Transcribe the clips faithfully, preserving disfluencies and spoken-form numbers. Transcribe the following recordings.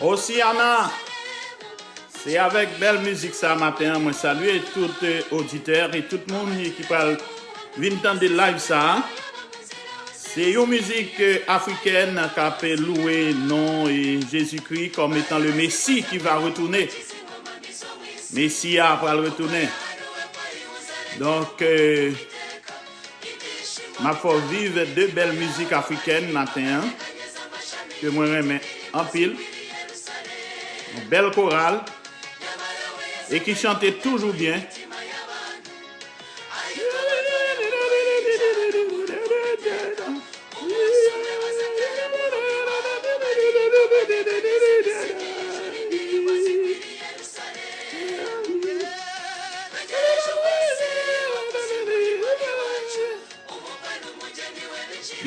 Osiana, se avèk bèl mizik sa maten an mwen salye tout, eh, oditè e tout moun ki pral vin tande live sa. Se yon mizik, eh, afrikèn k ap louwe non, eh, Jezikri kòm etan le Mesi ki va retounen. Mesi a pral retounen. Donk, eh, m ap fè w viv de bèl mizik afrikèn maten an, ke mwen renmen anpil. Yon bèl koral, e ki chante toujou byen.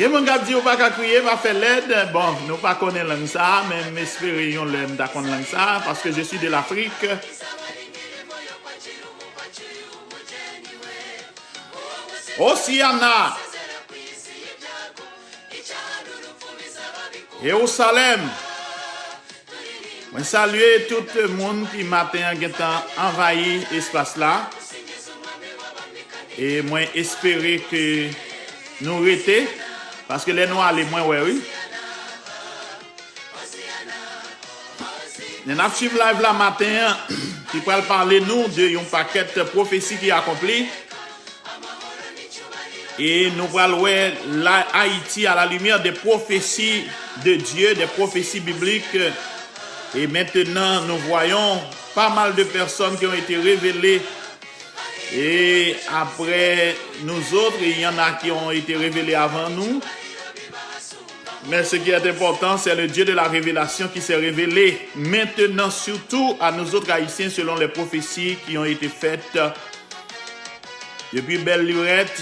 Gen moun k ap di ou pa ka kriye, pa fè lèd. Bon, nou pa konnen lang sa, men m espere yon lè m ta konn lang sa, paske je suis de l'Afrique. Osiana, Jerusalem. Mwen salye tout moun ki maten an gentan anvayi espas la. E mwen espere ke nou rete, paske lè nou ale, mwen wè, wi. Men n ap swiv live la maten an, ki pral pale nou de yon pakèt pwofesi ki akonpli. E nou pral wè la Ayiti à la lumière des prophéties de Dieu, des prophéties bibliques. Et maintenant, nous voyons pas mal de personnes qui ont été révélées. Et après nous autres, il y en a qui ont été révélées avant nous. Mais ce qui est important, c'est le Dieu de la révélation qui s'est révélé maintenant, surtout à nous autres Haïtiens, selon les prophéties qui ont été faites depi bèl lirèt.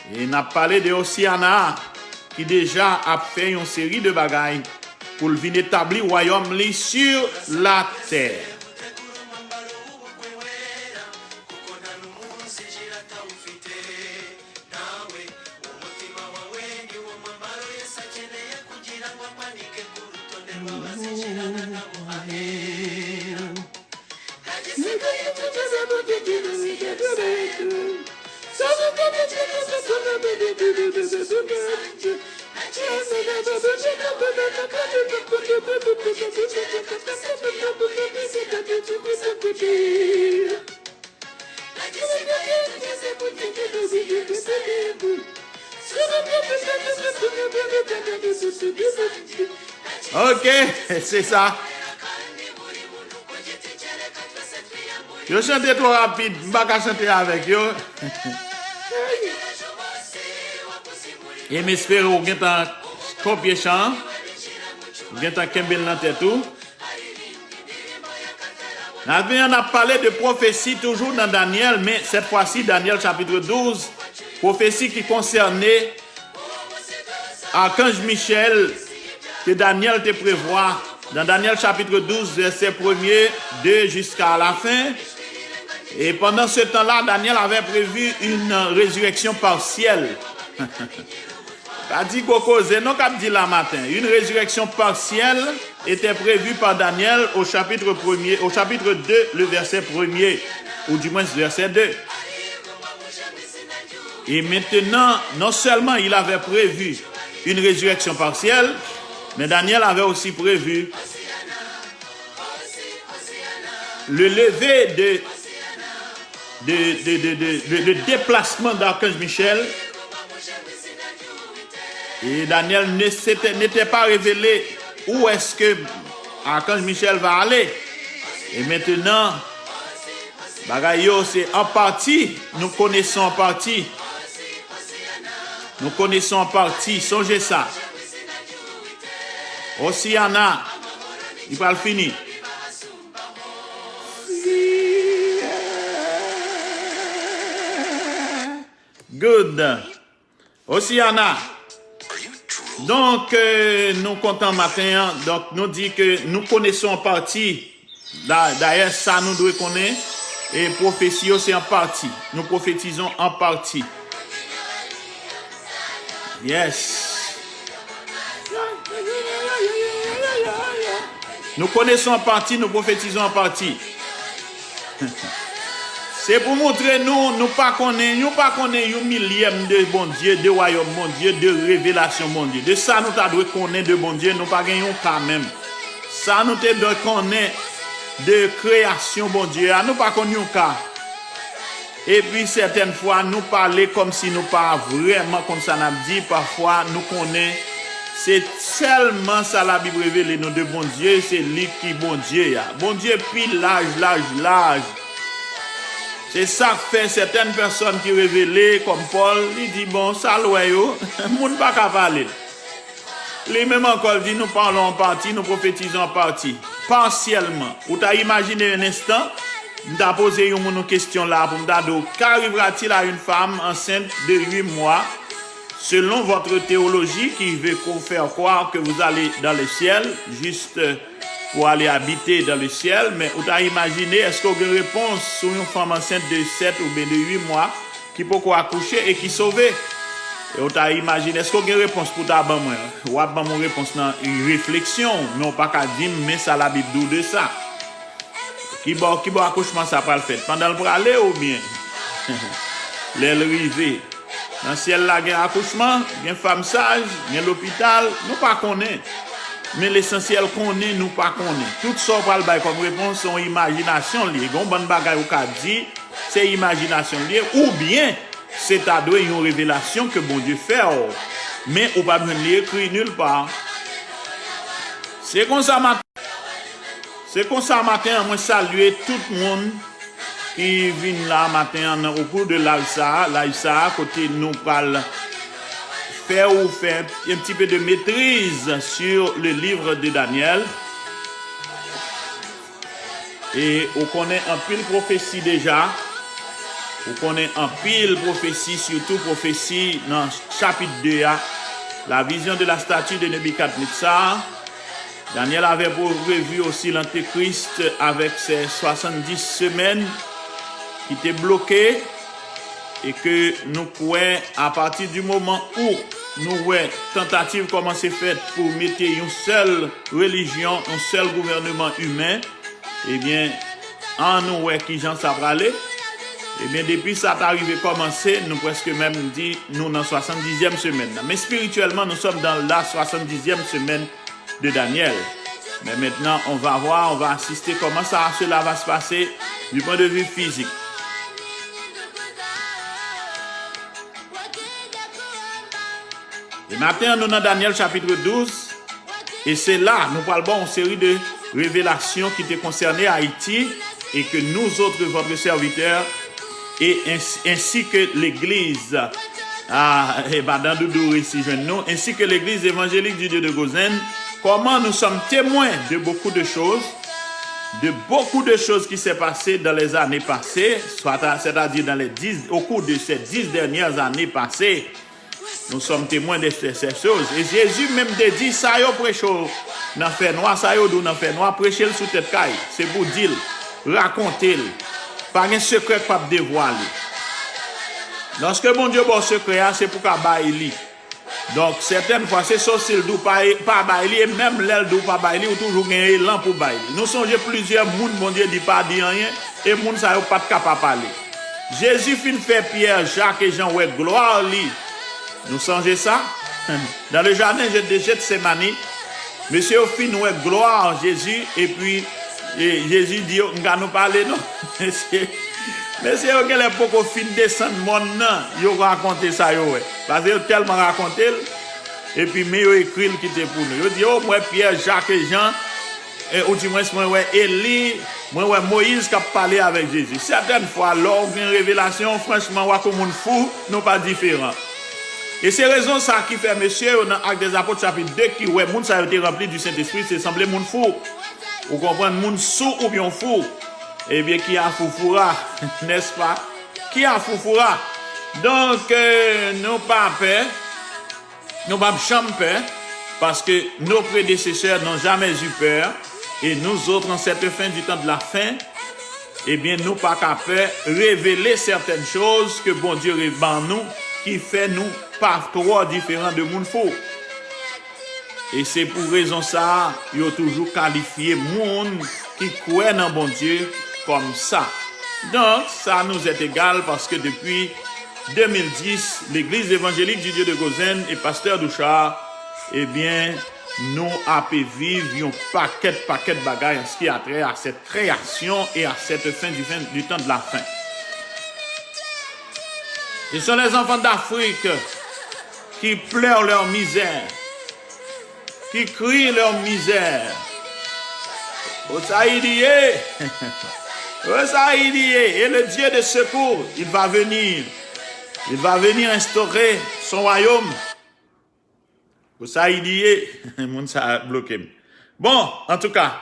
E n ap pale de Osiana, ki deja ap fè yon seri de bagay pou l vin etabli wayòm li sur la tè. Ok, se sa. Yo chante twò rapid, m pa ka chante avèk yo. E m espere w gentan kopye chan an, w gentan kenbe l nan tèt ou. N ap vin, n ap pale de pwofesi toujou nan Danyèl, men cette fois-ci, Danyèl chapitre douze, pwofesi ki konsène Arkanj Michèl ke Danyèl te prevwa dans Daniel chapitre douze, verset premier, deux jusqu'à la fin. Et pendant ce temps-là, Daniel avait prévu une résurrection partielle. Pa di gwo koze non k ap di la maten. Une résurrection partielle était prévue par Daniel au chapitre premier, au chapitre deux, le verset premier, ou du moins verset deux. Et maintenant, non seulement il avait prévu une résurrection partielle, mais Daniel avait aussi prévu le lever de, de, de, de, de, de, de déplacement d'archange Michel. Et Daniel ne s'était, n'était pas révélé où est-ce que archange Michel va aller. Et maintenant, bagay yo, se an pati, nous connaissons en partie. Nous connaissons en partie, sonje sa. Osiana, li pral fini. Good. Osiana. Donk, euh, nou kontan maten an. Donk, nou di ke nous connaissons en partie. Da-, dayè, sa nou dwe konnen, e pwofesi yo se an pati. Nous prophétisons en partie. Yes. Nous connaissons en partie, nous prophétisons en partie. Se pou montre nou, nou pa konnen, nou pa konnen yon milyèm de Bondye, de wayòm Bondye, de revelasyon Bondye. De sa nou ta dwe konnen de Bondye, nou pa gen yon ka menm. Sa nou te dwe konnen de kreyasyon Bondye a, nou pa konn yon ka. Epi sètèn fwa, nou pale kòmsi nou pa vrèman konn sa n ap di. Pafwa, nou konnen se sèlman sa Labib revele nou de Bondye, se li ki Bondye a. Bondye pi laj, laj, laj. Se sa k fè sètèn pèsòn ki revele, kòm Pòl, li di, bon, sa l wè yo, moun pa ka pale l. Li menm ankò, l di, nous parlons en partie, nous prophétisons en partie. Pasyèlman. Ou ta imajine yon enstan, m ta poze yon moun yon kesyon la pou m ta di w, qu'arrivera-t-il à une femme enceinte de huit mois? Selon votre théologie qui veut co-, faire croire que vous allez dans le ciel, juste pour aller habiter dans le ciel, men ou ta imajine, èske w gen repons sou yon fanm ansent de sèt oubyen de uit mwa ki poko akouche e ki sove? E w ta imajine, èske w gen repons pou w ta ban mwen? W ap ban m yon repons nan refleksyon w, men w pa ka di m, men sa Labib di w de sa. Kibò, kibò akouchman sa pral fèt? Pandan l prale oubyen lè l rive? Nan syèl la gen akouchman, gen fanm saj, gen lopital, nou pa konnen. Men lesansyèl konnen, nou pa konnen. Tout sa w pral bay kòm repons, se yon imajinasyon l ye. Gen yon bann bagay ou ka di, se imajinasyon l ye, oubyen se ta dwe yon revelasyon ke Bondye fè w. Men ou p ap jwenn li ekri nil pa. Se konsa maten, se konsa maten an, mwen salye tout moun ki vin la maten an nan, au cours de live sa, live sa, kote nou pral fè ou fè un petit peu de maîtrise sur le livre de Daniel. E ou konnen anpil pwofesi deja. Ou konnen anpil pwofesi, sitou pwofesi nan chapit de a, la vision de la statue de Nebikadnetsar. Daniel avait pour prévu aussi l'Antéchrist avec ses soixante-dix semaines qui étaient bloquées et que nous croyons à partir du moment où nous voyons tentative commencer faite pour mettre une seule religion, un seul gouvernement humain, ebyen, ann nou wè kijan sa prale. Ebyen, depi sa ta rive kòmanse, nou prèske menm di nou nan swasanndizèm semèn nan. Men espirityèlman, nous sommes dans la soixante-dixième semaine de Daniel. Mais maintenant, on va voir, on va assister comment ça, cela va se passer du point de vue physique. E maten an, nou nan Daniel chapitre douze, e se la nou pral ba yon seri de revelasyon ki te konsène Ayiti, e ke nous autres, votre serviteur, et ainsi, ainsi que l'église, ah, e madan Doudou resi jwenn nou, ainsi que l'église évangélique du Dieu de Gozen, comment nous sommes témoins de beaucoup de choses, de beaucoup de choses qui s'est passé dans les années passées, soit, c'est-à-dire dans les dix, au cours de ces dix dernières années passées. Nous sommes témoins de ces, ces choses. E Jezi menm te di, sa yo preche w nan fènwa, sa yo di w nan fènwa, preche l sou tèt kay. Se pou di l, rakonte l. Pa gen sekrè k p ap devwale. Lòske Bondye ba w sekrè a, se pou w ka bay li. Donk, sètèn fwa, se sosi l di w pa, pa bay li, e menm lè l di w pa bay li, ou toujou gen elan pou bay li. Nou sonje plizyè moun Bondye di pa di anyen, e moun sa yo pa t ka pa pale. Jezi fin fè Pyè, Jak e Jan wè glwa li. Nou sonje sa? Dans le jardin de Gethsémani, mesye yo fin wè glwa Jezi, epi, e, Jezi di yo, "M ka nou pale non." Mesye, mesye yo genlè poko fin desann mòn nan, yo rakonte sa yo wè. Paske yo tèlman rakonte l, epi men yo ekri l kite pou nou. Yo di, "O, m wè Pyè, Jak e Jan, e, oudimwens, mwen wè Eli, mwen wè Moyiz k ap pale avèk Jezi." Sètèn fwa, lè w gen revelasyon, franchman, w ak yon moun fou, nou pa diferan. E se rezon sa ki fè mesye yo nan Actes des Apôtres chapit de ki wè moun sa yo te ranpli di Sentespri, se sanble moun fou. Ou konprann, moun sou oubyen fou. Ebyen, ki a foufoura, nèspa? Ki a foufoura? Donk, euh, nou pa pè, nou p ap janm pè, parce que nos prédécesseurs n'ont jamais eu peur, et nous autres, en cette fin du temps de la fin, ebyen, nou pa ka pè revele sètèn choz ke Bondye re-, ban nou, ki fè nou pa twò diferan de moun fou. E se pou rezon sa a, yo toujou kalifye moun ki kwè nan Bondye kòm sa. Donk, ça nous est égal, paske depi de mil dis, Legliz Evanjelik di Dye de Gozen e Pastè Douchard, ebyen, nou ape viv yon pakèt, pakèt bagay an ce qui a trait à cette création et à cette fin du, fin du temps de la fin. Ce sont les enfants d'Afrique qui pleurent leur misère, qui crient leur misère. Osayidiye! Osayidiye! Et le Dieu de secours, il va venir. Il va venir instaurer son royaume. Osayidiye! Moun sa a bloke m. Bon, antouka,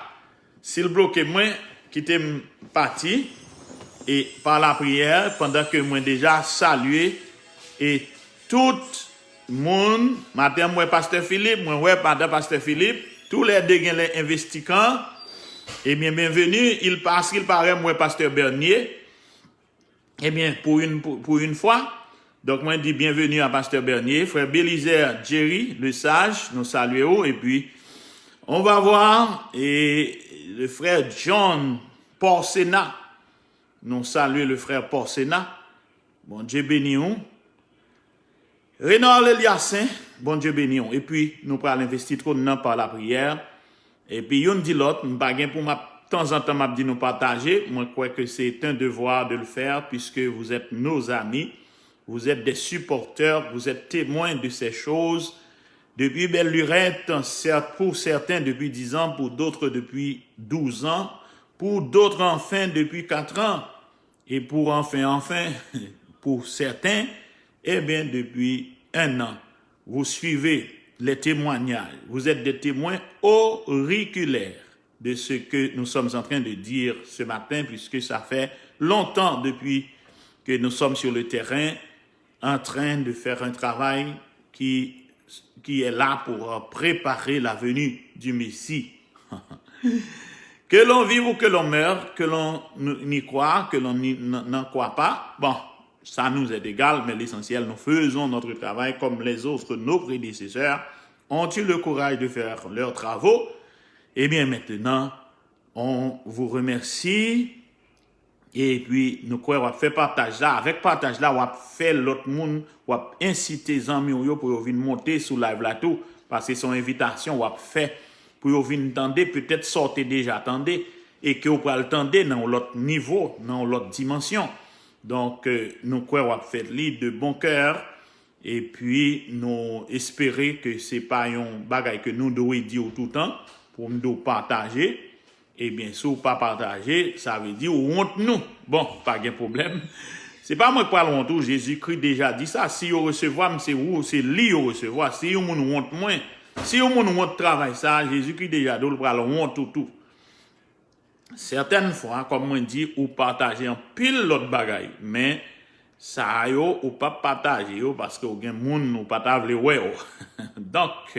si l bloke mwen, kite m pati. E pa lapriyè, pandan ke mwen deja salye e tout moun, maten m wè Pastè Filip, mwen wè madan Pastè Filip, toulède gen lè envestikan, ebyen, byenveni, il pa, si l parè, m wè Pastè Bènye, ebyen, pou yon, pou, pou yon fwa, donk, mwen di byenveni a Pastè Bènye, frè Belizaire Jerry Lesage, nou salye w, epi, on va voir, e le frè John Porcena, nou salye le frè Porcena, Bondye beni w. Renald Eliasen, Bondye beni w. Epi, nou pral envesti twòn nan pa lapriyè. Epi, youn di lòt, m pa gen pou m ap, tanzantan, m ap di nou pataje. Mwen kwè ke c'est un devoir de le faire, puisque vous êtes nos amis, vous êtes des supporters, vous êtes témoins de ces choses. Depuis belle lurette, certes, pour certains depuis dix ans, pour d'autres depuis douze ans, pour d'autres, enfin, depuis quatre ans. Et pour enfin, enfin, pour certains, eh bien, depuis un an, vous suivez les témoignages. Vous êtes des témoins auriculaires de ce que nous sommes en train de dire ce matin, puisque ça fait longtemps depuis que nous sommes sur le terrain en train de faire un travail qui, qui est là pour préparer la venue du Messie. Que l'on vive ou que l'on meure, que l'on y croit, que l'on n'y- n- n'en croit pas, bon, ça nous est égal, mais l'essentiel, nous faisons notre travail comme les autres, nos prédécesseurs, ont eu le courage de faire leurs travaux. Eh bien, maintenant, on vous remercie. Epi, nou kwè w ap fè pataj la. Avèk pataj la, w ap fè lòt moun, w ap ensite zanmi w yo pou yo vin monte sou live la tou. Paske se yon envitasyon w ap fè pou yo vin tande, petèt sa w te deja tande, e ke w pral tande nan yon lòt nivo, nan yon lòt dimansyon. Donk, euh, nou kwè w ap fè li de bon kè. Epi, nou espere ke se pa yon bagay ke nou dwe di w toutan, pou m di w pataje. Ebyen, si w pa pataje, sa vle di w wont nou. Bon, pa gen pwoblèm. Se pa mwen k pral wont ou, Jezikri deja di sa. Si yo resevwa m, se ou, se li yo resevwa. Si yon moun wont mwen, si yon moun wont travay sa, Jezikri deja di w l pral wont ou tou. Sètèn fwa, kòm mwen di, ou pataje anpil lòt bagay, men sa a yo, ou p ap pataje yo paske w gen moun ou pa ta vle wè w. Donk,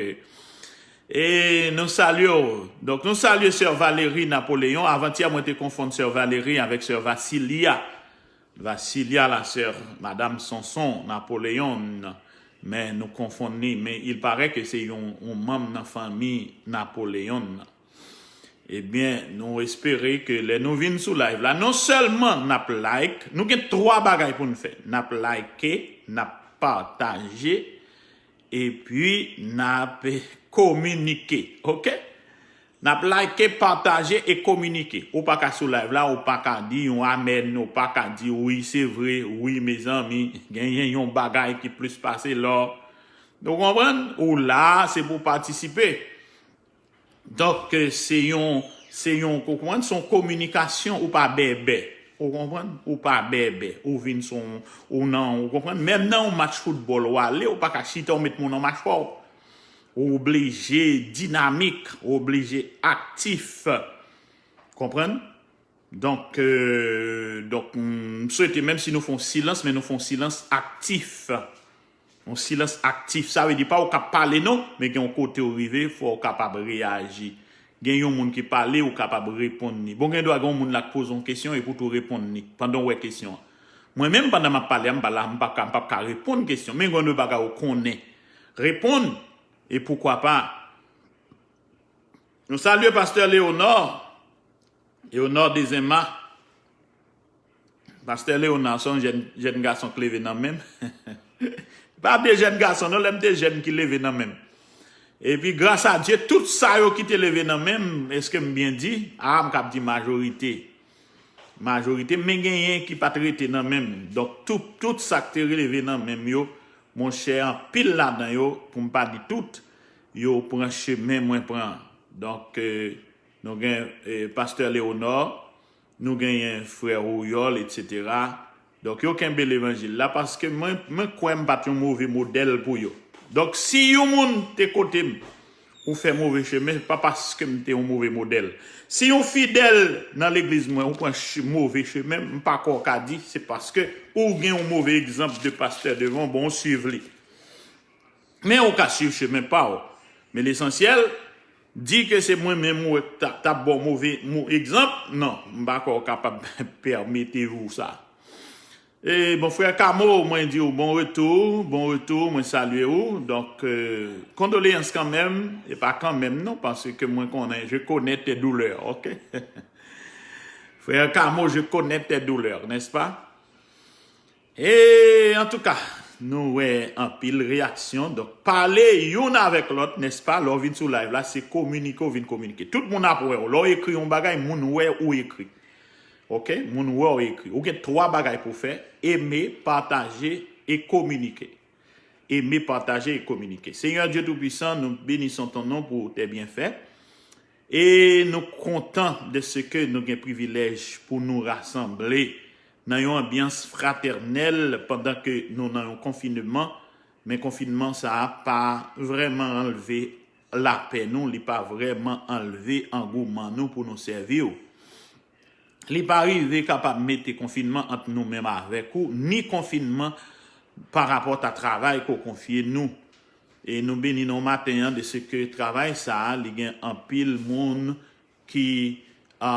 e nou salye w. Donk, nou salye sè Valérie Napoléon. Avantyè, mwen te konfonn sè Valérie avèk sè Vasilia. Vasilia, la sè Madam Sonson Napoléon, men nou konfonn li. Men il paraît que se yon, yon manm nan fanmi Napoléon. Ebyen, nou espere ke lè nou vin sou live la, non sèlman n ap like, nou gen twa bagay pou n fè. N ap like, n ap pataje, epi n ap kominike. Oke? N ap like, pataje e kominike. Ou pa ka sou live la, ou pa ka di yon amèn, ou pa ka di wi, se vre, wi, mezanmi, genyen yon bagay ki plis pase lò. Nou konprann? Ou la, se pou patisipe. Donk, se yon, se yon, ou konprann, se yon kominikasyon, ou pa bèbè. Ou konprann? Ou pa bèbè, ou vin sou, ou nan, ou konprann? Menm nan yon match foutbòl ou ale, ou pa ka chita, ou met moun nan machwa w. Ou oblije dinamik, ou oblije aktif. Konprann? Donk, euh, donk, m swete, menm si nou fè yon silans, men nou fè yon silans aktif. Yon silans aktif, sa vle di pa ou k ap pale non, men gen yon kote ou rive, fò ou kapab reyaji. Gen yon moun ki pale, ou kapab reponn li. Bon, gen dwa gen yon moun la k poze yon kesyon epi w tou reponn li pandan w wè kesyon an. Mwen menm, pandan m ap pale a, m pa la, m pa ka, m p ap ka reponn kesyon, men gen yon bagay ou konnen. Reponn, e poukwa pa. Nou salye Pastè Leonor, Leonor Dezema. Pastè Leonor, se yon jèn, jèn gason k leve nan men m. Pa de jèn gason, non, lè m te jèn ki leve nan men m. Epi, gras a Dye, tout sa yo ki te leve nan men m, èske m byen di? A, m kab di majorite. Majorite, men genyen ki pa t rete nan men m. Donk, tout, tout sa k te leve nan men m yo, monchè, anpil ladan yo, pou m pa di tout, yo pran chemen mwen pran. Donk, euh, nou gen, euh, Pastè Leonor, nou genyen frè Rouyòl, etsetera. Donk, yo kenbe levanjil la, paske mwen, mwen kwè m pa t yon move modèl pou yo. Donk, si yon moun te kote m, ou fè move chemen, pa paske m te yon move modèl. Si yon fidèl nan legliz mwen, ou pran ch-, move chemen, m pa kwè w ka di, se paske ou gen yon move egzanp de pastè devan w, bon, w swiv li. Men ou ka swiv chemen pa w. Men lesansyèl, di ke se mwen menm ou t ap, t ap ba w move mo egzanp, non, m pa kwè w kapab pèmete w sa. E bon, frè Kamo, mwen di w bon retou, bon retou, mwen salye w. Donk, euh, kondoleyans kanmenm, e pa kanmenm non, paske mwen konnen, je connais tes douleurs, ok? Frè Kamo, je connais tes douleurs, n'est-ce pas? E antouka, nou wè anpil reyaksyon. Donk, pale youn avèk lòt, nèspa? Lè w vin sou live la, se kominike w vin kominike. Tout moun ap wè w. Lè w ekri yon bagay, moun wè ou ekri. Ok? Moun wè w ekri. Ou gen twa bagay pou w fè, eme, pataje e kominike. Eme, pataje e kominike. Seigneur Dieu Tout-Puissant, nous bénissons ton nom pour tes bienfaits. E nou kontan de ce que nou gen privilèj pou nou rasanble nan yon anbyans fratènèl pandan ke nou nan yon konfinman, men konfinman sa a pa vrèman anlve lapè nou, li pa vrèman anlve angouman nou pou nou sèvi w. Li pa rive kapab mete konfinman ant nou menm avèk ou, ni konfinman pa rapòt a travay ke w konfye nou. E nou beni nan maten an de se ke travay sa a, li gen anpil moun ki, a,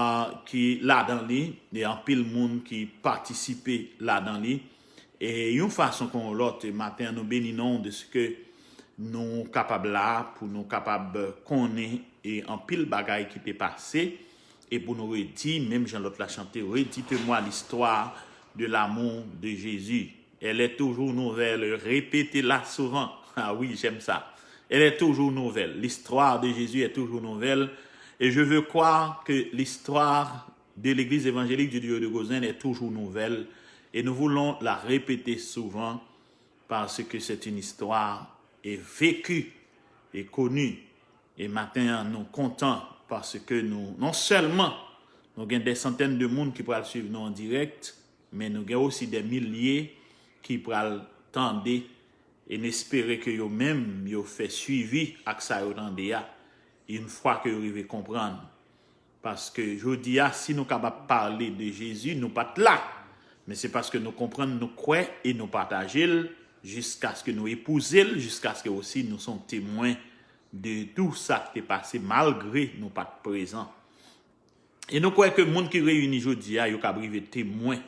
ki ladan li, e anpil moun ki patisipe ladan li. E yon fason kon yon lòt, e maten an nou beni non de se ke nou kapab la pou nou kapab konnen e anpil bagay ki te pase, e pou nou redi, menm jan lòt la chante, redites-moi l'histoire de l'amour de Jésus. Elle est toujours nouvelle, répétez-la souvent. Ah oui, j'aime ça. Elle est toujours nouvelle. L'histoire de Jésus est toujours nouvelle. Et je veux croire que l'histoire de l'Église évangélique du Dieu de Gozen est toujours nouvelle. Et nous voulons la répéter souvent parce que c'est une histoire et vécue et connue. E maten an, nou kontan paske nou, non sèlman nou gen dè santèn de moun ki pral swiv nou an dirèk, men nou gen osi dè milye ki pral tande, e n espere ke yo menm, yo fè swivi ak sa yo tande a, yon fwa ke yo rive konprann. Paske jodi a, si nou kapab pale de Jezi, nou pa t la. Men se paske nou konprann, nou kwè e nou pataje l, jiskaske nou epouze l, jiskaske osi nou se yon temwen de tou sa k te pase, malgre nou pa t prezan. E nou kwè ke moun ki reyini jodi a, yo kab rive temwen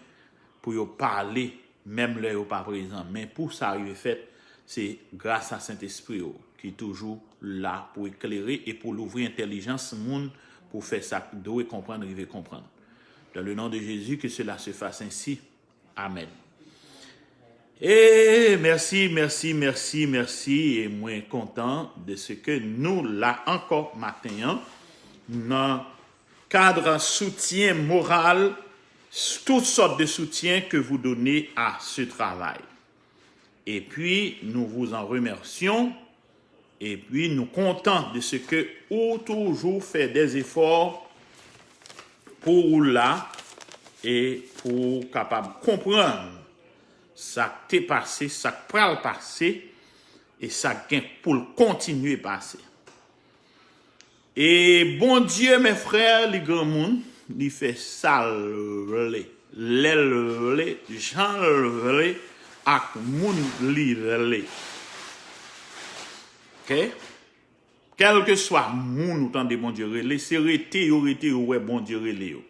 pou yo pale, menm lè yo pa prezan. Men pou sa rive fèt, se gras a Sentespri w ki toujou la pou eklere e pou louvri entèlijans moun pou fè sa k dwe konprann, rive konprann. Dans le nom de Jésus, que cela se fasse ainsi. Amèn. E mèsi, mèsi, mèsi, mèsi. E mwen kontan de se ke nou la ankò maten an nan cadre soutien moral, toutes sortes de soutien que vous donnez à ce travail. Et puis, nous vous en remercions. Et puis, nous comptons de ce que ou toujours fait des efforts pour ou là, e pou w kapab konprann sa k te pase, sa k pral pase, e sa k gen pou l kontinye pase. E Bondye, mes frères, li granmoun, li fè sa l vle, lè l vle, jan l vle, ak moun li vle. Ok? Kèlkeswa moun ou tande Bondye rele, se rete yo rete yo wè Bondye rele yo.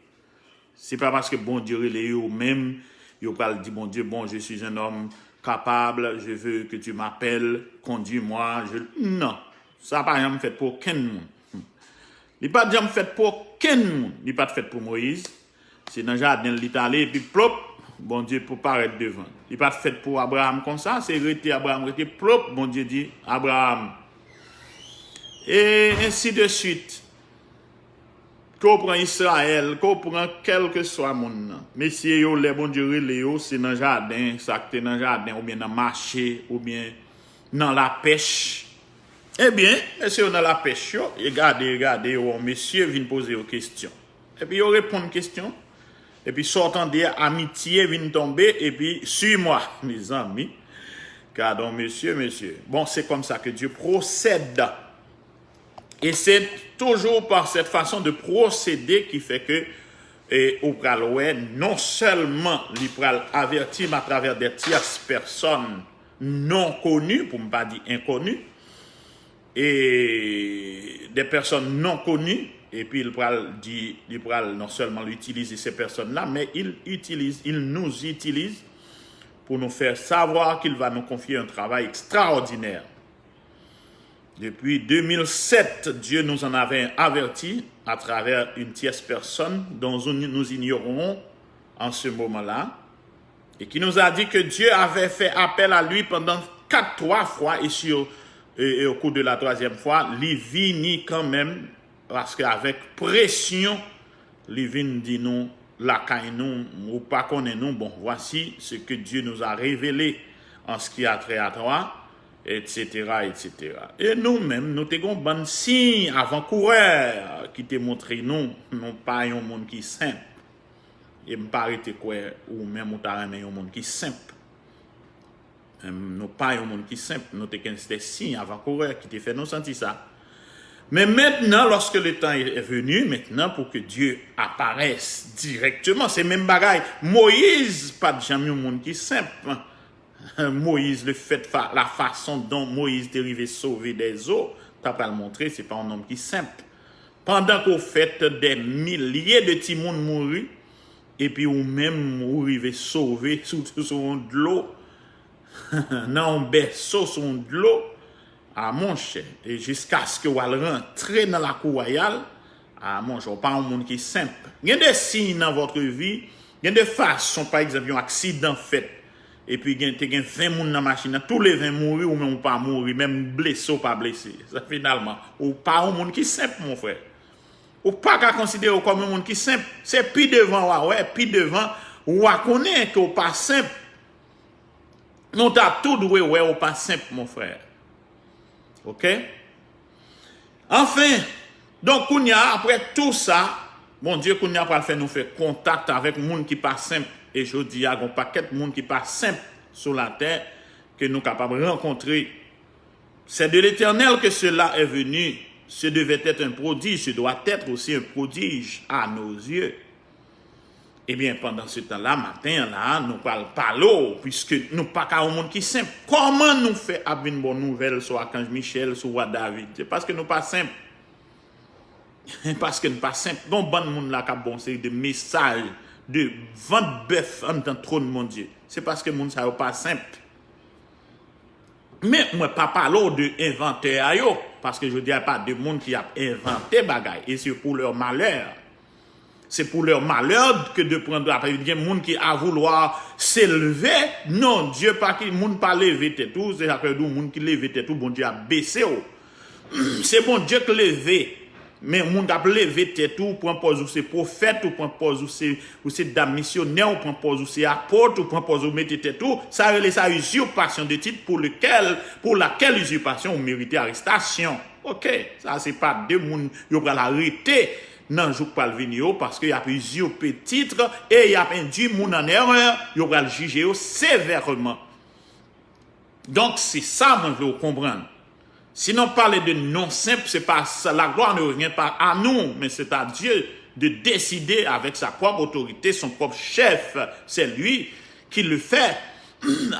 Se pa paske Bondye rele yo menm, yo pral di Bondye, bon, je suis un homme capable, je veux que tu m'appelles, conduis-moi. Je... Non, sa pa janm fèt pou okenn moun. Li pa t janm fèt pou okenn moun. Li pa t fèt pou Moyiz. Se nan jaden l li t ale, epi plop, Bondye pou parèt devan l. Li pa t fèt pou Abraram konsa, se rete Abraram rete, plop, Bondye di, Abraram. E ensi de swit. Ke w pran Izrayèl, ke w pran kèlkeswa moun nan. Mesye yo, lè Bondye rele yo, se nan jaden, sa k te nan jaden, oubyen nan mache, oubyen nan lapèch. Ebyen, mesye yo nan lapèch yo, e gade, e gade, yo wè yon mesye vin poze yo kesyon. Epi yo reponn kesyon. Epi sa w tande a, amitye vin tonbe, epi suis-moi, mezanmi. Gadon mesye, mesye. Bon, c'est comme ça que Dieu procède. Et c'est toujours par cette façon de procéder qui fait que e ou pral wè, non sèlman li pral avèti m atravè de tyès pèsòn non koni, pou m pa di enkoni, e de pèsòn non koni, epi l pral di, li pral non sèlman l itilize se pèsòn la, men il utilise, il nous utilise pour nous faire savoir qu'il va nous confier un travail extraordinaire. Depuis deux mille sept, Dieu nous en avait averti à travers une tierce personne dont nous ignorons en ce moment-là, et qui nous a dit que Dieu avait fait appel à lui pendant quatre, trois fois et, sur, et, et au cours de la troisième fois, li vini kanmenm, paske avèk presyon, li vin di nou lakay nou, ou pa konnen nou, bon, voici ce que Dieu nous a révélé en ce qui a trait à toi, et cetera, et cetera. E nou menm, nou te gon bann siy avan kourè ki te montre nou, nou pa yon moun ki senp. E m pa rete kwè ou menm ou ta renmen yon moun ki senp. Nou pa yon moun ki senp, nou te gen de siy avan kourè ki te fè nou santi sa. Men mentnan, lorsque le temps est venu, maintenant pour que Dieu apparaisse directement, se menm bagay. Moyiz pa t janm yon moun ki senp. Moyiz, le fait, la façon dont Moyiz te rive sove dè zo, ta pral montre se pa yon nonm ki senp. Pandan ke w fèt dè milye de timoun mouri, epi ou menm ou rive sove sou, sou yon dlo, nan yon bèso sou yon dlo, a monchè, e jiskaske w al rantre nan lakou wayal, a monchè, w pa yon moun ki senp. Gen de siy nan votre vie, gen de fason, pa egzanp, yon aksidan fèt, epi gen, te gen ven moun nan machin nan, tou le ven mouri, ou menm ou pa mouri, menm blese ou pa blese. Sa, finalman, ou pa yon moun ki senp, mon frè. Ou pa ka konsidere w kòm yon moun ki senp. Se pi devan w a wè, pi devan w a konnen ke w pa senp. Nou ta tou dwe wè w pa senp, mon frè. Ok? Anfen, donk, kounye a, apre tou sa, Bondye kounye a pral fè nou fè kontak avèk moun ki pa senp. E jodi a, gon pakèt moun ki pa senp sou latè ke nou kapab rankontre. C'est de l'Éternel que cela est venu. Ce devait être un prodige, ce doit être aussi un prodige à nos yeux. Ebyen, pandan se tan la, maten an la, nou pral pale w, piske nou pa ka yon moun ki senp. Kòman nou fè ap vin ba w nouvèl sou Akanj Michèl, sou Wa David? Se paske nou pa senp. Paske n pa senp. Gon bann moun la k ap ba w yon seri de mesaj de vant bèf anndan twòn Bondye. Se paske moun sa yo pa senp. Men mwen pa pale w de envantè a yo, paske jodi a pa de moun ki ap envante bagay, et c'est pour leur malheur. C'est pour leur malheur que de prendre la parole. Gen moun ki a vouloir s'élever. Non, Dye pa ki, moun pa leve tèt ou, se sa k fè di w moun ki leve tèt ou, Bondye ap bese w. Se Bondye k leve. Men moun k ap leve tèt ou, pran pòz ou se pwofèt, ou pran pòz ou se, ou se dam misyonè, ou pran pòz ou se apot, ou pran pòz ou mete tèt ou, sa rele sa usurpation de titre pour lequel, pour laquelle usurpation ou merite arestasyon. Ok, sa se pa de moun yo pral arete nan jou k pral vini yo, paske y ap izirpe tit e y ap endui moun an erè, yo pral jije yo sevèman. Donk, se sa mwen vle w konprann. Si nou pale de non senp, se pa sa, la gloire ne revient pas à nous, mais c'est à Dieu de décider avec sa propre autorité, son propre chef, c'est lui qui le fait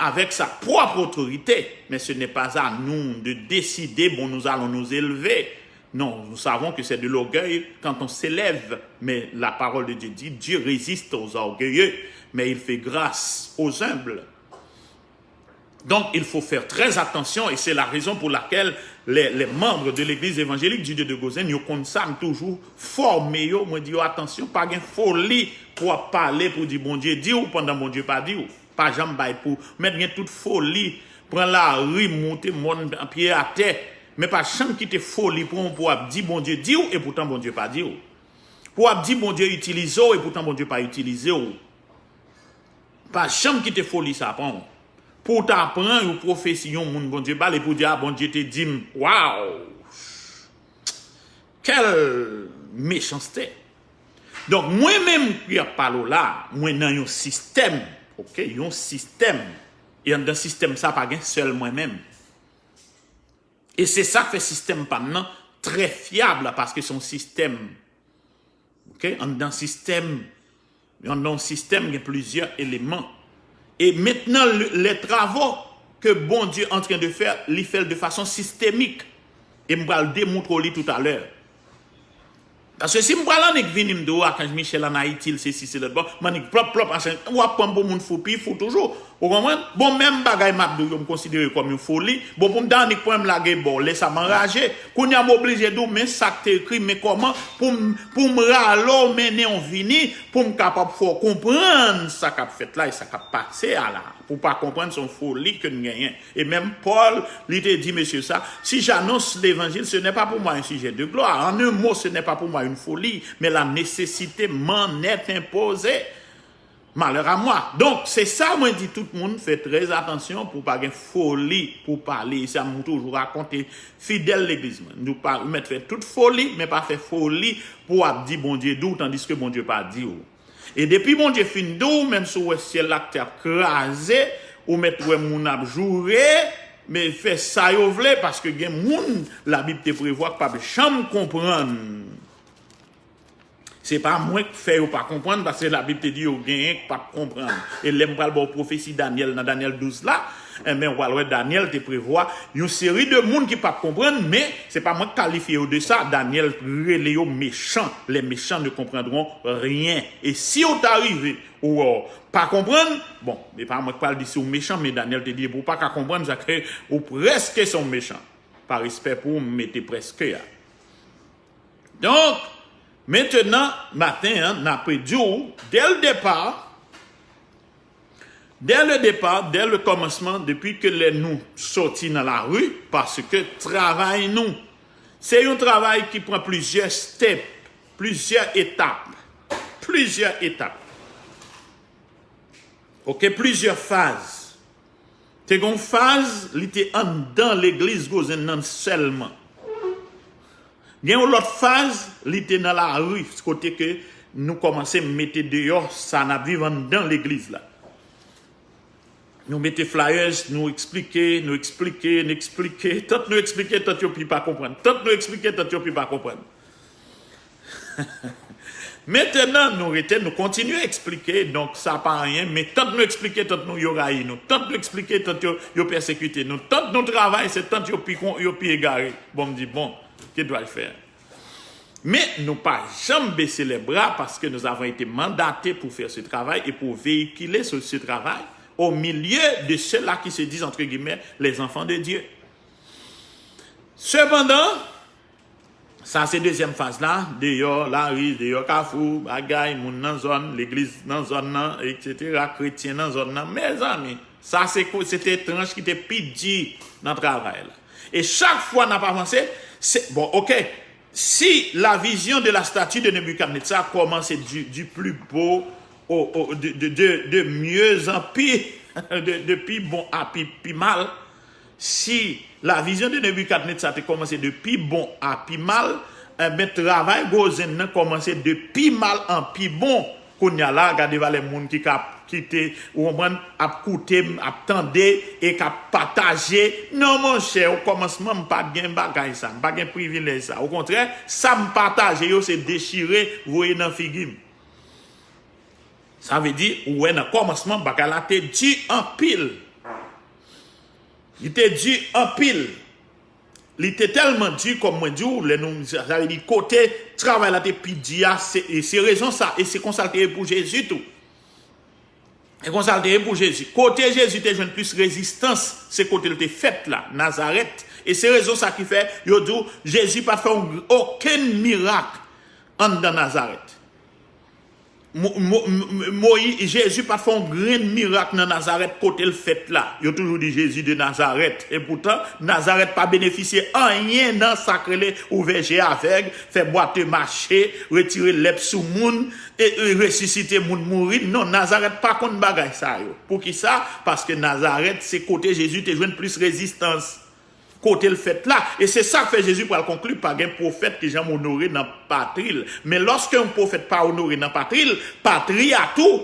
avec sa propre autorité, mais ce n'est pas à nous de décider, bon, nous allons nous élever. Non, nous savons que c'est de l'orgueil quand on s'élève, mais la parole de Dieu dit, Dieu résiste aux orgueilleux, mais il fait grâce aux humbles. Donc, il faut faire très attention et c'est la raison pour laquelle les, les membres de l'église évangélique du Dieu de Gozen, yo konn sa, m toujou fòme yo, mwen di yo, atansyon, pa gen foli pou w ap pale pou di Bondye di w pandan Bondye pa di w. Pa janm bay pou, mèt gen tout foli, pran lari, moute mòn, pye atè, men pa janm kite foli pran w pou w ap di Bondye di w, epoutan Bondye pa di w. Pou w ap di Bondye itilize w, epoutan Bondye pa itilize w. Pa janm kite foli sa pran w. Pou w ta pran yon pwofesi yon moun Bondye ba l, epi w di, a, Bondye te di m, waw! Quelle méchanceté! Donk, mwen menm ki ap pale w la, mwen nan yon sistèm, oke, yon sistèm. E anndan sistèm sa, pa gen sèl mwen menm. E se sa k fè sistèm pa m nan trè fyab, paske se yon sistèm, oke, anndan sistèm, anndan yon sistèm, gen plizyè eleman. E mentnan, le, les travaux que Bondye antren de fè, li fè l de fason sistemik. E m pral demontre w li toutalè. Paske si m pral annik vini, m di w, Akanj Michel an Ayiti, l sesi, se lòt bò, m annik plòp, plòp, machin, w ap pran m pou moun fou, pi fou toujou. Ou konprann? Bon, menm bagay m ap di w yo, m konsidere kòm yon foli. Bon, pou m ta annik pran m lage bò w, lè sa m anraje. Kounye a, m oblije di w, men sa k te ekri, men kòman pou m, pou m rale w, mennen w vini, pou m kapab fè w konprann sa k ap fèt la e sa k ap pase a la. Pou w pa konprann, se yon foli ke n genyen. E menm Pòl, li te di mesye sa, si j'annonce l'évangile, ce n'est pas pour moi un sujet de gloire. En un mot, ce n'est pas pour moi une folie, mais la nécessité m'en est imposée. Malheur à moi. Donk, se sa mwen di tout moun, fè trè atansyon pou pa gen foli pou pale. E sa m toujou rakonte fidèl legliz mwen. Nou pa mèt fè tout foli, men pa fè foli pou w ap di Bondye di w, tandiske Bondye pa di w. E depi Bondye fin di w, menm si w wè syèl la te ap kraze, ou mèt wè moun ap joure, men fè sa yo vle, paske gen moun Labib te prevwa k p ap janm konprann. Se pa mwen k fè yo pa konprann, paske Labib te di yo genyen k p ap konprann. E lè m pral ba w pwofesi Danyèl nan Danyèl douz la, enben, w pral wè Danyèl te prevwa yon seri de moun ki p ap konprann, men se pa mwen k kalifye yo de sa. Danyèl rele yo mechan. Les méchants ne comprendront rien. E si w ta rive, ou wè w pa konprann, bon, e pa mwen k pral di si w mechan, men Danyèl te di, epi w pa ka konprann, sa ke ou prèske se yon mechan. Pa respè pou w, m mete prèske a. Donk, mentnan, maten an, n ap di w, dès le départ, dès le départ, dès le commencement, depi ke lè nou soti nan lari, paske travay nou, se yon travay ki pran plizyè step, plizyè etap, plizyè etap. Oke, plizyè faz. Te gen yon faz, li te anndan legliz Gozen nan sèlman. Gen yon lòt faz, li te nan lari, kote ke nou kòmanse mete deyò sa n ap viv anndan legliz la. Nou mete flyers, nou eksplike, nou eksplike, nou eksplike, tant nou eksplike, tant yo pi pa konprann. Tant nou eksplike, tant yo pi pa konprann. Mentnan, nou rete, nou kontinye eksplike, donk sa pa anyen, men tant nou eksplike, tant nou, yo rayi nou. Tant nou eksplike, tant yo, yo pèsekite nou. Tant nou travay, se tant yo pi kon, yo pi egare. Bon, m di, bon, que dois-je faire? Mais nous pas jamais baisser les bras parce que nous avons été mandatés pour faire ce travail et pour véhiculer ce, ce travail au milieu de ceux-là qui se disent, entre guillemets, les enfants de Dieu. Cependant, sa se dezyèm faz la, deyò lari, deyò kafou, bagay, moun nan zòn, legliz nan zòn nan, etsetera, kretyen nan zòn nan. Mezanmi, sa se, se te tranch ki te pi di nan travay la. E chak fwa n ap avanse, se, bon, oke, si la vision de la statue de Nebuchadnezzar commence du, du plus beau au, au, de, de, de, de mieux en pire, de, de pi bon a pi, pi mal, si la vision de Nebuchadnezzar te kòmanse de pi bon a pi mal, Enben, travay gwo zen nan kòmanse de pi mal an pi bon. Kounye a la, gade valè moun ki ka kite, ou konprann, ap koute m, ap tande, e k ap pataje. Non, monchè, o kòmansman, m pa t gen bagay sa, m pa gen privilèj sa. Okontrè, sa m pataje yo, se dechire, voye nan figi m. Sa vle di, ou wè nan kòmansman, bagay la te di anpil. Li te di anpil. Li te tèlman di, kòm mwen di w, lè nou, sa vle di, kote travay la te pi di a, se, e se rezon sa, e se konsa l te ye pou Jezi tou. E konsa l te ye pou Jezi. Kote Jezi te jwenn plis rezistans, se kote l te fèt la, Nazarèt. E se rezon sa ki fè, yo di w, Jezi pa t fè yon, okenn mirak anndan Nazarèt. Mo-, mo-, m-, m-, Moyi-, Jezi pa t fè yon grenn mirak nan Nazarèt kote l fèt la. Yo toujou di Jezi de Nazarèt. Epoutan, Nazarèt pa benefisye anyen nan sa k rele ouvè je avèg, fè bwate mache, retire lèp sou moun, e, e resisite moun mouri. Non, Nazarèt pa konn bagay sa yo. Poukisa? Paske Nazarèt se kote Jezi te jwenn plis rezistans. Kote l fèt la. E se sa k fè Jezi pral konkli, pa gen pwofèt ki janm onore nan patri l. Men lòske yon pwofèt pa onore nan patri l, patri a tou,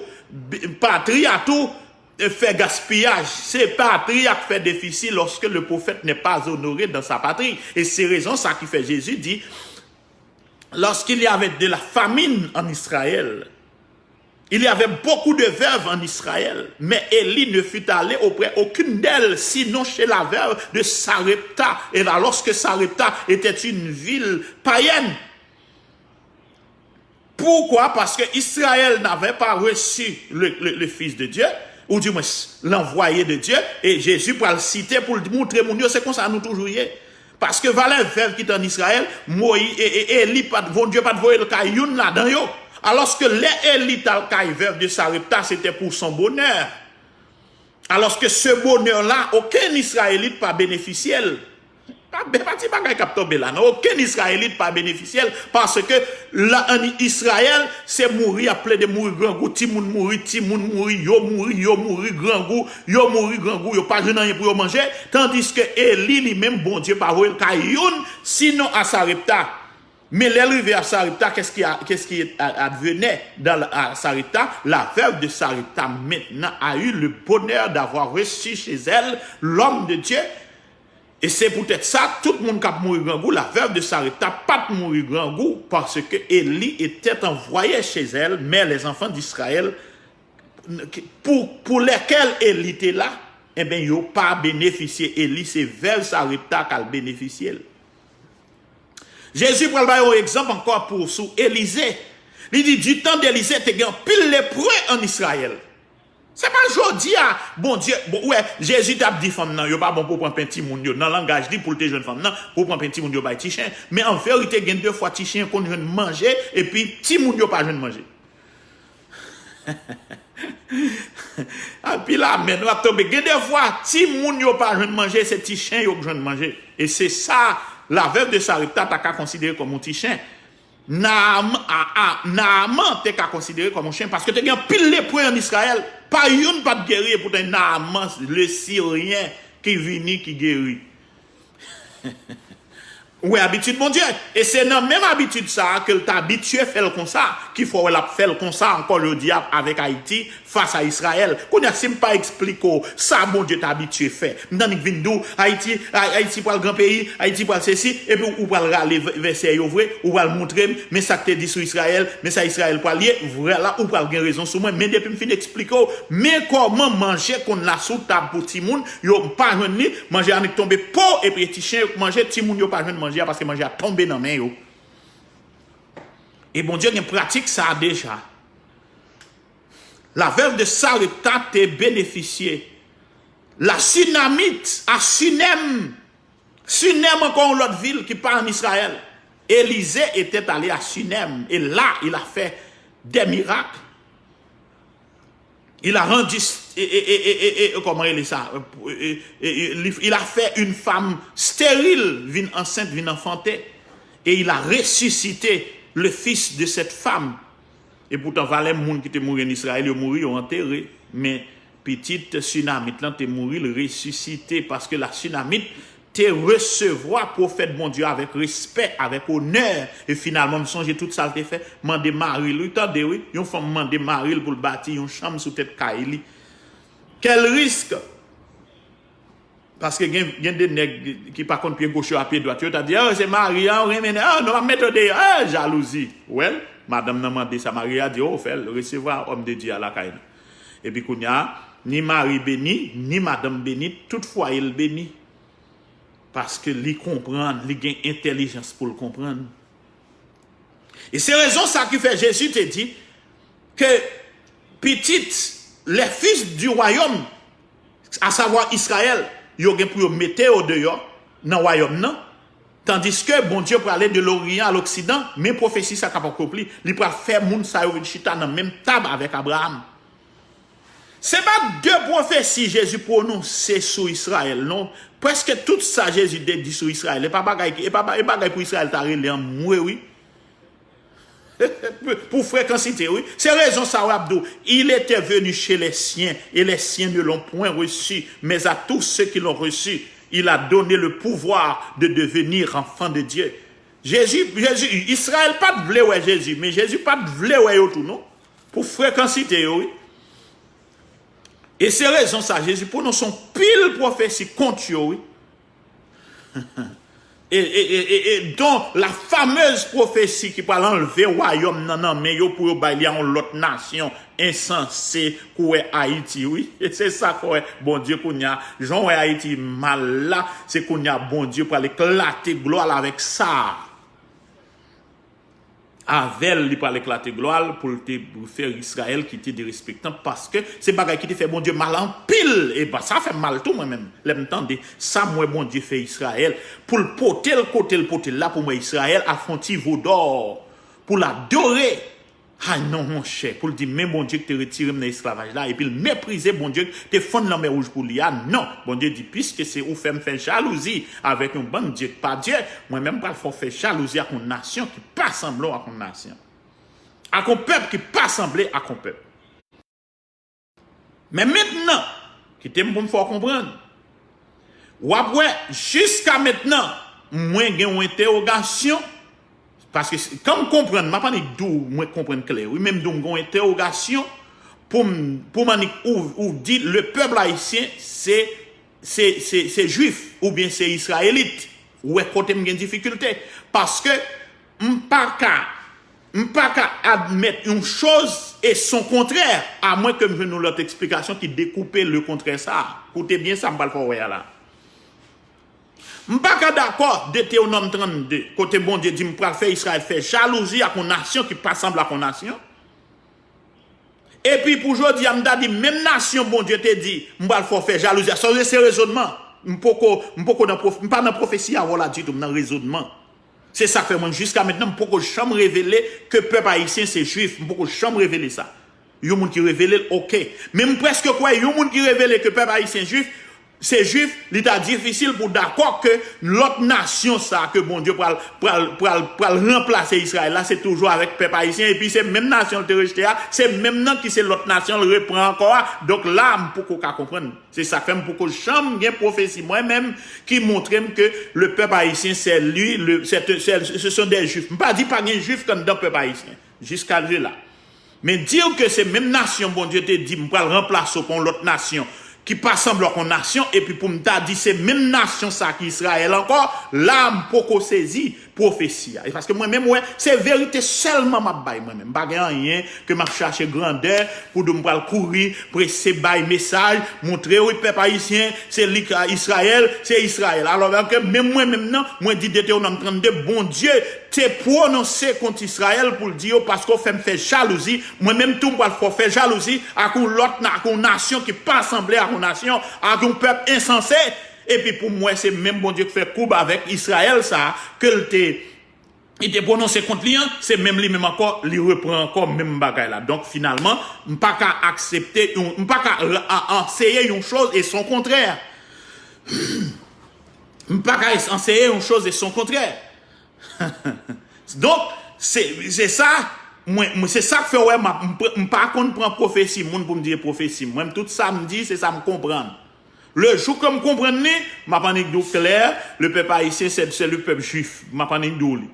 patri a tou, e, fè gaspiyaj. Se patri a k fè defisi lorsque le prophète n'est pas honoré dans sa patrie. E se rezon sa ki fè Jezi di, lorsqu'il y avait de la famine en Israël, il y avait beaucoup de veuves en Israël, mais Élie ne fut allé auprès aucune d'elles, sinon chez la veuve de Sarepta. Et alors que Sarepta était une ville païenne. Pourquoi? Parce que Israël n'avait pas reçu le, le, le Fils de Dieu, ou du moins l'envoyé de Dieu, e Jezi pral site pou l montre moun yo, se konsa nou toujou ye. Paske valè vèv ki te ann Izrayèl, Moyi, e, e, Eli pa t, Bondye pa t voye l kay youn ladan yo. Alòske lè Eli t al kay veuve de Sarepta, se te pou son bonè. Alòske ce bonheur-là, okenn Izrayelit pa benefisye l. Pa, pa ti bagay k ap tonbe la, non. Okenn Izrayelit pa benefisye l, paske la, ann Izrayèl, se mouri, y ap plede mouri grangou, timoun mouri, timoun mouri, yo mouri, yo mouri grangou, yo mouri grangou, yo pa jwenn anyen pou yo manje, tandiske Eli, li menm, Bondye pa voye l kay youn, sinon a Sarepta. Mais lè l rive à Sarepta, qu'est-ce qui, a- qu'est-ce qui a- advenait dans la- à Sarepta? La veuve de Sarepta maintenant a eu le bonheur d'avoir reçu chez elle l'homme de Dieu. Et c'est peut-être ça, tout moun k ap mouri grangou, la veuve de Sarepta pa t mouri grangou, parce que Élie était envoyé chez elle, mais les enfants d'Israël, pour, pour lesquels Élie était là, eh bien, yo pa bénéficié Élie, c'est veuve Sarepta k al bénéficié l. Jezi pral bay yon egzanp ankò pou, sou Elize. Li di, du temps d'Élisée, te gen anpil lepre ann Izrayèl. Se pa jodi a, Bondye, bon, ou wè, Jezi t ap di fanm nan, yo pa bon pou pran pen timoun yo. Nan langaj li, pou l te jwenn fanm nan, pou pran pen timoun yo bay ti chen. Men an verite, gen de fwa ti chen konn jwenn manje, epi timoun yo pa jwenn manje. Anpil amèn, w ap tonbe. Gen de fwa, timoun yo pa jwenn manje, se ti chen yo k jwenn manje. E se sa, la veuve de Sarepta ta ka konsidere kòm yon ti chen. Naaman, a, a, Naaman te ka konsidere kòm yon chen, paske te gen anpil lepre ann Izrayèl. Pa youn pa t geri, epoutan Naaman, le Siryen, ki vini, ki geri. Ou wè abitid Bondye. E se nan menm abitid sa a ke l t abitye fè l konsa, ki fè w wè l ap fè l konsa ankò jodi a avèk Ayiti fas a Izrayèl. Kounye a, si m pa eksplike w sa Bondye t abitye fè, m t annik vin di w, Ayiti, Ay- Ayiti pral gran peyi, Ayiti pral sesi, epi w pral rale vè- vèsè yo vre, ou pral montre m, men sa k te di sou Izrayèl, men sa Izrayèl pral ye, vwala, ou pral gen rezon sou mwen. Men depi m fin eksplike w, men kòman manje konn la sou tab pou timoun, yo pa jwenn li, manje a annik tonbe po, epi e ti chen yo k manje, timoun yo pa jwenn manje a paske manje a tonbe nan men yo. E Bondye gen pratik sa a deja. La veuve de Sarepta te benefisye. La Sunamite, à Sunem, Sunem ankò yon lòt vil ki pa ann Izrayèl. Élisée était allé à Sunem, et là, il a fait des miracles. Il a rendu, e, e, e, e, e, e, kòman rele sa? E, e, e, e, li- il a fait une femme stérile vin ansent, vin anfante. Et il a ressuscité le fils de cette femme. Epoutan, valè moun ki te mouri ann Izrayèl, yo mouri, yo antere. Men pitit Sunamit lan te mouri, l resisite, paske la Sunamite te resevwa pwofèt Bondye avèk respè, avèk onè, e finalman, m sonje tout sa l te fè, mande mari l, wi, tande, wi, yon fanm mande mari l pou l bati yon chanm sou tèt kay li. Quel risque! Paske gen, gen de nèg ki pa konn pye goch yo a pye dwat yo, ta di, ah, se mari a, ou renmen, ah, non, m ap mete w deyò, ah, jalouzi. Well, madanm nan mande sa, mari a di, oh, fè l resevwa òm de Dye a lakay nou. Epi kounye a, ni mari beni, ni madanm beni, tout fwaye l beni. Paske li konprann, li gen entèlijans pou l konprann. E se rezon sa ki fè Jezi te di ke pitit, les fils du royaume, asavwa Izrayèl, yo gen pou yo mete yo deyò nan wayòm nan, tandiske Bondye prale de l'Orient à l'Occident, men pwofesi sa k ap akonpli, li pral fè moun sa yo vin chita nan menm tab avèk Abraram. Se pa de pwofesi Jezi pwononse sou Izrayèl, non. Prèske tout sa Jezi te di sou Izrayèl, e pa bagay ki, e pa, e bagay pou Izrayèl ta rele anmwe, wi. Pou frekansite, wi. Se rezon sa w ap di w, il était venu chez les siens, et les siens ne l'ont point reçu, mais à tous ceux qui l'ont reçu, il a donné le pouvoir de devenir enfants de Dieu. Jezi, Jezi, Izrayèl pa t vle wè Jezi, men Jezi pa t vle wè yo tou, non. Pou frekansite yo, wi. E se rezon sa, Jezi pwononse yon pil pwofesi kont yo, wi. E, e, e, e, e, dont la fameuse pwofesi ki pral anlve wayòm nan nan men yo pou yo bay li a yon lòt nasyon ensanse kou wè Ayiti, wi. E se sa k fè Bondye kounye a, jan w wè Ayiti mal la, se kounye a Bondye pral eklate glwa l avèk sa. Avè l, li pral eklate glwa l pou l te fè Izrayèl kite derespektan, paske se bagay ki te fè Bondye mal anpil. E ba, sa fè m mal tou, mwen menm, lè m tande sa m wè Bondye fè Izrayèl, pou l pote l kote l pote l la, pou m wè Izrayèl al fè yon ti vodò, pou l adore. Ay non, monchè, pou l di, men Bondye ki te retire m nan esklavaj la, epi l meprize Bondye ki te fonn lanmè wouj pou li a. Non, Bondye di, piske se ou fè m fè jalouzi avèk yon bann dye ki pa Dye, mwen menm m pral fè w fè jalouzi ak yon nasyon ki pa sanble ak yon nasyon. Ak yon pèp ki pa sanble ak yon pèp. Men mentnan, kite m pou m fè w konprann. W ap wè, jiska mentnan, mwen gen yon entèwogasyon, paske s- kan m konprann, m ap annik di w, mwen konprann klè, wi, men m di w m gen yon entèwogasyon pou m, pou m annik ou, ou di, le pèp ayisyen, se, se, se, se jwif, oubyen se izrayelit. Ou wè kote m gen difikilte. Paske m pa ka, m pa ka admèt yon choz e son kontrè, amwen ke m jwenn yon lòt eksplikasyon ki dekoupe le kontrè sa a. Koute byen sa m pral fè w wè a la. M pa ka dakò, Detewonòm trannde, kote Bondye di m pral fè Izrayèl fè jalouzi ak yon nasyon ki pa sanble ak yon nasyon. Epi pou jodi a, m ta di, menm nasyon Bondye te di, m pral fè w fè jalouzi a. Sa se rezonman. M poko, m poko nan pwof- m pa nan pwofesi avè w la ditou, m nan rezonman. Se sa k fè mwen, jiska mentnan, m poko janm revele ke pèp ayisyen se jwif. M poko janm revele sa. Yon moun ki revele l, oke. Men m prèske kwè yon moun ki revele ke pèp ayisyen jwif, se jwif, li ta difisil pou dakò ke lòt nasyon sa ke Bondye pral, pral, pral, pral ranplase Izrayèl la, se toujou avèk pèp ayisyen, epi se menm nasyon l te rejte a, se menm nan ki se lòt nasyon l repran ankò a. Donk la, m poko ka konprann. Se sa k fè m poko janm gen pwofesi mwen menm ki montre m ke le peuple haïtien, c'est lui, le, c'est, c'est, ce sont des juifs. M pa di pa gen jwif anndan pèp ayisyen. Jiska la. Men di w ke se menm nasyon Bondye te di, "M pral ranplase w pa yon lòt nasyon ki pa sanble ak yon nasyon," epi pou m ta di se menm nasyon sa ki Izrayèl ankò, la m poko sezi pwofesi a. E paske mwen menm, wè, se verite sèlman m ap bay mwen menm. M pa gen anyen ke m ap chache grandè pou di w m pral kouri, prese bay mesaj, montre, wi, pèp ayisyen, se li k Izrayèl, se Izrayèl. Alò, ke menm mwen menm nan, mwen di Detewonòm trannde, Bondye te pwononse kont Izrayèl pou l di yo, "Paske w fè m fè jalouzi, mwen menm tou m pral fè w fè jalouzi ak yon lòt na-, ak yon nasyon ki pa sanble ak yon nasyon, ak yon pèp ensanse." Epi pou mwen, se menm Bondye ki fè koub avèk Izrayèl sa a, ke l te, li te pwononse kont li an, se menm li menm ankò, li repran ankò menm bagay la. Donk, finalman, m pa ka aksepte, yon- m pa ka ra- a- anseye yon choz e son kontrè. M pa ka es- anseye yon choz e son kontrè. Donk, se, se sa, mwen, mwen, se sa k fè, wè, m ap- m pr- m pa konn pran pwofesi moun pou m di e pwofesi m. Mwen, tout sa m di, se sa m konprann. Le jou ke m konprann li, m ap annik di w klè, le pèp ayisyen, se, se le pèp jwif. M ap annik di w li.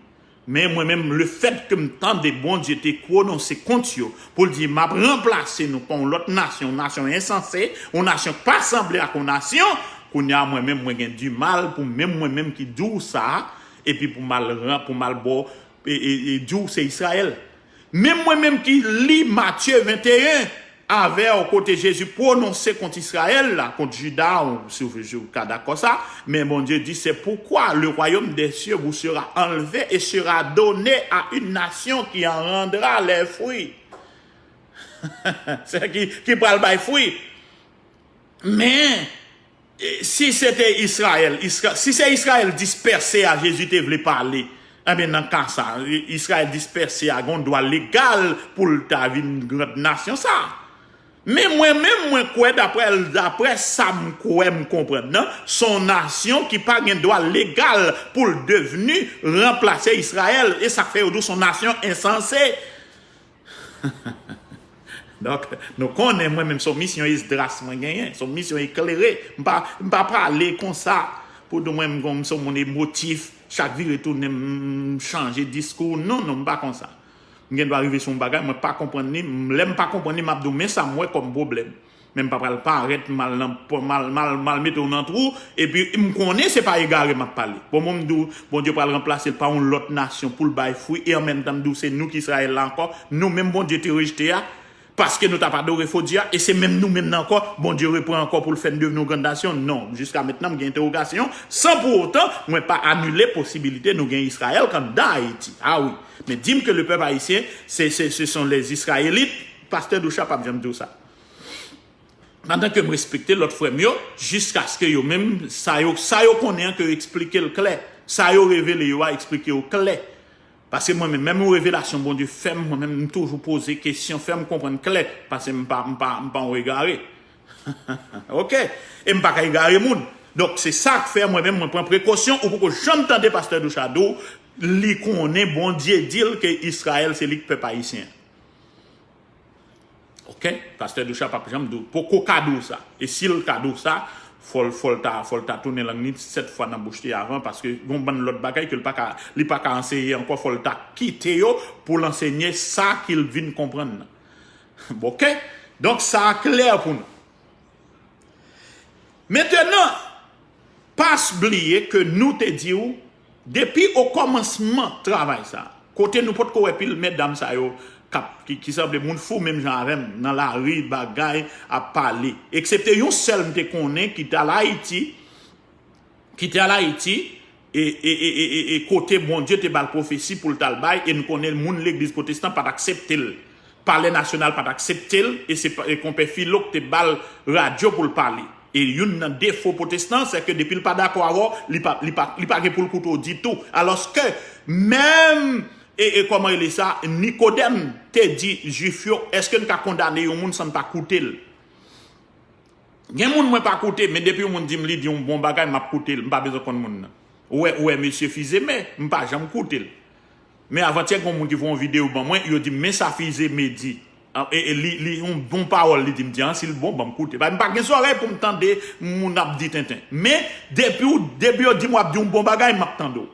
Men mwen menm, le fèt ke m tande Bondye te pwononse kont yo, pou l di, "M ap ranplase nou pa yon lòt nasyon, yon nasyon ensanse, yon nasyon k pa sanble ak yon nasyon," kounye a, mwen menm, mwen gen dimal pou menm mwen menm ki di w sa, epi pou m al ran-, pou m al ba w, e, e, e di w se Izrayèl. Menm mwen menm ki li Matye venteyen, avè w kote Jezi pwononse kont Izrayèl la, kont Jida, ou, si w, si w ka dakò sa, men Bondye di, c'est pourquoi le royaume des cieux vous sera enlevé et sera donné à une nation qui en rendra les fruits. Se ki, ki pral bay fwi. Men, e, si se te Izrayèl, Izra-, si se Izrayèl dispèse a Jezi te vle pale, enben, nan ka sa, I-, Izrayèl dispèse a gen dwa legal pou l ta vin gran nasyon sa. Men mwen menm, mwen kwè, daprè, daprè sa m kwè, m konprann nan, se yon nasyon ki pa gen dwa legal pou l devni ranplase Izrayèl. E sa k fè yo di w se yon nasyon ensanse. Donk, nou konnen mwen menm se yon misyon Esdras mwen genyen, se yon misyon eklere. M pa, m pa pale konsa pou di mwen m, m se yon moun emotif, chak vire tounen m, m chanje diskou. Non, non, m pa konsa. M gen dwa rive sou yon bagay, mwen pa konprann li, m, lè m pa konprann li, m ap di w men sa m wè kòm pwoblèm. Men m pa pral parèt mal nan, mal, mal, mal mete w nan twou, epi m konnen se pa egare m ap pale. Bon, mwen m di w, Bondye pral ranplase l pa yon lòt nasyon pou l bay fwi, e an menm tan m di w se nou ki Izrayèl la ankò, nou menm Bondye te rejte a, paske nou t ap adore fo dye a, e se menm nou menm nan ankò, Bondye repran ankò pou l fè n devni yon grann nasyon. Non, jiska mentnan m gen entèwogasyon, san pou otan mwen pa anile posibilite nou gen Izrayèl k anndan Ayiti. A wi. Men di m ke le pèp ayisyen, se, se, ce sont les Israélites, pastè Doucha p ap janm di w sa. Pandan ke m respekte lòt frè m yo, jiskaske yo menm, sa yo, sa yo konnen an ke yo eksplike l klè. Sa yo revele yo a eksplike yo klè. Paske mwen menm, menm yon revelasyon Bondye fè m, mwen menm, m toujou poze kesyon, fè m konprann klè, paske m pa, m pa, m pa yon egare. Oke? E m pa ka egare moun. Donk, se sa k fè mwen menm, mwen pran prekosyon, ou poko janm tande pastè Doucha di w, li konnen Bondye di l ke Izrayèl se li k pèp ayisyen. Oke? Pastè Doucha p ap janm di w, poko ka di w sa. E si l ka di w sa, fò l, fò l ta, fò l ta tounen lang li sèt fwa nan bouch li avan, paske gon bann lòt bagay ke l pa ka, li pa ka anseye ankò, fò l ta kite yo pou l ansenye sa ke l vin konprann nan. Oke? Donk, sa a klè pou nou. Mentenan, pa bliye ke nou te di w, depi okòmansman travay sa, kote nou potko wè pil medam sa yo k ap, ki, ki sanble moun fou menm jan avè m, nan lari, bagay, ap pale. Eksepte yon sèl m te konnen ki t al Ayiti, ki te al Ayiti, e, e, e, e, e, e kote Bondye te ba l pwofesi pou l t al bay, e n konnen moun legliz pwotestan pa t aksepte l. Palè Nasyonal pa t aksepte l, e se pa, e konpè Filo k te ba l radyo pou l pale. E youn nan defo pwotestan, se ke depi l pa dakò avè w, li pa, li pa, li pa gen pou l koute w ditou. Alòske, menm, e, e kòman rele sa, Nikodèm te di Jwif yo, èske n ka kondane yon moun san n pa koute l? Gen moun mwen pa koute, men depi yon moun di m li di yon bon bagay, m ap koute l, m pa bezwen konn moun nan. Ou wè, ou wè mesye Fizeme, m pa janm koute l. Men avantyè, gen yon moun ki voye yon videyo ban mwen, yo di m, "Men sa Fizeme di." A, e, e li, li yon bon pawòl, li di m, di an, si l bon, ban m koute. Paske m pa gen zòrèy pou m tande moun ap di tenten. Men, depi w, depi yo di m w ap di yon bon bagay, m ap tande w.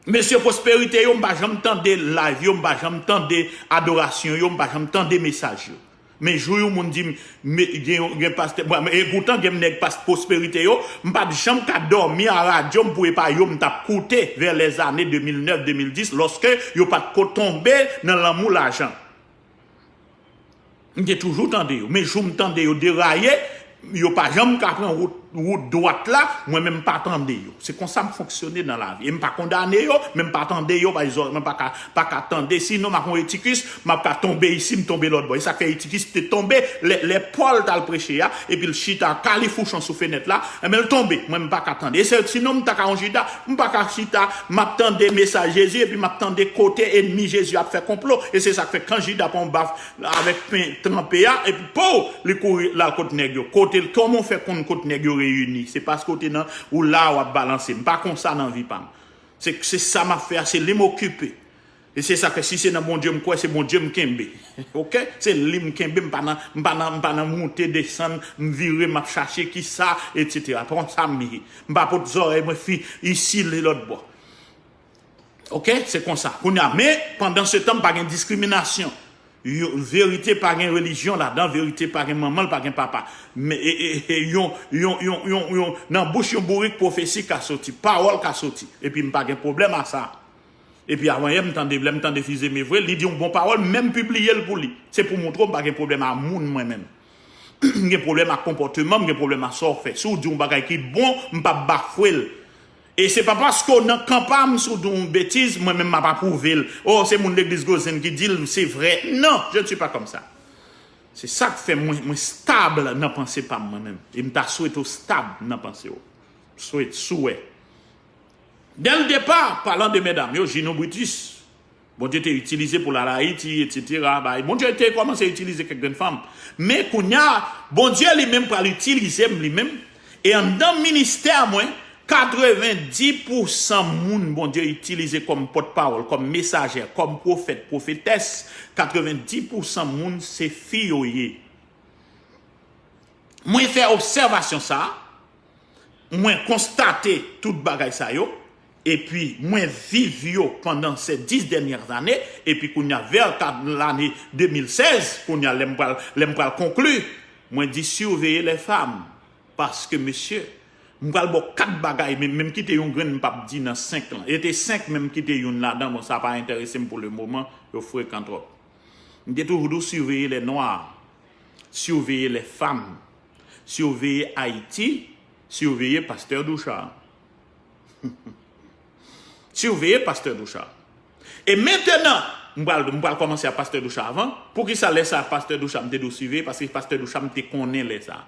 Mesye Pwosperite yo, m pa janm tande live yo, m pa janm tande adorasyon yo, m pa janm tande mesaj yo. Men jou yon moun di m, me, gen, gen pastè, bon, e poutan gen nèg pas-, Pwosperite yo, m pa t janm ka dòmi a radyo m pou e pa yo m t ap koute vè lèzane de mil nèf, de mil dis, lòske yo pa t ko tonbe nan lanmou lajan. M te toujou tande yo, men jou m tande yo deraye, yo pa janm ka pran wout, wout dwat la, mwen menm m pa tande yo. Se konsa m fonksyone nan lavi. E m pa kondane yo, men m pa tande yo, pa egzanp, mwen pa ka, pa ka tande. Sinon, m ap yon etikis, m ap ka tonbe isi, m tonbe lòt bò. E sa k fè etikis te tonbe lè, lè Pòl t al preche a, epi l chita kalifouchon sou fenèt la, enben l tonbe. Mwen, m pa ka tande. E se, sinon, m ta ka yon Jida, m pa ka chita, m ap tande mesaj Jezi, epi m ap tande kote ènmi Jezi ap fè konplo. E se sa k fè kan Jida pran yon baf avèk pen tranpe a, epi pow, li kouri l al kot nèg yo. Kote l, kòman w fè konn kot nèg yo reyini? Se paske w te nan, ou la, w ap balanse. M pa konsa nan vi pa m. Se, se sa m ap fè a, se li m okipe. E se sa ke si se nan Bondye m kwè, se Bondye m kenbe. Oke? Se li m kenbe, m pa nan, m pa nan, m pa nan moute, desann, m vire, m ap chache kisa, etsetera. Pa konn sa m ye. M pa pot zòrèy mwen fi isi li lòt bò. Oke? Se konsa. Kounye a, men, pandan se tan, pa gen diskriminasyon. Yo, verite pa gen relijyon ladan, verite pa gen manman, l pa gen papa. Men, e, e, e, yon, yon, yon, yon, yon, nan bouch yon bourik pwofesi ka soti, pawòl ka soti. Epi m pa gen pwoblèm a sa. Epi avanyè m tande, lè m tande Fils-Aimé vre, li di yon bon pawòl, m menm pibliye l pou li. Se pou montre w m pa gen pwoblèm a moun mwen menm. M gen pwoblèm ak konpòteman, m gen pwoblèm ak sa w fè. Si w di yon bagay ki bon, m p ap bafwe l. E se pa paske w nan kan pa m, si w di yon betiz, mwen menm m ap apwouve l. Oh, se moun legliz Gozen ki di l, se vre. Non, je ne suis pas comme ça. Se sa k fè mwen, mwen stab nan panse pa m mwen menm. E m ta swete w stab nan panse w. Swete, souwè. Dès le départ, parlant de medam yo, Gino Brutus, Bondye te itilize pou l al Ayiti, etsetera. Bay, Bondye te kòmanse itilize kèk grenn fanm. Men kounye a, Bondye li menm pral itilize m li menm. E anndan ministè mwen, katrevenndis pousan moun Bondye itilize kòm pòtpawòl, kòm mesajè, kòm pwofèt, pwofetès, katrevenndis pousan moun se fi yo ye. Mwen fè obsèvasyon sa a, mwen konstate tout bagay sa yo, epi mwen viv yo pandan se dis dènyè ane, epi kounye a vè kat lane de mil sèz, kounye a lè m pral, lè m pral konkli, mwen di surveillez les femmes, paske mesye, m pral ba w kat bagay, men, men m kite yon grenn m p ap di nan senk lan. E te senk, men m kite youn ladan, bon, sa pa enterese m pou le moman, yo frekan twòp. M te toujou di w surveillez les noirs, surveillez les femmes, surveillez Ayiti, surveillez pastè Ducharme. Surveillez pastè Ducharme. E mentenan, m pral, m pral kòmanse a pastè Ducharme avan. Poukisa lè sa a pastè Ducharme m te di w surveillez? Paske pastè Ducharme m te konnen lè sa a.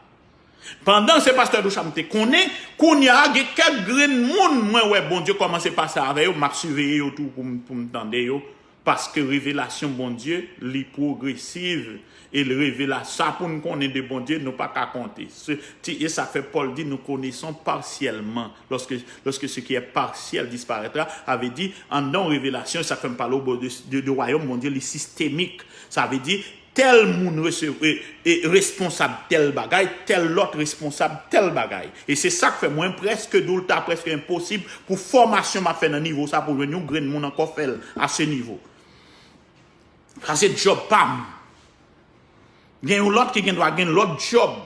Pandan se pastè Ducharme m te konnen, kounye a gen kèk grenn moun mwen wè Bondye kòmanse pase avè yo, m ap siveye yo tou pou m, pou m tande yo. Paske revelasyon Bondye, li pwogresiv. E l revela sa pou n konnen de Bondye, nou pa ka konte. Se, ti, e sa k fè Pòl di, nous connaissons partiellement. Lorsque, lorsque ce qui est partiel disparaîtra, sa vle di, anndan yon revelasyon, sa k fè m pale w de, de, de wayòm Bondye, li sistemik. Sa vle di, tèl moun resevwa, e, e, responsab tèl bagay, tèl lòt responsab tèl bagay. E se sa k fè mwen prèske di w l ta prèske enposib pou fòmasyon m ap fè nan nivo sa pou jwenn yon grenn moun ankò fè l a se nivo. Sa se djòb pa m. Gen yon lòt ki gen dwa gen lòt djòb.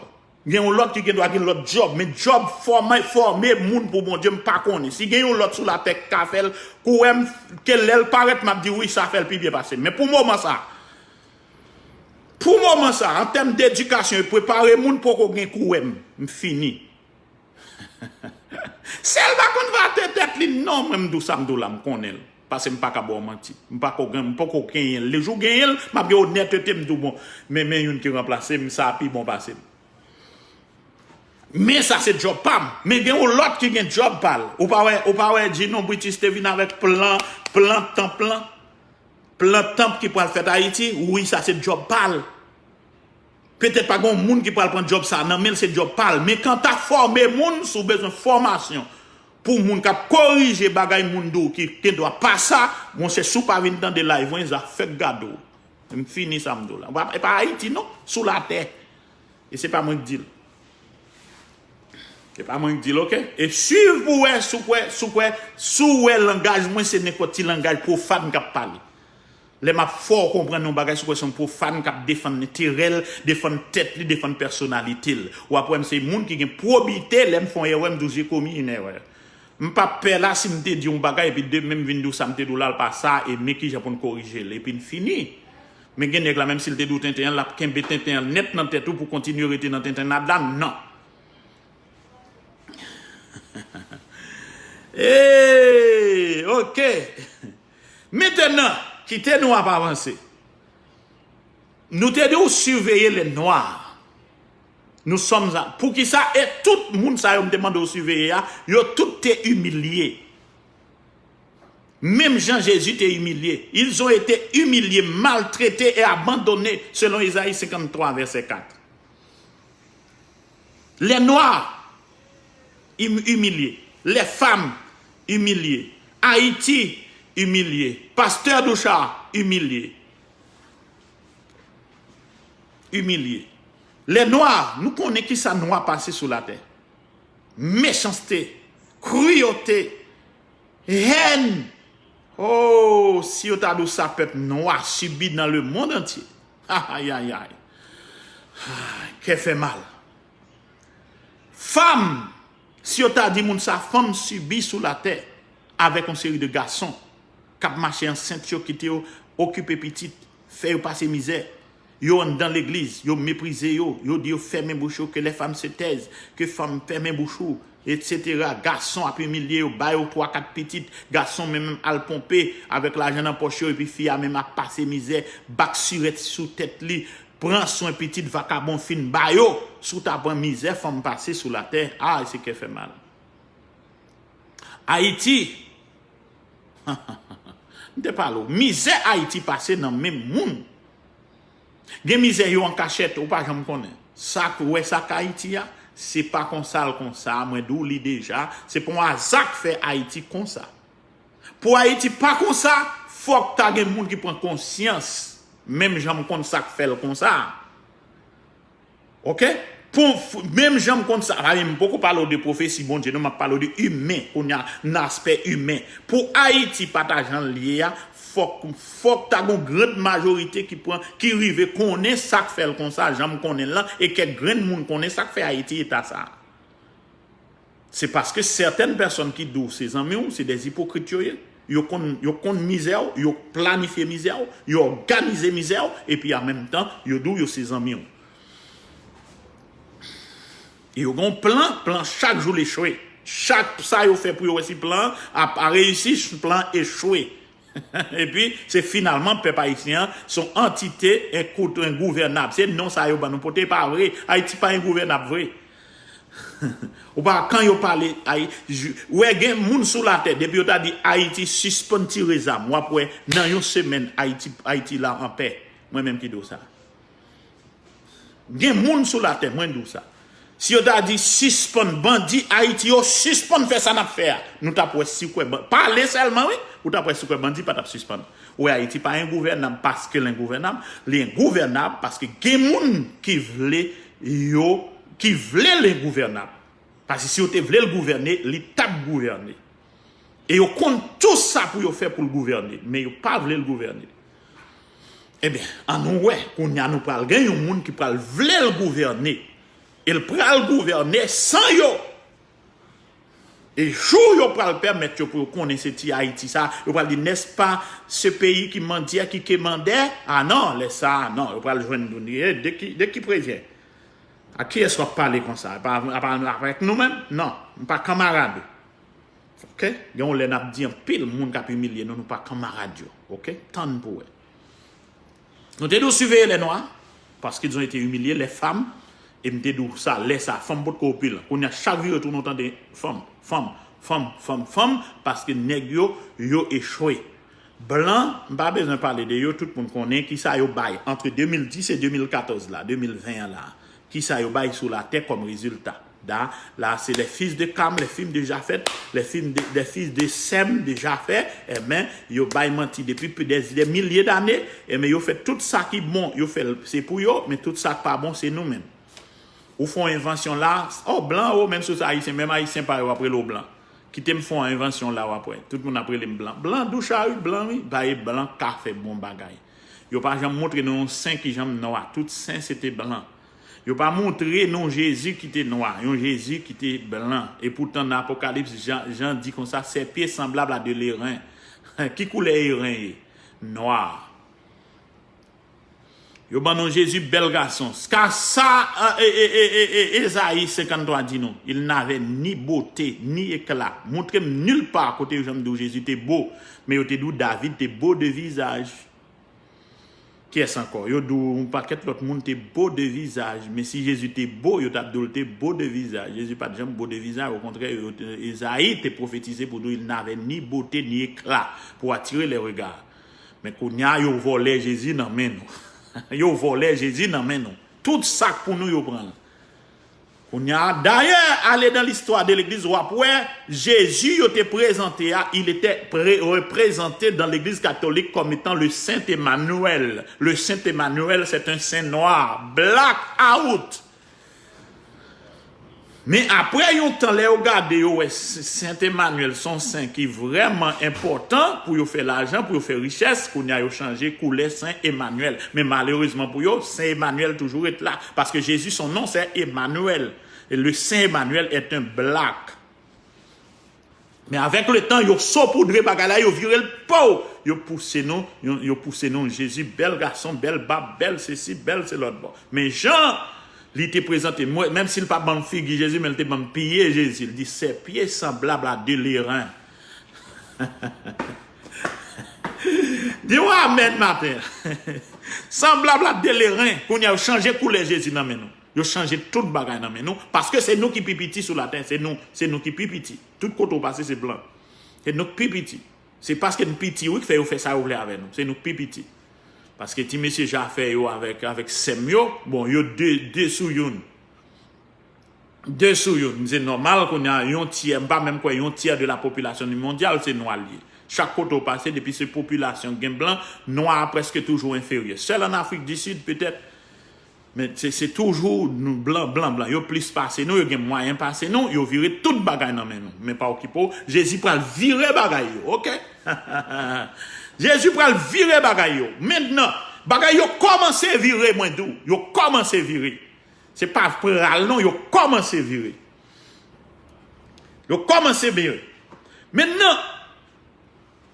Gen yon lòt ki gen dwa gen lòt djòb. Men djòb fòme, fòme moun pou Bondye, m pa konnen. Si gen yon lòt sou latè k ka fè l, kouwè m, ke lè l parèt, m ap di wi, sa fè l pi byen pase m. Men pou moman sa, pou moman sa, an tèm dedikasyon e prepare moun, poko gen kouwè m. M fini. Sèl pa konn vate tèt li, non, mwen m di w sa m di w la, m konnen l. Paske m pa ka ba w manti. M pa ko gen, m poko genyen l. Lejou genyen l, m ap gen onètete, m di w bon, men, men youn ki ranplase m, sa a pi bon pase m. Men sa se djòb pa m. Men gen yon lòt ki gen djòb pa l. Ou pa wè, ou pa wè Gino Britis te vin avèk plan, plan tanp lan? Plan tanp ki pral fèt Ayiti, wi, sa se djòb pa l. Petèt pa gen yon moun ki pral pran djòb sa nan men l, se djòb pa l. Men kanta fòme moun, si w bezwen fòmasyon pou moun k ap korije bagay moun di w ki gen dwa pa sa, monchè, si w pa vin tande live mwen, zafè k gade w. M fini sa m di w la. E pa Ayiti non, sou latè. E se pa mwen k di l. Se pa mwen k di l, oke? E swiv pou wè, si w kwè, si w kwè, si w wè langaj mwen, se nenpòt ti langaj pwofàn k ap pale. Lè m ap fè w konprann yon bagay, si w kwè se yon pwofàn k ap defann enterè l, defann tèt li, defann pèsonalite l. W ap wè m se moun ki gen pwobite, lè m fè yon erè, m di w j'ai commis une erreur. M p ap pè la si m te di yon bagay, epi demen m vin di w sa m te di w la, l pa sa, e men kijan pou n korije l, epi n fini. Men gen nèg la, menm si l te di w tenten an, l ap kenbe tenten an nèt nan tèt ou pou kontinye rete nan tenten an, nan. Eee, oke. Mentenan, kite nou ap avanse. Nou te di w surveillez les noirs. Nous sommes à, poukisa, e tout moun sa yo m te mande w siveye a, yo tout te imilye. Menm jan Jezi te imilye. Ils ont été humiliés, maltraités et abandonnés, selon Ezayi senkanntwa, vèsè kat. Les noirs, im-, imilye. Les femmes, imilye. Ayiti, Imilye. Pastè Ducharge, imilye. Imilye. Lè nwa, nou konnen kisa nwa pase sou latè. Mechanste, kriyote, hèn. Oh, si yo ta di w sa pèp nwa sibi nan le monde entier. Ayayay. Kè fè mal. Fanm, si yo ta di moun sa, fanm sibi sou latè avèk yon seri de gason k ap mache ansent yo, kite yo okipe pitit, fè yo pase mizè. Yo anndan legliz, yo meprize yo, yo di yo fèmen bouch yo, que les femmes se taisent, ke fanm fèmen bouch ou, etsetera. Gason ap imilye yo, ba yo twa kat pitit, gason menm al ponpe avèk lajan nan pòch yo, epi fi a menm ap pase mizè, bak sirèt sou tèt li, pran swen pitit vakabon fin ba yo. Si w ta pran mizè fanm pase sou latè, a, se kè fè mal. Ayiti, m te pale w, mizè Ayiti pase nan men moun. Gen mizè yo an kachèt, ou pa janm konnen. Sa k wè sa k Ayiti a, se pa konsa l konsa, mwen di w li deja, se pa yon aza k fè Ayiti konsa. Pou Ayiti pa konsa, fòk ta gen moun ki pran konsyans, menm jan m konn sa k fè l konsa. Oke? Pou, menm jan m konn sa, pa m poko pale w de pwofesi Bondye, non, m ap pale w de imen, kounye a, nan aspè imen. Pou Ayiti pa ta jan l ye a, fòk, fòk ta gon grand majorite ki pran, ki rive konnen sa k fè l konsa, jan m konnen l lan, e kèk grenn moun konnen sa k fè Ayiti eta sa. Se paske sètèn pèsòn ki di w se zanmi w, se dè ipokrit yo ye. Yo konn, yo konn mizè w, yo planifye mizè w, yo òganize mizè w, epi an menm tan, yo di w yo se zanmi w. E yo gen yon plan, plan chak jou l echwe. Chak sa yo fè pou yo wè si plan an ap reyisi, plan an echwe. Epi, se finalman pèp ayisyen an, se yon antite enkout-, engouvènab. Se non sa yo ban nou pote, pa vre. Ayiti pa engouvènab vre. Ou pa, kan yo pale, ay, ou wè gen moun sou latè, depi yo ta di Ayiti sispann tire zam, w ap wè nan yon semèn Ayiti, Ayiti la anpè. Mwen menm ki di w sa. Gen moun sou latè, mwen di w sa. Si yo ta di sispann bandi Ayiti yo, sispann fè sa n ap fè a, nou t ap wè si kwè ban-, pale sèlman wi, ou t ap wè si kwè bandi pa t ap sispann. Ou wè Ayiti pa engouvènab paske l engouvènab, li engouvènab paske gen moun ki vle yo, ki vle l engouvènab. Paske si yo te vle l gouvène, li t ap gouvène. E yo konn tou sa pou yo fè pou l gouvène, men yo pa vle l gouvène. Ebyen, ann nou wè, kounye a nou pral gen yon moun ki pral vle l gouvène. E l pral gouvène san yo. E jou yo pral pèmèt yo pou yo konnen se ti Ayiti sa, yo pral di, n'est-ce pas ce pays qui mendiait, qui quémandait? A non, lè sa a, non, yo pral jwenn nou, e de ki, de ki prevyen? A kiyès w ap pale konsa? E pa, e pa avèk nou menm? Non, m pa kanmarad ou. Oke? Gen yon lè n ap di anpil moun k ap imilye nou, nou pa kanmarad yo. Oke? Tann pou wè. Nou te di w siveye lè nwa, parce qu'ils ont été humiliés, les femmes, e m te di w sa, lè sa, fanm potko opilan. Kounye a, chak vire tounen w tande fanm, fanm, fanm, fanm, fanm, paske nèg yo, yo echwe. Blan, m pa bezwen pale de yo, tout moun konnen kisa yo bay entre de mil dis e de mil katòz la, de mil ven an la. Kisa yo bay sou latè kòm rezilta? Da, la, se les fils de Ham, les films de Japheth, les films de, les fils de Sem, de Japheth, enben, yo bay manti depi pli de, de milye dane, enben, yo fè tout sa ki bon, yo fè l, se pou yo, men tout sa k pa bon, se nou menm. Ou fè yon envansyon la, oh, blan, oh, menm si w se ayisyen, menm ayisyen pa yo ap rele w blan. Kite m fè yon envansyon la, w ap wè. Tout moun ap rele m blan. Blan, Ducharge, blan, wi. Ba e blan ka fè bon bagay. Yo pa janm montre nou yon sen ki janm nwa. Tout sen se te blan. Yo pa montre nou Jezi ki te nwa, yon Jezi ki te blan. E poutan, nan Apokalips, Jan, Jan di konsa, ses pieds semblables à de l'airain. Ki koulè eren ye? Nwa. Yo ban nou Jezi bèl gason. Ka sa, e, e, e, e, e, Ezayi senkanntwa di nou, il n'avait ni beauté, ni éclat. Montre m nil pa kote yo janm di w Jezi te bo, men yo te di w David te bo de vizaj. Kiyès ankò? Yo di w yon pakèt lòt moun te bo de vizaj, men si Jezi te bo, yo t ap di w l te bo de vizaj. Jezi pa t janm bo de vizaj, okontrè, yo te, Ezayi te pwofetize pou di w, il n'avait ni beauté ni éclat pour attirer les regards. Men kounye a, yo vòlè Jezi nan men nou. Yo vòlè Jezi nan men nou. Tout sa k pou nou, yo pran l. Kounye a, dayè, ale nan listwa de legliz, w ap wè, Jezi yo te prezante a, il était pré- représenté dans l'église catholique comme étant le Saint Emmanuel. Le Saint Emmanuel, c'est un saint noir. Black out! Men apre yon tan, lè yo gade, yo wè Sent Emanyèl se yon sen ki vrèman enpòtan pou yo fè lajan, pou yo fè richès, kounye a yo chanje koulè Sen Emanyèl. Men malerezman pou yo, Sen Emanyèl toujou ret la, paske Jezi son non se Emanyèl. E le Sen Emanyèl est un black. Men avèk letan, yo sopoudre bagay la, yo vire l pow. Yo pouse nou, yo, yo pouse nou, Jezi bèl gason, bèl bab, bèl sesi, bèl se lòt bò. Men jan li te prezante, mwen, menm si l pa ban m figi Jezi, men l te ban m pye Jezi. L di, ses pieds semblables à de l'airain. Di w amèn maten. Semblables à de l'airain. Kounye a, yo chanje koulè Jezi nan men nou. Yo chanje tout bagay nan men nou, paske se nou ki pi piti sou latè, se nou, se nou ki pi piti. Tout kote w pase, se blan. Se nou ki pi piti. Se paske n piti, wi, ki fè yo fè sa yo vle avè nou. Se nou ki pi piti. Paske ti mesye Jafè yo avèk, avèk sè m yo, bon, yo de, de sou youn. De sou youn. Se nòmal kounye a, yon tyè, m pa menm kwè yon tyè de la population mondyal, se nwa l ye. Chak kote w pase, depi se popilasyon gen blan, nwa a prèske toujou enferyè. Sèl an Afrik di Sid, petèt, men se, se toujou nou, blan, blan, blan. Yo plis pase nou, yo gen mwayen pase nou, yo vire tout bagay nan men nou. Men pa okipe w, Jezi pral vire bagay yo, oke? Jezi pral vire bagay yo. Mentnan, bagay yo kòmanse vire, mwen di w. Yo kòmanse vire. Se pa pral non, yo kòmanse vire. Yo kòmanse vire. Mentnan,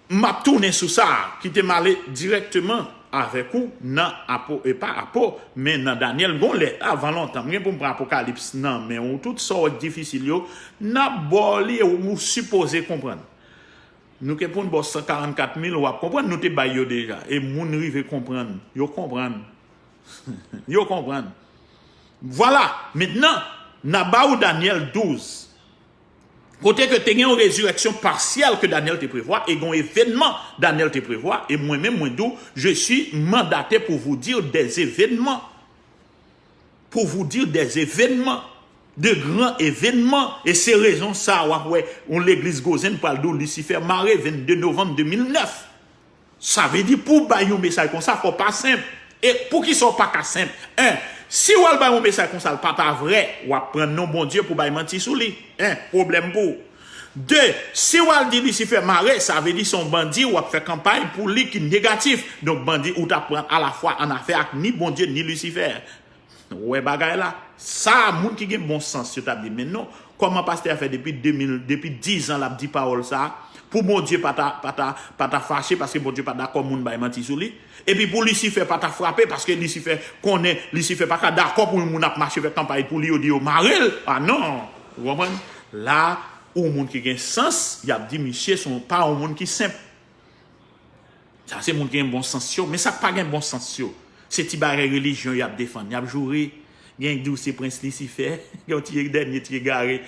m ap tounen sou sa, kite m ale dirèkteman avèk ou nan Apo, e pa Apo, men nan Danyèl, gon lè, avan lontan, m gen pou m pran Apokalips nan men ou, tout sa w wè k difisil yo, n ap ba w li, ou, ou sipoze konprann. Nou ke pou n ba w san karannkat mil, w ap konprann, nou te bay yo deja, e moun rive konprann, yo konprann. Yo konprann. Vwala, mentnan, n a ba ou Danyèl douz. Kote ke te gen yon rezirèksyon pasyèl ke Danyèl te prevwa, e gen yon evènman Danyèl te prevwa, e mwen menm, mwen di w, je suis mandaté pour vous dire des événements. Pour vous dire des événements. De grands événements. E se rezon sa a, w ap wè, yon legliz Gozen pral di w Lisifè mare, vennde novanm de mil nèf. Sa vle di pou w bay yon mesaj konsa, fò w pa senp. E poukisa w pa ka senp? En, si w al bay yon mesaj konsa, l pa ta vrè, w ap pran non Bondye pou bay manti sou li. En, pwoblèm pou w. De, si w al di Lisifè mare, sa vle di se yon bandi w ap fè kanpay pou li ki negatif. Donk, bandi ou t ap pran alafwa annafè ak ni Bondye, ni Lisifè. Ou wè bagay la? Sa, moun ki gen bon sans yo t ap di, men non, kòman pastè a fè depi de mil, depi diz an l ap di pawòl sa a, pou Bondye pa ta, pa ta, pa ta fache paske Bondye pa dakò moun bay manti sou li? Epi pou Lisifè pa ta frape paske Lisifè konnen, Lisifè pa ka dakò pou yon moun ap mache fè kanpay pou li, yo di yo mare l? A non! Ou konprann? La, yon moun ki gen sans, y ap di misye se yon, pa yon moun ki senp. Sa se moun ki gen bon sans yo. Men sa k pa gen bon sans yo, se ti bagay relijyon y ap defann. Y ap joure, gen k di w se prens Lisifè, gen yon ti dènye ti egare,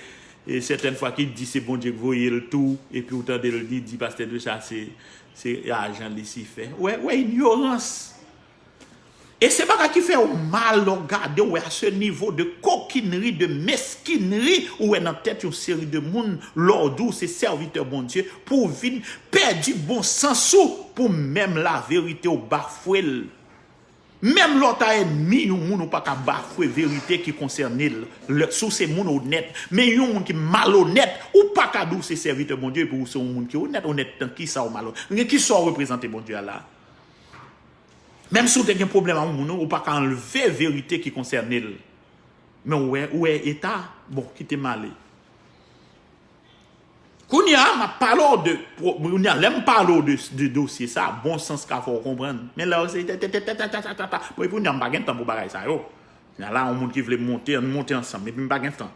e sètèn fwa ki di se Bondye k voye l tou, epi w tande l di, di pastè de sa se, se ajan Lisifè. Wè, wè inyorans. E se bagay ki fè w mal lè w gade, w wè a se nivo de kokinri, de meskinri, ou wè nan tèt yon seri de moun, lè w di w se sèvitè Bondye, pou w vin pèdi bon sans ou, pou menm laverite w bafwe l. Menm lè w ta ènmi yon moun, ou pa ka bafwe verite ki konsène l. Lè, si w se moun onèt, men yon moun ki malonèt, ou pa ka di w se sèvitè Bondye, epi w se yon moun ki onèt. Onèt nan kisa w malonèt? Nan kisa w reprezante Bondye a la? Menm si w te gen pwoblèm ak yon moun, ou pa ka anlve verite ki konsène l. Men ou wè, ou wè eta, bon, kite m ale. Kounye a, m ap pale w de, kounye a, lè m pale w de, de dosye sa, bon sans ka fè w konprann. Men lè w se ta, ta, ta, ta, ta, ta, ta, ta. Bon, kounye a, m pa gen tan pou bagay sa yo. Kounye a la, yon moun ki vle monte, ann monte ansanm, epi m pa gen tan.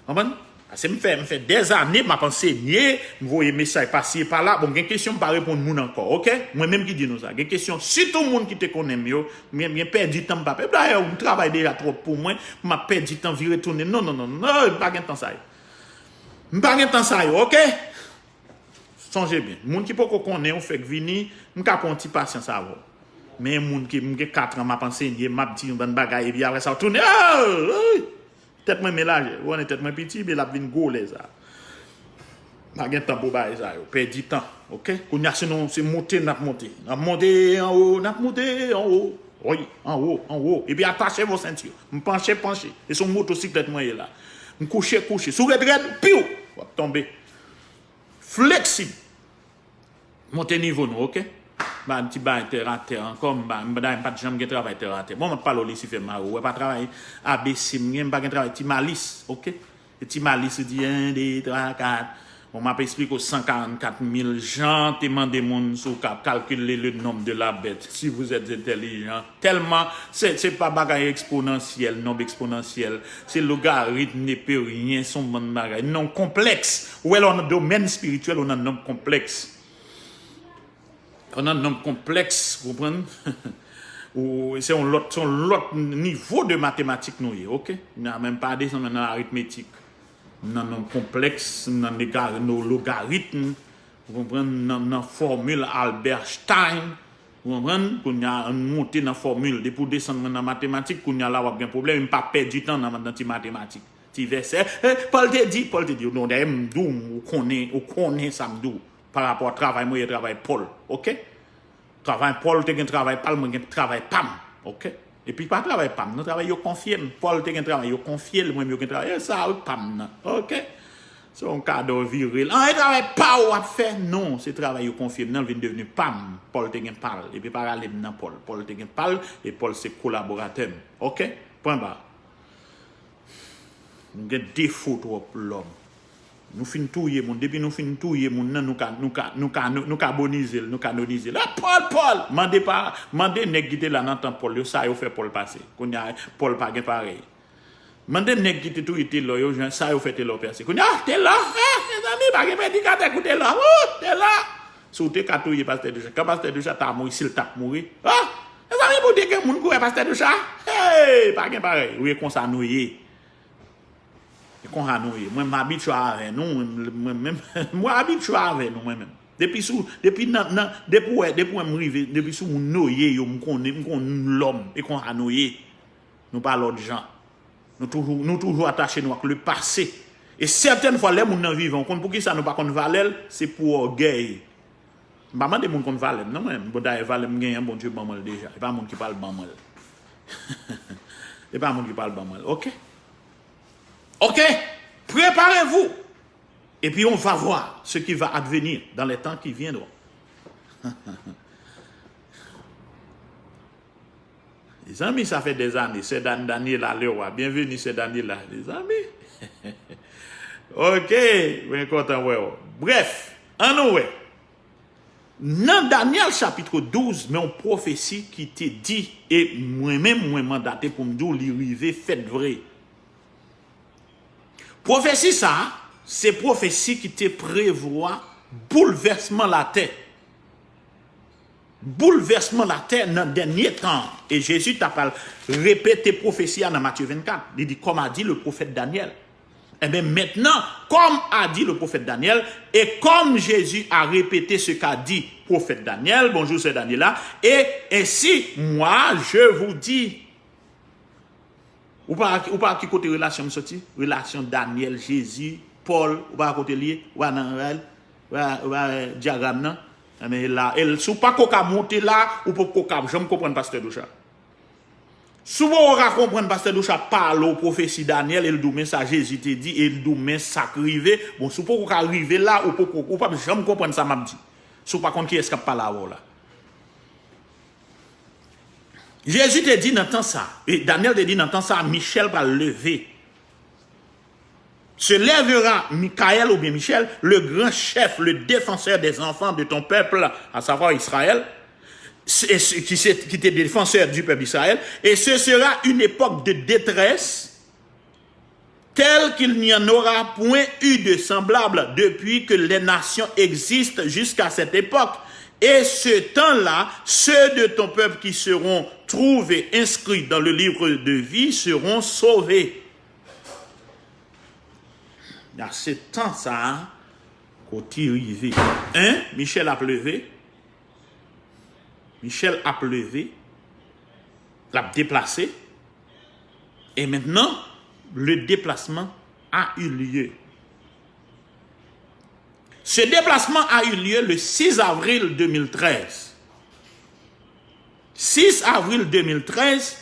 Konprann? Paske m fè, m fè dèzane, m ap ansenye, m voye mesaj pase pala. Bon, gen kesyon m pa reponn moun ankò, oke? Mwen menm ki di nou sa. Gen kesyon, sitou moun ki te konnen m yo, m gen, m gen pèdi tan m pa pè. Dayè, m travay deja twòp pou mwen, m ap pèdi tan vire tounen. Non, non, non, non, non, m pa gen tan sa yo. M pa gen tan sa yo, oke? Sonje byen, moun ki poko konnen w fèk vini, m ka pran yon ti pasyans avè w. Men moun ki, m gen kat an m ap ansenye, m ap di yon bann bagay, epi apre sa, w tounen, oh, oh, Tèt mwen melaje. Ou konnen tèt mwen piti, men l ap vin gwo lè sa. Pa gen tan pou bagay sa yo. Pèdi tan. Oke? Kounye a, se nou, se monte n ap monte. N ap monte anwo, n ap monte anwo. Wi, anwo, anwo. Epi atache vos senti. M panche, panche. E se yon motosiklèt mwen ye la. M kouche, kouche. Si w ret rèd, piw! W ap tonbe. Fleksib. Monte nivo nou, oke? M pa ti bay tèratè ankò, m pa, m pa, m pa t janm gen travay tèratè. Bon, m ap pale w Lisifè Maro, ou wè pa travay A B C m gen, m pa gen travay Ti Malis, oke? E Ti Malis ou di en, de, twa, kat. Bon, m ap eksplike w san karannkat mil jan te mande moun si w ka kalkile le nombre de la bête, si vous êtes intelligent. Tèlman, se, se pa bagay eksponansyèl, nonb eksponansyèl. Se logaritm, neperiyen, se yon bann bagay. Non, konplèks. Ou wè lè w nan domèn espirityèl, ou nan nonb konplèks. Ou nan nonb konplèks, ou konprann? Ou, se yon lòt, se yon lòt nivo de matematik nou ye, oke? N a menm pa desann nan aritmetik. Nan nonb konplèks, nan nega-, no-, logaritm, ou konprann? Nan, nan fòmil Albert Einstein, ou konprann? Kounye a, n monte nan fòmil. Depi w desann nan matematik, kounye a la w ap gen pwoblèm. M pa pèdi tan nan, nan ti matematik. Ti vèsè. Eh, Pòl te di, Pòl te di. Non, dayè, m di w, ou konnen, ou konnen sa m di w. Pa rapò a travay mwen, e travay Pòl. Oke? Travay Pòl te gen travay pa l, mwen gen travay pa m. Oke? Epi pa travay pa m, non, travay yo konfye m. Pòl te gen travay yo konfye l, mwen menm yo gen travay, e sa, wi, pa m nan. Oke? Se yon kado vire l. An, e travay pa w w ap fè? Non, se travay yo konfye m nan, l vin devni pa m. Pòl te gen pa l. Epi pa rale m nan Pòl. Pòl te gen pa l, e Pòl se kolaboratè m. Oke? Pwen ba. Nou gen defo twòp lòm. Nou fin touye moun. Depi nou fin touye moun nan, nou ka, nou ka, nou ka, nou, nou ka bonize l, nou kanonize l. Ah, Pòl, Pòl! Mande pa, mande nèg ki te la nan tan Pòl yo, sa yo fè Pòl pase. Kounye a, Pòl pa gen parèy. Mande nèg ki te touye Telò yo, jan, sa yo fè Telò pase. Kounye a, ah, Telò! Ah, mezanmi, pa gen predikatè kou Telò. Wouh, Telò! Si w te ka touye Pastè Duchat, kan Pastè Duchat ta mouri, si l t ap mouri. Ah! Mezanmi, pou te gen moun kouri Pastè Duchat. Hey, pa gen parèy. Wi, e konsa nou ye. E konsa nou ye. Mwen, m abitye avè nou. Mwen, mwen, mwen, mwen abitye avè nou, mwen menm. Depi sou, depi nan, nan, depi w wè, depi w wè m rive, depi sou moun nou ye yo, m konnen, m konnen lòm. E konsa nou ye. Nou pa lòt jan. Nou toujou, nou toujou atache nou ak le pase. E sètèn fwa, lè moun nan vivan, ou konn poukisa nou pa konn valè l? Se pou ògèy. M pa mande moun konn valè m, non, mwen. Bon, dayè, valè m genyen an, Bondye ban mwen l deja. E pa moun ki pral ban mwen l. E pa moun ki pral ban mwen l. Oke? Oke? Préparez-vous. Et puis on va voir ce qui va advenir dans les temps qui viendront. Mezanmi, sa fè dèzane. Sè Dan-, Daniela Leroy. Byenveni, sè Daniela. Mezanmi. Oke, mwen kontan wè w. Brèf, ann nou wè. Nan Danyèl chapit douz, men yon pwofesi ki te di, e mwen menm, mwen mandate pou m di w, li rive fèt vre. Pwofesi sa a, se pwofesi ki te prevwa boulvèsman latè. Boulvèsman latè nan dènye tan an. E Jezi t ap al repete pwofesi a nan Matye vennkat. Li di, comme a dit le prophète Daniel. Eh bien, maintenant, comme a dit le prophète Daniel, et comme Jésus a répété ce qu'a dit prophète Daniel, bonjour, c'est Daniela, et ainsi, moi, je vous dis, Ou pa, ou pa ki kote relasyon m soti? Relasyon Danyèl, Jezi, Pòl, ou pa kote l ye? Ou pa nan rèl? Ou pa, ou pa, eh, dyagram nan? Enben, e la, e l, si w pa ko ka monte la, ou poko ka janm konprann Pastè Doucha. Si w poko ka konprann Pastè Doucha pale w pwofesi Danyèl, e l di w men sa Jezi te di, e l di w men sa k rive, bon, si w poko ka rive la, ou poko, ou p ap janm konprann sa m ap di. Si w pa konn kiyès k ap pale avè w la. Jezi te di nan tan sa, e Danyèl te di nan tan sa, Michèl pral leve. Se lèvera Mikaèl oubyen Michèl, le gran chèf, le défenseur des enfants de ton peuple, à savoir Israël, se, se, ki se, ki te défenseur du peuple d'Israël, et ce sera une époque de détresse tel qu'il n'y en aura point eu de semblable depuis que les nations existent jusqu'à cette époque. Et ce temps-là, ceux de ton peuple qui seront trouvés inscrits dans le livre de vie seront sauvés. Nan se tan sa a, kote rive. Hein? Michèl ap leve. Michèl ap leve. L ap deplase. E mentnan, Le déplacement a eu lieu. Ce déplacement a eu lieu le six avril deux mille treize. Six avril deux mille treize,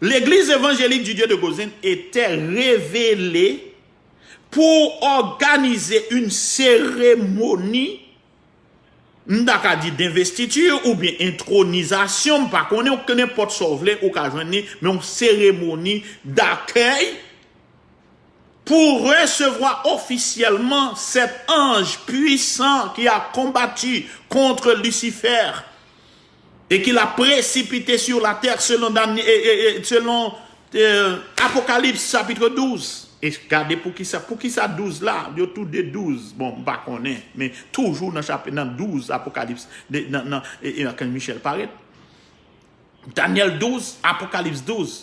l'Église évangélique du Dieu de Gozen était révélée pour organiser une cérémonie, m ta ka di d'investiture oubyen entwonizasyon, m pa konnen, ou nenpòt sa w vle, ou ka jwenn li, men yon seremoni d'accueil pour recevoir officiellement cet ange puissant qui a combattu contre Lucifer et qu'il a précipité sur la terre selon, Dan- et- et- et selon euh, Apocalypse chapitre douze. E gade poukisa, poukisa douz la, yo tou de douz. Bon, m pa konnen, men toujou nan chapit, nan douz Apokalips, de- nan, nan, e, e, kan Michel parèt. Daniel douz, Apokalips douz.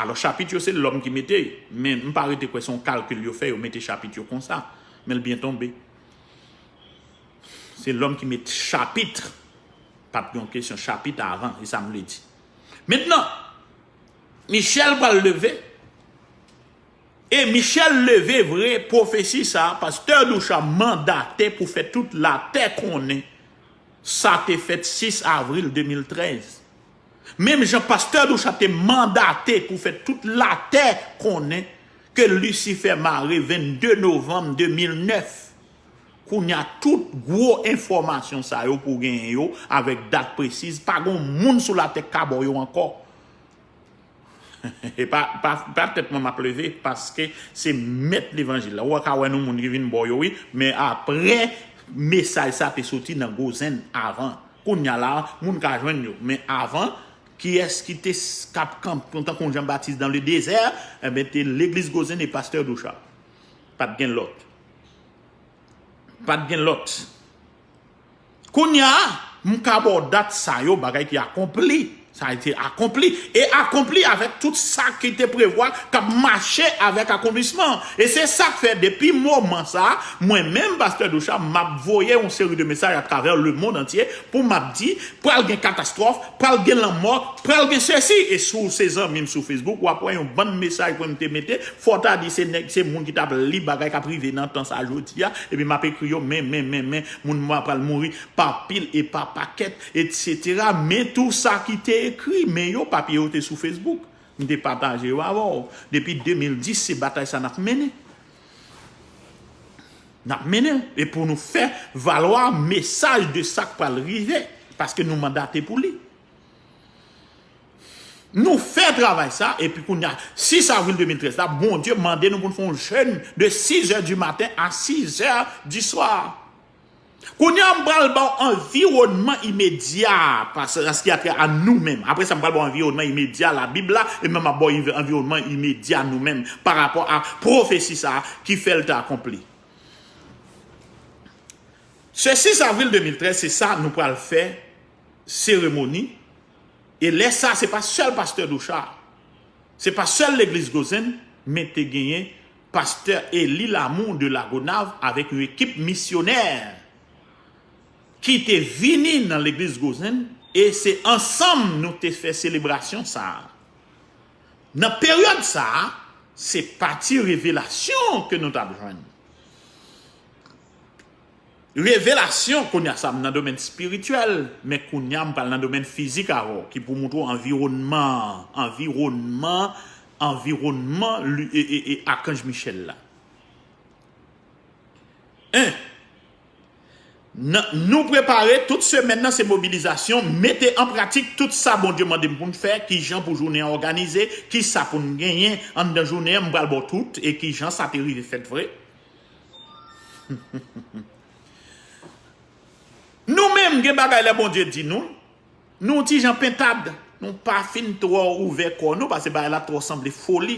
Alò, chapit yo, se lòm ki mete, men m pa rete kwè se yon kalkil yo fè, yo mete chapit yo konsa. Men l byen tonbe. Se lòm ki met chapit. Pa t gen yon kesyon chapit avan, e sa m vle di. Mentnan, Michel pral leve. E Michel leve vre, pwofesi sa a, pastè Doucha mandate pou fè tout latè konnen sa te fèt sis avril de mil trèz. Menm jan pastè Doucha te mandate pou fè tout latè konnen ke Lisifè mare vennde novanm de mil nèf. Kounye a, tout gwo enfòmasyon sa yo pou w genyen yo avèk dat presiz, pa gen yon moun sou latè k ka ba w yo ankò. E pa, pa, pa tèt mwen m ap leve, paske se mèt levanjil la. Ou ka wè nou moun ki vin ba w yo, wi, men apre mesaj sa te soti nan Gozen avan. Kounye a la, moun ka jwenn yo. Men avan, kiyès ki te s- k ap kanpe tankou Jan Batis dans le désert? Enben, te legliz Gozen e pastè Doucha. Pa t gen lòt. Pa t gen lòt. Kounye a, m ka ba w dat sa yo, bagay ki akonpli. Sa a été accompli. E akonpli avèk tout sa ki te prevwa k ap mache avèk akonplisman. E se sa k fè, depi moman sa a, mwen menm, pastè Doucha, m ap voye yon seri de mesaj atravè lemonn antye pou m ap di, pral gen katastwòf, pral gen lanmò, pral gen sesi. E si w se zanmi m sou Facebook, w ap wè yon bann mesaj mwen m te mete, fò ta di se nèg, se moun ki t ap li bagay k ap rive nan tan sa a jodi a, epi m ap ekri yo, men, men, men, men, moun mwen pral mouri pa pil e pa pakèt, etsetera. Men tou sa ki te ekri, men yo, papye yo te sou Facebook. M te pataje yo avè w. Depi de mil dis, se batay sa n ap mennen. N ap mennen l. E pou nou fè valwa mesaj de sa k pral rive. Paske nou mandate pou li. Nou fè travay sa, epi kounye a, sis avril de mil trèz la, Bondye mande nou pou n fè yon jèn de six heures du matin à six heures du soir. Kounye a, m pral ba w anviwònman imedya, paske sa ki a trait à nou menm. Apre sa, m pral ba w anviwònman imedya Labib la, e m ap ba w anviwònman imedya nou menm, pa rapò a pwofesi sa a ki fè l te akonpli. Se sis avril de mil trèz, se sa nou pral fè seremoni. E lè sa, se pa sèl pastè Doucha, se pa sèl legliz Gozen, men te genyen pastè Élie Lamour de Lagonav avèk yon ekip misyonè ki te vini nan legliz Gozen, e se ansanm nou te fè selebrasyon sa a. Nan peryòd sa a, se pati revelasyon ke nou t ap jwenn. Revelasyon, kounye a sa m nan domèn espirityèl, men kounye a m pral nan domèn fizik avè w, ki pou montre w anviwònman, anviwònman, anviwònman li- e, e, e, Akanj Michèl la. En, nan- nou prepare tout semèn nan, se mobilizasyon, mete an pratik tout sa Bondye mande m pou n fè, ki jan pou jounen an òganize, ki sa pou n genyen anndan jounen an, m pral ba w tout, e ki jan sa te rive fèt vre. Nou menm, gen bagay lè Bondye di nou, nou ti jan pentad, nou pa fin twò ouvè kò nou, paske bagay la twò sanble foli.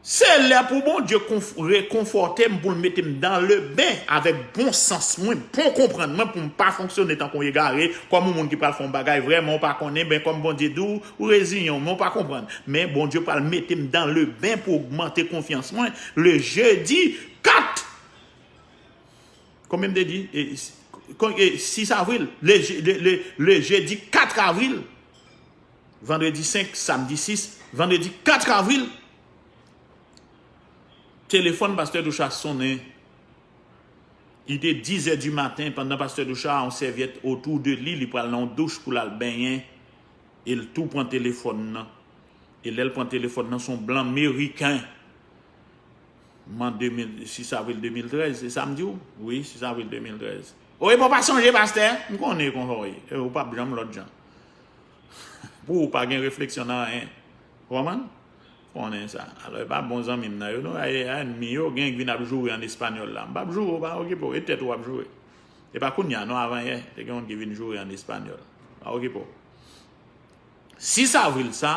Se lè pou Bondye konf- rekonfòte m, pou l mete m dans le bain avèk bon sans mwen, bon konprann mwen, pou m pa fonksyone tankou yon egare, kòm yon moun ki pral fè yon bagay vrèman ou pa konnen, ben kòm Bondye di w, ou reziyen w, men ou pa konprann. Men Bondye pral mete m dans le bain pou ogmante konfyans mwen. Le jeudi quatre, konbyen m te di? E, kon- e, sis avril. Le, je- le, le, le jeudi quatre avril, Vandredi senk, samdi sis, vandredi kat avril, telefòn pastè Doucha sonnen. Li te dizè di maten, pandan pastè Doucha a yon sèvyèt otou de li, li pral nan yon douch pou l al benyen, e l tou pran telefòn nan. E lè l pran telefòn nan, se yon blan meriken. Man de mil, sis avril de mil trèz, se sa m di w? Wi, sis avril de mil trèz. O, epi w pa sonje, pastè? M konnen konsa w ye. E ou p ap janm lòt jan. Pou ou pa gen refleksyon nan anyen. Ou konprann? Konnen sa. Alò, e pa bon zanmi m nan yo, non, a, a ènmi yo, gen k vin ap joure an espanyòl la. M p ap joure w, pa okipe w, e tèt ou w ap joure. E pa kounye a, non, avan yè, te gen moun ki vin joure an espanyòl. Pa okipe w. Sis avril sa,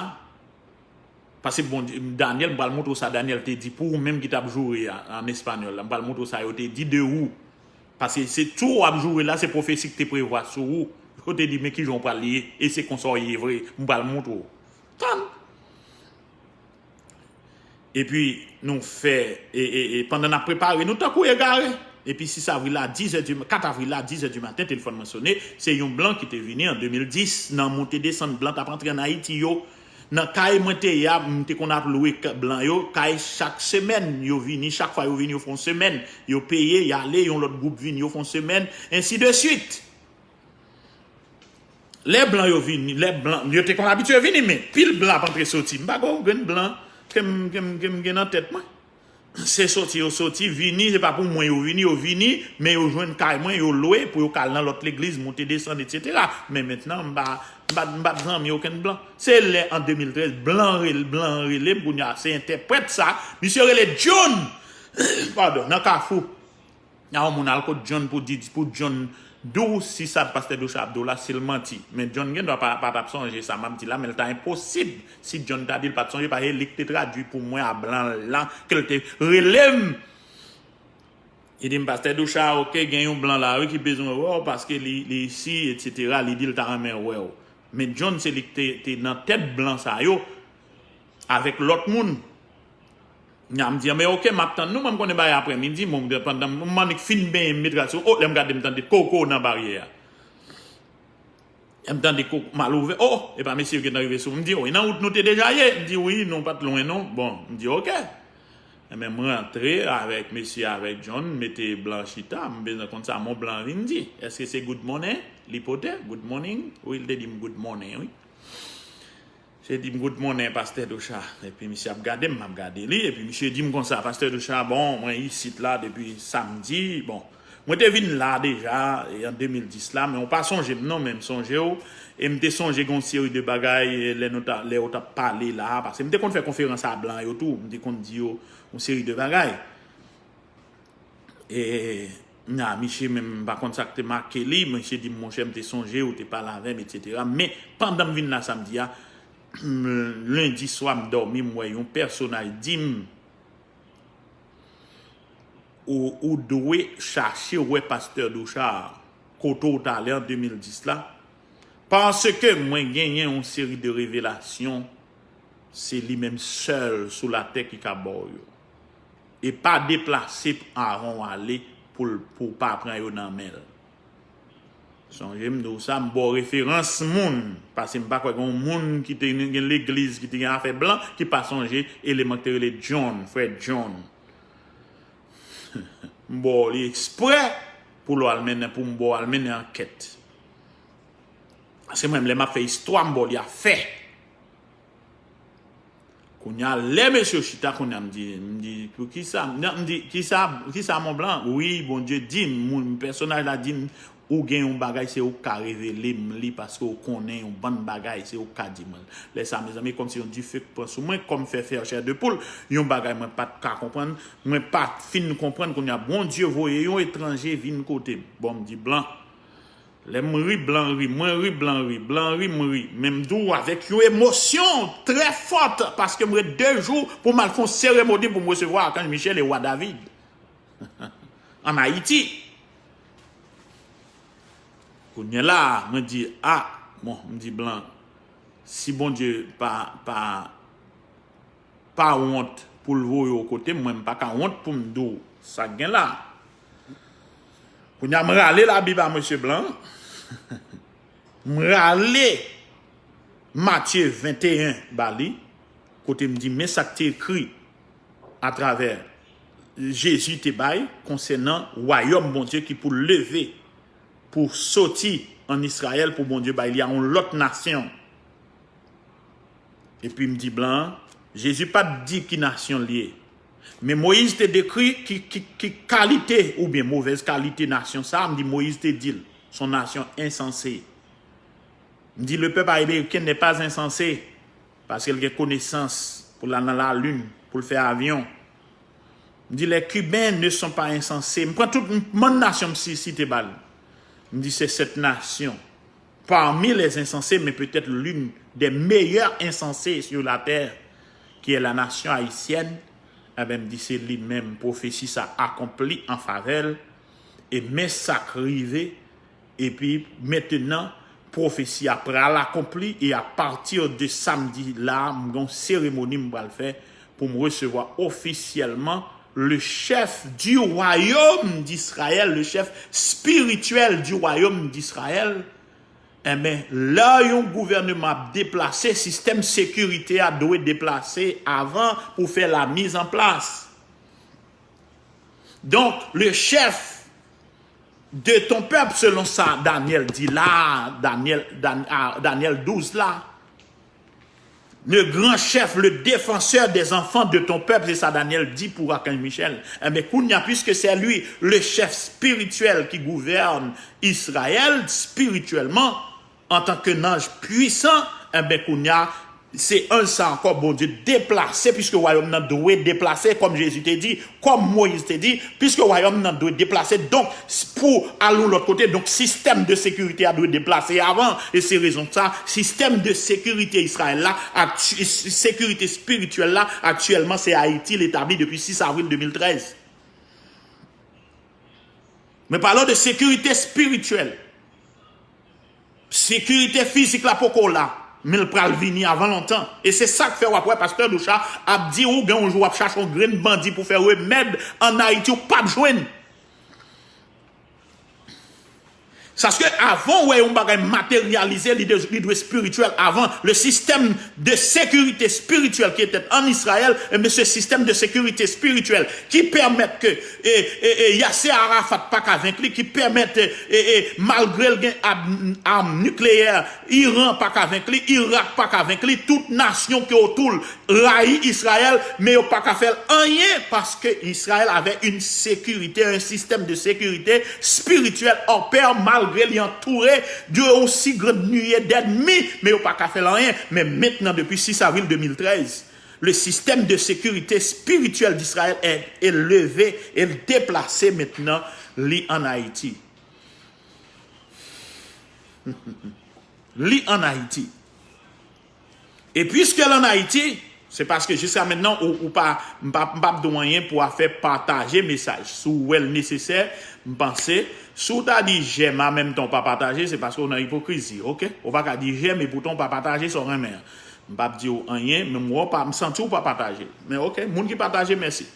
paske bon, Daniel, m pral montre w sa Daniel te di pou ou menm ki t ap joure a, an espanyòl la. M pral montre w sa yo te di de ou. Paske se tou w ap joure la, se pwofesi ki te prevwa sou ou. Yo te di, men kijan w pral ye, e se konsa w ye vre. M pral montre w. Tann! Epi nou fè, e, e, e pandan n ap prepare, nou tankou egare. Epi sis avril la, dizè di, kat avril la, dizè di maten, telefòn mwen sonnen. Se yon blan ki te vini an de mil dis, nan monte desann blan t ap antre an Ayiti yo. Nan kay mwen te ye a, m te konn ap lwe k-, blan yo, kay chak semèn. Yo vini, chak fwa yo vini, yo fè yon semèn. Yo peye, y ale, yon lòt gwoup vini, yo fè yon semèn, ensi de swit. Lè blan yo vini, lè blan, yo te konn abitye vini, men pil blan ap antre soti. M pa gen yon grenn blan ke m, ke m, ke m gen nan tèt mwen. Se soti yo soti, vini, se pa pou mwen yo vini, yo vini, men yo jwenn kay mwen, yo lwe pou yo ka al nan lòt legliz, monte desann, etsetera. Men mentnan, m pa, m pa, m pa t zanmi okenn blan. Se lè an de mil trèz, blan rele, blan rele m, kounye a, se entèprèt sa, misye rele John, padon, nan Kafou. Yon moun al kot John pou di, pou John di w si sa pastè Doucha ap di w la, si l manti. Men John gen dwa pa, pa t ap sonje sa m ap di la, men l ta enposib si John ta di l pa t sonje, paske li k te tradui pou mwen a blan lan, ke l te rele m. Li di m, pastè Doucha, oke, gen yon blan la, wi, ki bezwen wè w, paske li, li isi, etsetera, li di l ta renmen wè w. Men John, se li k te, te nan tèt blan sa yo, avèk lòt moun. Nya m di, anben, oke, m ap tann nou, mwen m konnen bagay aprè midi, mwen, pandan m annik fin benyen, m met rad sou, o, lè m gade, m tande koko nan baryè a. Lè m tande koko, m al ouvè, o, epa mesye yo gentan rive sou m, m di, o, e nan wout nou te deja ye? M di, wi, nou pa t lwen, non. Bon, m di, oke. Enben, m rantre avèk mesye, avèk John, mete blan chita, m bezwen konn sa mon blan vin di. Èske se good morning li pote? Good morning? Wi, li te di m good morning, wi. Se di m, good morning, pastè Doucha. Epi misye ap gade m, m ap gade li. Epi misye di m konsa, pastè Doucha, bon, mwen isit la depi samdi. Bon, mwen te vin la deja, e, an de mil dis la, men ou pa sonje m non, men m sonje w. E m te sonje gen yon seri de bagay, e, lè nou ta, lè ou t ap pale la, paske m te konn fè konferans a blan yo tou, m te konn di yo yon seri de bagay. E, na, misye menm, m pa konn sa k te make li, misye di m, monchè, m te sonje ou te pale avè m, etsetera. Men, pandan m vin la samdi a, lendi swa, m dòmi, m wè yon pèsonaj di m, ou, ou dwe chache wè pastè Doucha kote w t ale an de mil dis la, paske mwen genyen yon seri de revelasyon, se li menm sèl sou latè ki ka ba w yo. E pa deplase avan w ale pou l, pou w pa pran yo nan men l. Sonje m di w sa, m ba w referans moun, paske m pa kwè gen yon moun ki te gen legliz, ki te gen afè blan, ki pa sonje eleman ki te rele John, frè John. M ba w li eksprè pou l al mennen, pou m ba w al mennen ankèt. Paske mwen, lè m ap fè istwa, m ba w li a fè. Kounye a, lè mesye yo chita, kounye a, m di, m di, poukisa? M di, kisa, kisa, mon blan? Wi, Bondye di m, moun, pèsonaj la di m, ou gen yon bagay, se ou k ka revele m li, paske ou konnen yon bann bagay, se ou k ka di mwen. Lè sa, mezanmi, kòmsi yon dife k pran sou mwen, kòm fè fè chè de poul, yon bagay mwen pa t ka konprann, mwen pa t fin konprann, kounye a, Bondye voye yon etranje vin kote m. Bon, m di, blan, lè m ri, blan ri, mwen ri, blan ri, blan ri, m ri. Men m di w avèk yon emosyon trè fòt, paske m ret de jou pou m al fè yon seremoni pou m resevwa Akanj Michel e Wa David ann Ayiti. Kounye la, mwen di, a, bon, m di, blan, si Bondye pa, pa, pa wont pou l voye w kote m, mwen m pa ka wont pou m di w sa k gen la. Kounye a m rale Labib a mesye blan. M rale. Matye venteyen ba li, kote m di, men sa k te ekri atravè Jezi te bay konsènan wayòm Bondye ki pou leve, pou soti ann Izrayèl, pou Bondye bay li a yon lòt nasyon. Epi m di blan an, Jezi pa t di ki nasyon l ye. Men Moyiz te dekri ki, ki, ki kalite oubyen movèz kalite nasyon sa a, m di Moyiz te di l, se yon nasyon ensanse. M di, le peuple américain n'est pas insensé, paske l gen konesans pou l al nan lalin, pou l fè avyon. M di, les Cubains ne sont pas insensés. M pran tout, m pran nasyon m si, site ba l. M di, c'est cette nation, parmi les insensés, mais peut-être l'une des meilleures insensées sur la terre, qui est la nation haïtienne. Enben, m di, se li menm, pwofesi sa akonpli an favè l. E men sa k rive, epi, mentenan, pwofesi a pral akonpli, e apati de samdi la, m gen yon seremoni m pral fè pou m resevwa ofisyèlman le chef du royaume d'Israël, le chef spirituel du royaume d'Israël. Enben, lè yon gouvènman ap deplase, sistèm sekirite a dwe deplase avan pou fè la mise en place. Donc, le chef de ton peuple, selon sa Daniel di la, Daniel, Dan, a, Daniel douz la, le grand chef, le défenseur des enfants de ton peuple, se sa Daniel di pou Akanj Michel. Enben, kounye a, puisque c'est lui le chef spirituel qui gouverne Israël spirituellement, antanke nanj pwisan, enben, kounye a, se anj sa ankò Bondye deplase, puisque wayòm nan dwe deplase, kòm Jezi te di, kòm Moyiz te di, puisque wayòm nan dwe deplase, donk, s, pou al yon lòt kote, donk, sistèm de sekirite a dwe deplase avan, e se rezon sa, sistèm de sekirite Izrayèl la, akti, sekirite espirityèl la, aktyèlman, se Ayiti, l etabli depi sis avril de mil trèz. Mwen pale w de sekirite espirityèl. Sekirite fizik la poko la, men l pral vini avan lontan. E se sa k fè w ap wè Pastè Ducharge ap di ou gen yon jou w ap chache yon grenn bandi pou fè remèd ann Ayiti, ou p ap jwenn. Saske avan w wè yon bagay materyalize, li de, li dwe espirityèl avan. Le système de sécurité spirituelle qui était en Israël, enben, se sistèm de sekirite espirityèl ki pèmèt ke, e, e, e, Yasser Arafat pa ka venk li, ki pèmèt, e, e, e, malgre l gen ab, arm nikleyè, Iran pa ka venk li, Irak pa ka venk li, tout nasyon ki otou l rayi Izrayèl, men yo pa ka fè l anyen, paske Israël avait une sécurité, un système de sécurité spirituelle en paix, malgre li antoure de yon si grand nuée d'ennemis, men yo pa ka fè l anyen. Men mentnan, depi sis avril de mil trèz, le système de sécurité spirituelle d'Israël est, est levé, e l deplase mentnan, li ann Ayiti. Li ann Ayiti. E piske l ann Ayiti, se paske jiska mentnan ou, ou pa, m pa, m p ap di w anyen pou afè pataje mesaj. Si w wè l nesesè, m panse, si w ta di j'aime an menm tan w pa pataje, se paske w nan ipokrizi, oke? Ou pa ka di j'aime epoutan w pa pataje sa w renmen an. M p ap di w anyen, men m wè w pa, m santi w pa pataje. Men oke, moun ki pataje, mèsi.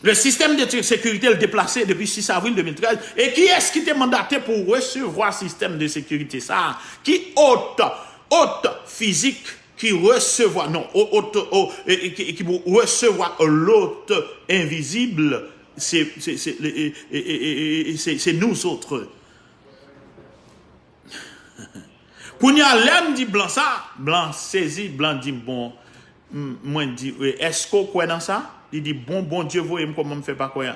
Le système de sécurité l deplase depi sis avril de mil trèz. E kiyès ki te mandate pou resevwa sistèm de sekirite sa a? Ki ot, ot fizik ki resevwa, non, o-, ot, o-, e, e, ki, ki pou resevwa lot envizib, se, se, se, e, e, e, e, e, e, se, se nous autres. Kounye a, lè m di blan sa, blan sezi, blan di m, bon, m, mwen di, e, èske w kwè nan sa? Li di, bon, Bondye voye m, kòman m fè pa kwè a?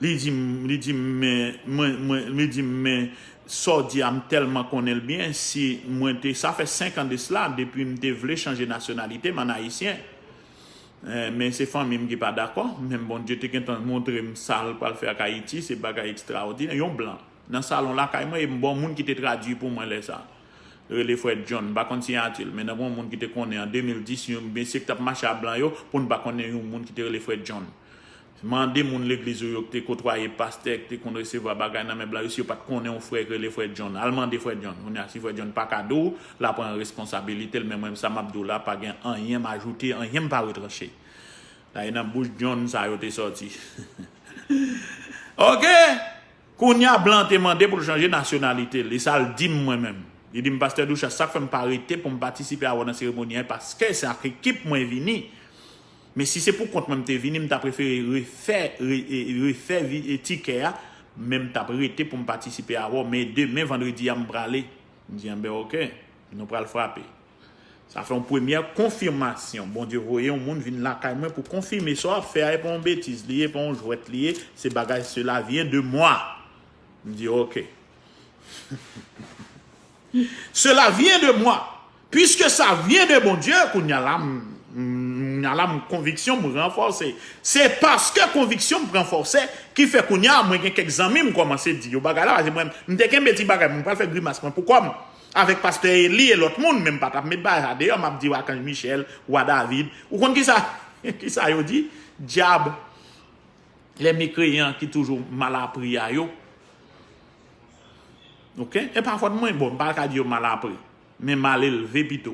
Li di m, li di m, men, mwen, mwen, li di m, men, sa w di a, m tèlman konnen l byen, si mwen te, sa fè senk an de sila, depi m te vle chanje nasyonalite, m ann ayisyen. Eh, men se fanmi m ki pa dakò, men Bondye te gentan montre m sa l pral fè ak Ayiti, se bagay ekstraòdinè, yon blan. Nan salon lakay mwen, e m ba w moun ki te tradui pou mwen lè sa. Rele Frè John, m pa konn siyati l, men nan yon moun ki te konnen an de mil dis, yon mesye ki t ap mache ak blan yo, pou n pa konnen yon moun ki te rele Frè John. Mande moun legliz ou yo ki te kotwaye pastè, ki te konn resevwa bagay nan men blan yo, si yo pa t konnen yon frè ki rele Frè John. Al mande Frè John. Kounye a, si Frè John pa ka di w, l a pran responsabilite l, men mwen, sa m ap di w la, pa gen anyen m ajoute, anyen m pa retranche. Dayè nan bouch John sa yo te sòti. Oke! Kounye a, blan an te mande pou l chanje nasyonalite l, e sa l di m mwen menm. Li di m, Pastè Doucha, sa k fè m pa rete pou m patisipe avè w nan seremoni an, paske se ak ekip mwen vini. Men si se pou kont mwen m te vini, m ta prefere refè, re, e, refè vi, e, tikè a, men m t ap rete pou m patisipe avè w. Men demen, vandredi a, m prale. M di, enben, oke, nou pral frape. Sa fè yon premyè konfimasyon. Bondye voye yon moun vin lakay mwen pou konfime sa w ap fè a, e pa yon betiz li ye, e pa yon jwèt li ye, se bagay cela vient de moi. M di, oke. Cela vient de moi. Puisque ça vient de Bondye, kounye a la, m, m, kounye a la, m, konviksyon m ranfòse. Se paske konviksyon m ranfòse ki fè kounye a, mwen gen kèk zanmi m kòmanse di yo bagay la, paske mwen, m te kenbe ti bagay, mwen pral fè grimas mwen pou kò m. Avèk pastè Eli e lòt moun, men m pa t ap met bagay sa deyò, m ap di Akanj Michèl, Wa David. Ou konn kisa, kisa yo di? Dyab, lè mekreyan ki toujou mal apri a yo. Oke? E pa fòt mwen, bon, m pa ka di yo mal apri, men mal elve pito.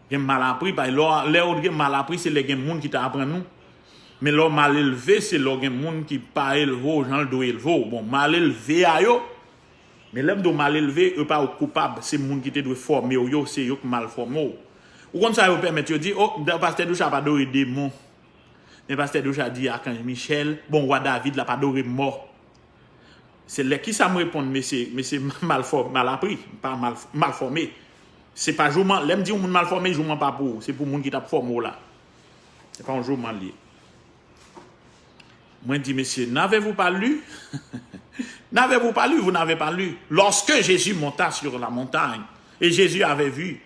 Gen mal apri, pa, lè w, lè w gen mal apri, se lè gen moun ki ta aprann ou. Men lè w mal elve, se lè w gen moun ki pa elve w jan l dwe elve w. Bon, mal elve a yo, men lè m di w mal elve, yo pa yo k koupab, se moun ki te dwe fòme w yo, se yo k mal fòme w. Ou konn sa yo pèmèt yo di, o, pastè Doucha ap adore demon. Men pastè Doucha di Akanj Michèl, bon, wa David la pa adore mò. Se lè kisa m reponn mesye, mesye mal fò, mal apri, pa mal, mal fòme. Se pa jouman, lè m di yon moun mal fòme, jouman pa pou ou, se pou moun ki t ap fòme w la. Se pa yon jouman l ye. Mwen di mesye, n'avez-vous pas lu? N'avez-vous pas lu? Vous n'avez pas lu. Lorsque Jésus monta sur la montagne, et Jésus avait vu,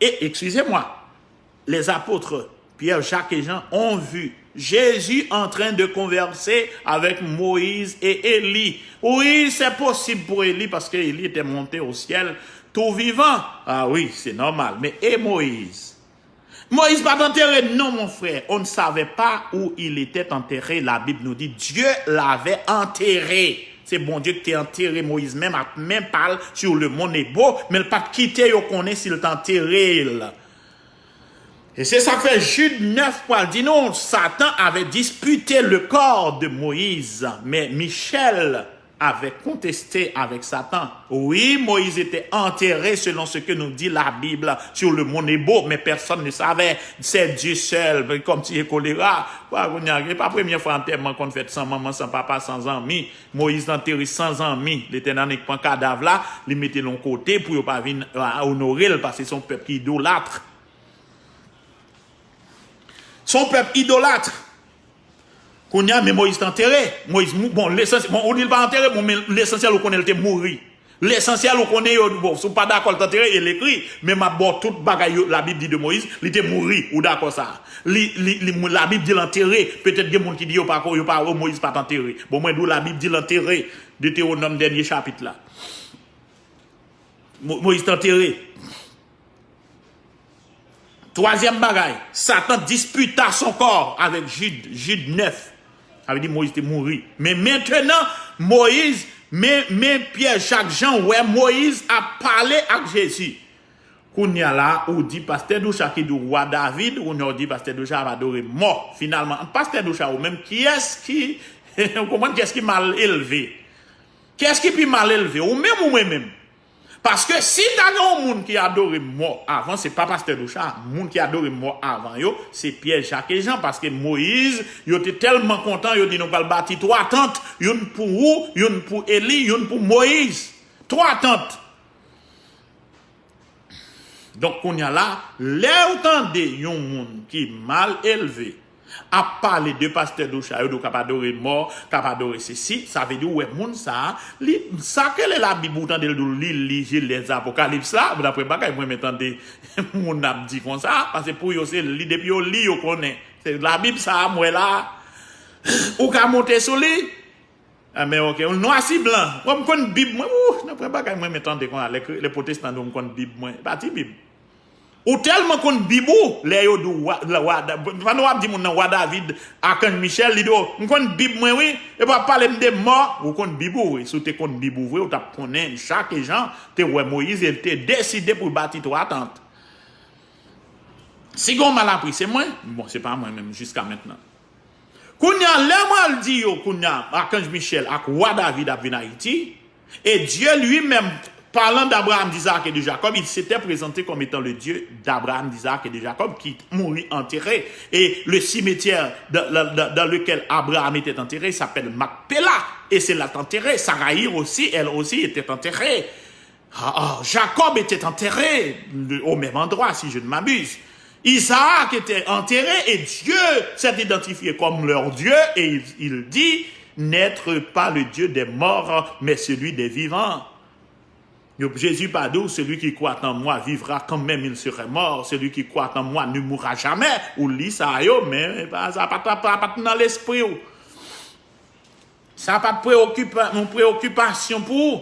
et, excusez-moi, les apôtres, Pierre, Jacques et Jean, ont vu Jésus en train de converser avec Moïse et Élie. Oui, c'est possible pour Élie parce que Élie était monté au ciel tout vivant. Ah oui, c'est normal. Mais et Moïse? Moïse pa t antere, non, mon frère. On ne savait pas où il était enterré. La Bible nous dit, Dieu l'avait enterré. Se Bondye ki te antere Moyiz menm ak men pa l sou le mont Nebo, men l pa t kite yo konnen si l t antere l. E se sa k fè Jid nèf pral di nou, Satan avait disputé le corps de Moïse, mais Michel avait contesté avec Satan. Oui, Moïse était enterré selon ce que nous dit la Bible sur le mont Nebo, mais personne ne savait. C'est Dieu seul, comme si kolera. Wa, kounye a, e pa premye fwa antèman konn fèt san manman, san papa, san zanmi. Moyiz t antere san zanmi. Letènèl annik pran kadav la, li mete l yon kote pou yo pa vin, a, onore l, paske se yon pèp ki idolat. Se yon pèp idolat. Kounye a, men Moyiz t antere. Moyiz mou-, bon, lesans-, bon, ou di l pa antere, bon, men lesansyèl ou konnen l te mouri. Lesansyèl ou konnen yo, bon, si w pa dakò l t antere, e l ekri, men m ap ba w tout bagay yo, Labib di de Moyiz, li te mouri, ou dakò sa. Li, li, li, Labib di l antere, petèt gen moun ki di yo pa ko, yo pa, Moyiz pa t antere. Bon, mwen di w Labib di l antere, Detewonòm dènye chapit la. Mo-, Moyiz t antere. Twazyèm bagay, Satan dispita son kò avèk Jid, Jid nèf. Sa vle di Moyiz te mouri. Men mentenan, Moyiz, men, men Pyè, Jak, Jan wè Moyiz ap pale ak Jezi. Kounye a la, ou di Pastè Doucha ki di w wa David, kounye a ou di Pastè Doucha ap adore mò. Finalman, ant Pastè Doucha ou menm, kiyès ki, ou konprann kiyès ki mal elve? Kiyès ki pi mal elve? Ou menm ou mwen menm? Paske si ta gen yon moun ki adore mò avan, se pa Pastè Doucha, moun ki adore mò avan yo, se Pyè, Jak e Jan, paske Moyiz, yo te tèlman kontan, yo di nou pral bati twa tant, youn pou ou, youn pou Eli, youn pou Moyiz. Twa tant. Donk, kounye a la, lè w tande yon moun ki mal elve ap pale de Pastè Doucha, yo di w k ap adore mò, k ap adore sesi, sa vle di w wè moun sa a, li, sa k rele Labib, ou tande l di w li li Jenèz, Apokalips la, daprè bagay mwen renmen tande moun ap di konsa, paske pou yo se li, depi yo li, yo konnen. Se Labib sa a m wè la, ou ka monte sou li, Enben, oke, nwa si blan. Bon, m konn Bib mwen, ou, nan pwen bagay mwen, men tande konsa, lè, lè pwotestan di w m konn Bib mwen, e pa ti Bib. Ou tèlman konn Bib ou, lè yo di w wa, la, wa, pandan w ap di moun nan wa David, Akanj Michèl, li di w, m konn Bib mwen, wi, e pa pale m de mò, ou konn Bib ou, wi. Si w te konn Bib ou vre, ou t ap konnen, Jak e Jan te wè Moyiz, e l te deside pou l bati twa tant. Si gen yon mal apri, se mwen, bon, se pa mwen menm, jiska mentnan. Kounye a, lè m al di yo, kounye a, Akanj Michèl ak wa David ap vin Ayiti, e Dye li menm Parlant d'Abraham, d'Isaac et de Jacob, il s'était présenté comme étant le Dieu d'Abraham, d'Isaac et de Jacob, qui mourut enterré. Et le cimetière dans, dans- dans- dans lequel Abraham était enterré s'appelle Macpéla. Et c'est là enterré. Saraï aussi, elle aussi, était enterrée. Ah, ah, Jacob était enterré au même endroit, si je ne m'abuse. Isaac était enterré et Dieu s'est identifié comme leur Dieu et il, il dit, n'être pas le Dieu des morts, mais celui des vivants. Yo, Jezi pa di w, celui qui croit en moi vivra quand même il serait mort, celui qui croit en moi ne mourra jamais. Ou li sa yo, men pa, sa pa, pa, pa, pa t nan lespri w. Sa pa t preokipa, yon preokipasyon pou ou.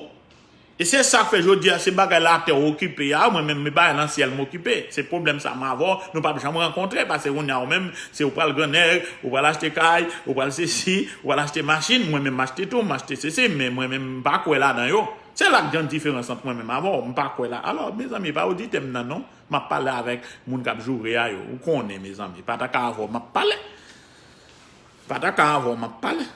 E se sa k fè jodi a, se bagay latè w okipe a, mwen menm, men bagay nan syèl m okipe. Se pwoblèm sa m avè w, nou p ap janm rankontre, paske kounye a ou menm, se ou pral grannèg, ou pral achte kay, ou pral sesi, ou pral achte machin, mwen menm m achte tou, m achte sesi, men mwen menm m pa kwè ladan yo. Se la k gen diferans ant mwen menm avè w, m pa kwè la. Alò, mezanmi, pa oditè m nan non, m ap pale avèk moun k ap joure a yo, ou konnen, mezanmi, pa ta ka avè w m ap pale. Pa ta ka avè w m ap pale.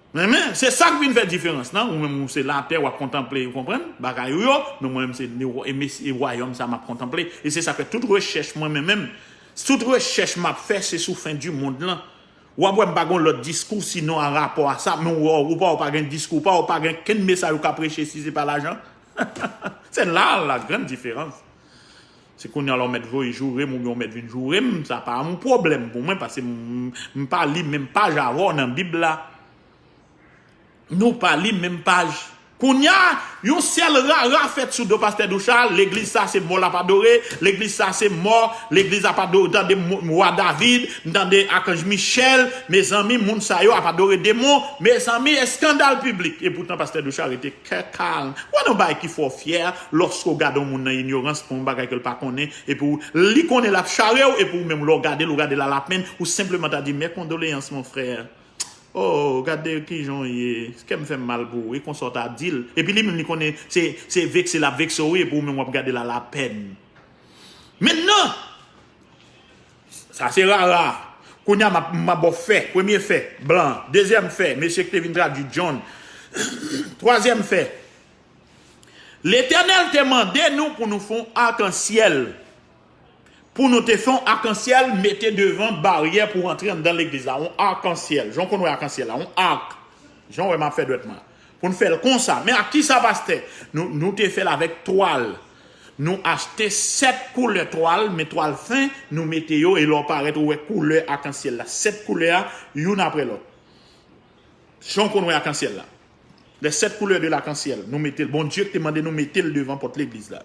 Men, men, se sa k vin fè diferans lan. Ou menm, ou se latè, w ap kontanple, ou konprann, bagay ou yo, men mwen menm, se ne- e mes- e wayòm sa m ap kontanple. E se sa k fè tout rechèch mwen menm, menm, tout rechèch m ap fè, se sou fen di mond lan. W ap wè m pa gen lòt diskou, sinon an rapò a sa, men ou, ou pa, ou pa gen diskou, pa, ou pa gen kenn mesaj ou ka preche si se pa lajan. Se la, la grande différence. Se kounye a la w mèt voye joure m oubyen w mèt vin joure m, sa pa yon pwoblèm pou mwen, paske m, m pa li menm paj avè w nan Bib la. Nou pa li menm paj. Kounye a, yon sèl rara fèt sou do pastè Doucha, legliz sa se mò l ap adore, legliz sa se mò, legliz ap adore, tande mo- wa David, m tande akanj Michèl, mezanmi, moun sa yo ap adore demon, mezanmi, eskandal piblik. E poutan pastè Doucha rete kè kalm. Wè nan bagay ki fè w fyè, lòske w gade yon moun nan inyorans pou yon bagay ke l pa konnen, epi w, li konnen l ap chare w, epi w menm lè w gade l, ou gade l alapenn, ou senpleman ta di, mes condoléances, mon frère. Oh, gade kijan w ye, kè m fè m mal pou ou, e konsa w ta di l. Epi li menm li konnen se, se vekse l ap vekse w, wi, epi w menm w ap gade l alapenn. Mentnan, sa se rara. Kounye a, m ap, m ap ba w fè. Premye fè, blan. Dezyèm fè, mesye ki te vin tradui John. Twazyèm fè, Letènèl te mande nou pou nou fè yon akansyèl. Pou nou te fè yon akansyèl, mete devan baryè pou antre anndan legliz la. Yon akansyèl. Jan w konn wè akansyèl la, yon ak. Jan w wè m ap fè dwèt mwen. Pou n fè l konsa. Men ak kisa, pastè? Nou, nou te fè l avèk twal. Nou achte sèt koulè twal, men twal fen, nou mete yo, e lè w parèt, ou wè koulè akansyèl la. Sèt koulè a, youn apre lòt. Jan w konn wè akansyèl la. Les sept couleurs de l'arc-en-ciel, nou mete l. Bondye ki te mande nou mete l devan pòt legliz la.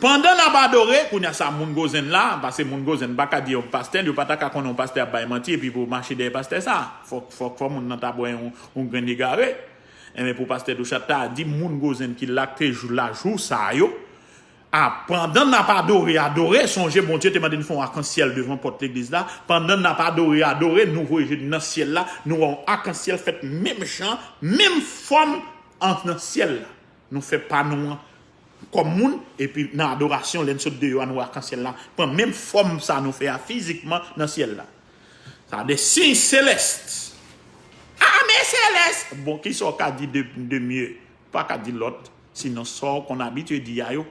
Pandan n ap adore, kounye a sa moun Gozen la, paske moun Gozen pa ka di yon pastè, yo pa ta ka konnen yon pastè ap bay manti, epi pou mache dèyè pastè sa. Fòk, fòk, fòk moun nan ta bwè yon, yon grenn egare. Enben pou pastè Doucha ta di moun Gozen ki la, ki te jou, la jou sa yo, a, pandan n ap adore, adore, sonje Bondye te mande n fè yon akansyèl devan pòt legliz la. Pandan n ap adore, adore, nou voye je n nan syèl la, nou wè yon akansyèl fèt menm jan, menm fòm an nan syèl la. Nou fè pa nou an kòm moun, epi nan adorasyon, lè n sot deyò a, nou wè akansyèl la pran menm fòm sa nou fè a fizikman nan syèl la. Sa de siy selès. Ame selès! Bon, kisa w ka di de, de mye? Pa ka di lòt, sinon sa w konn abitye di a yo.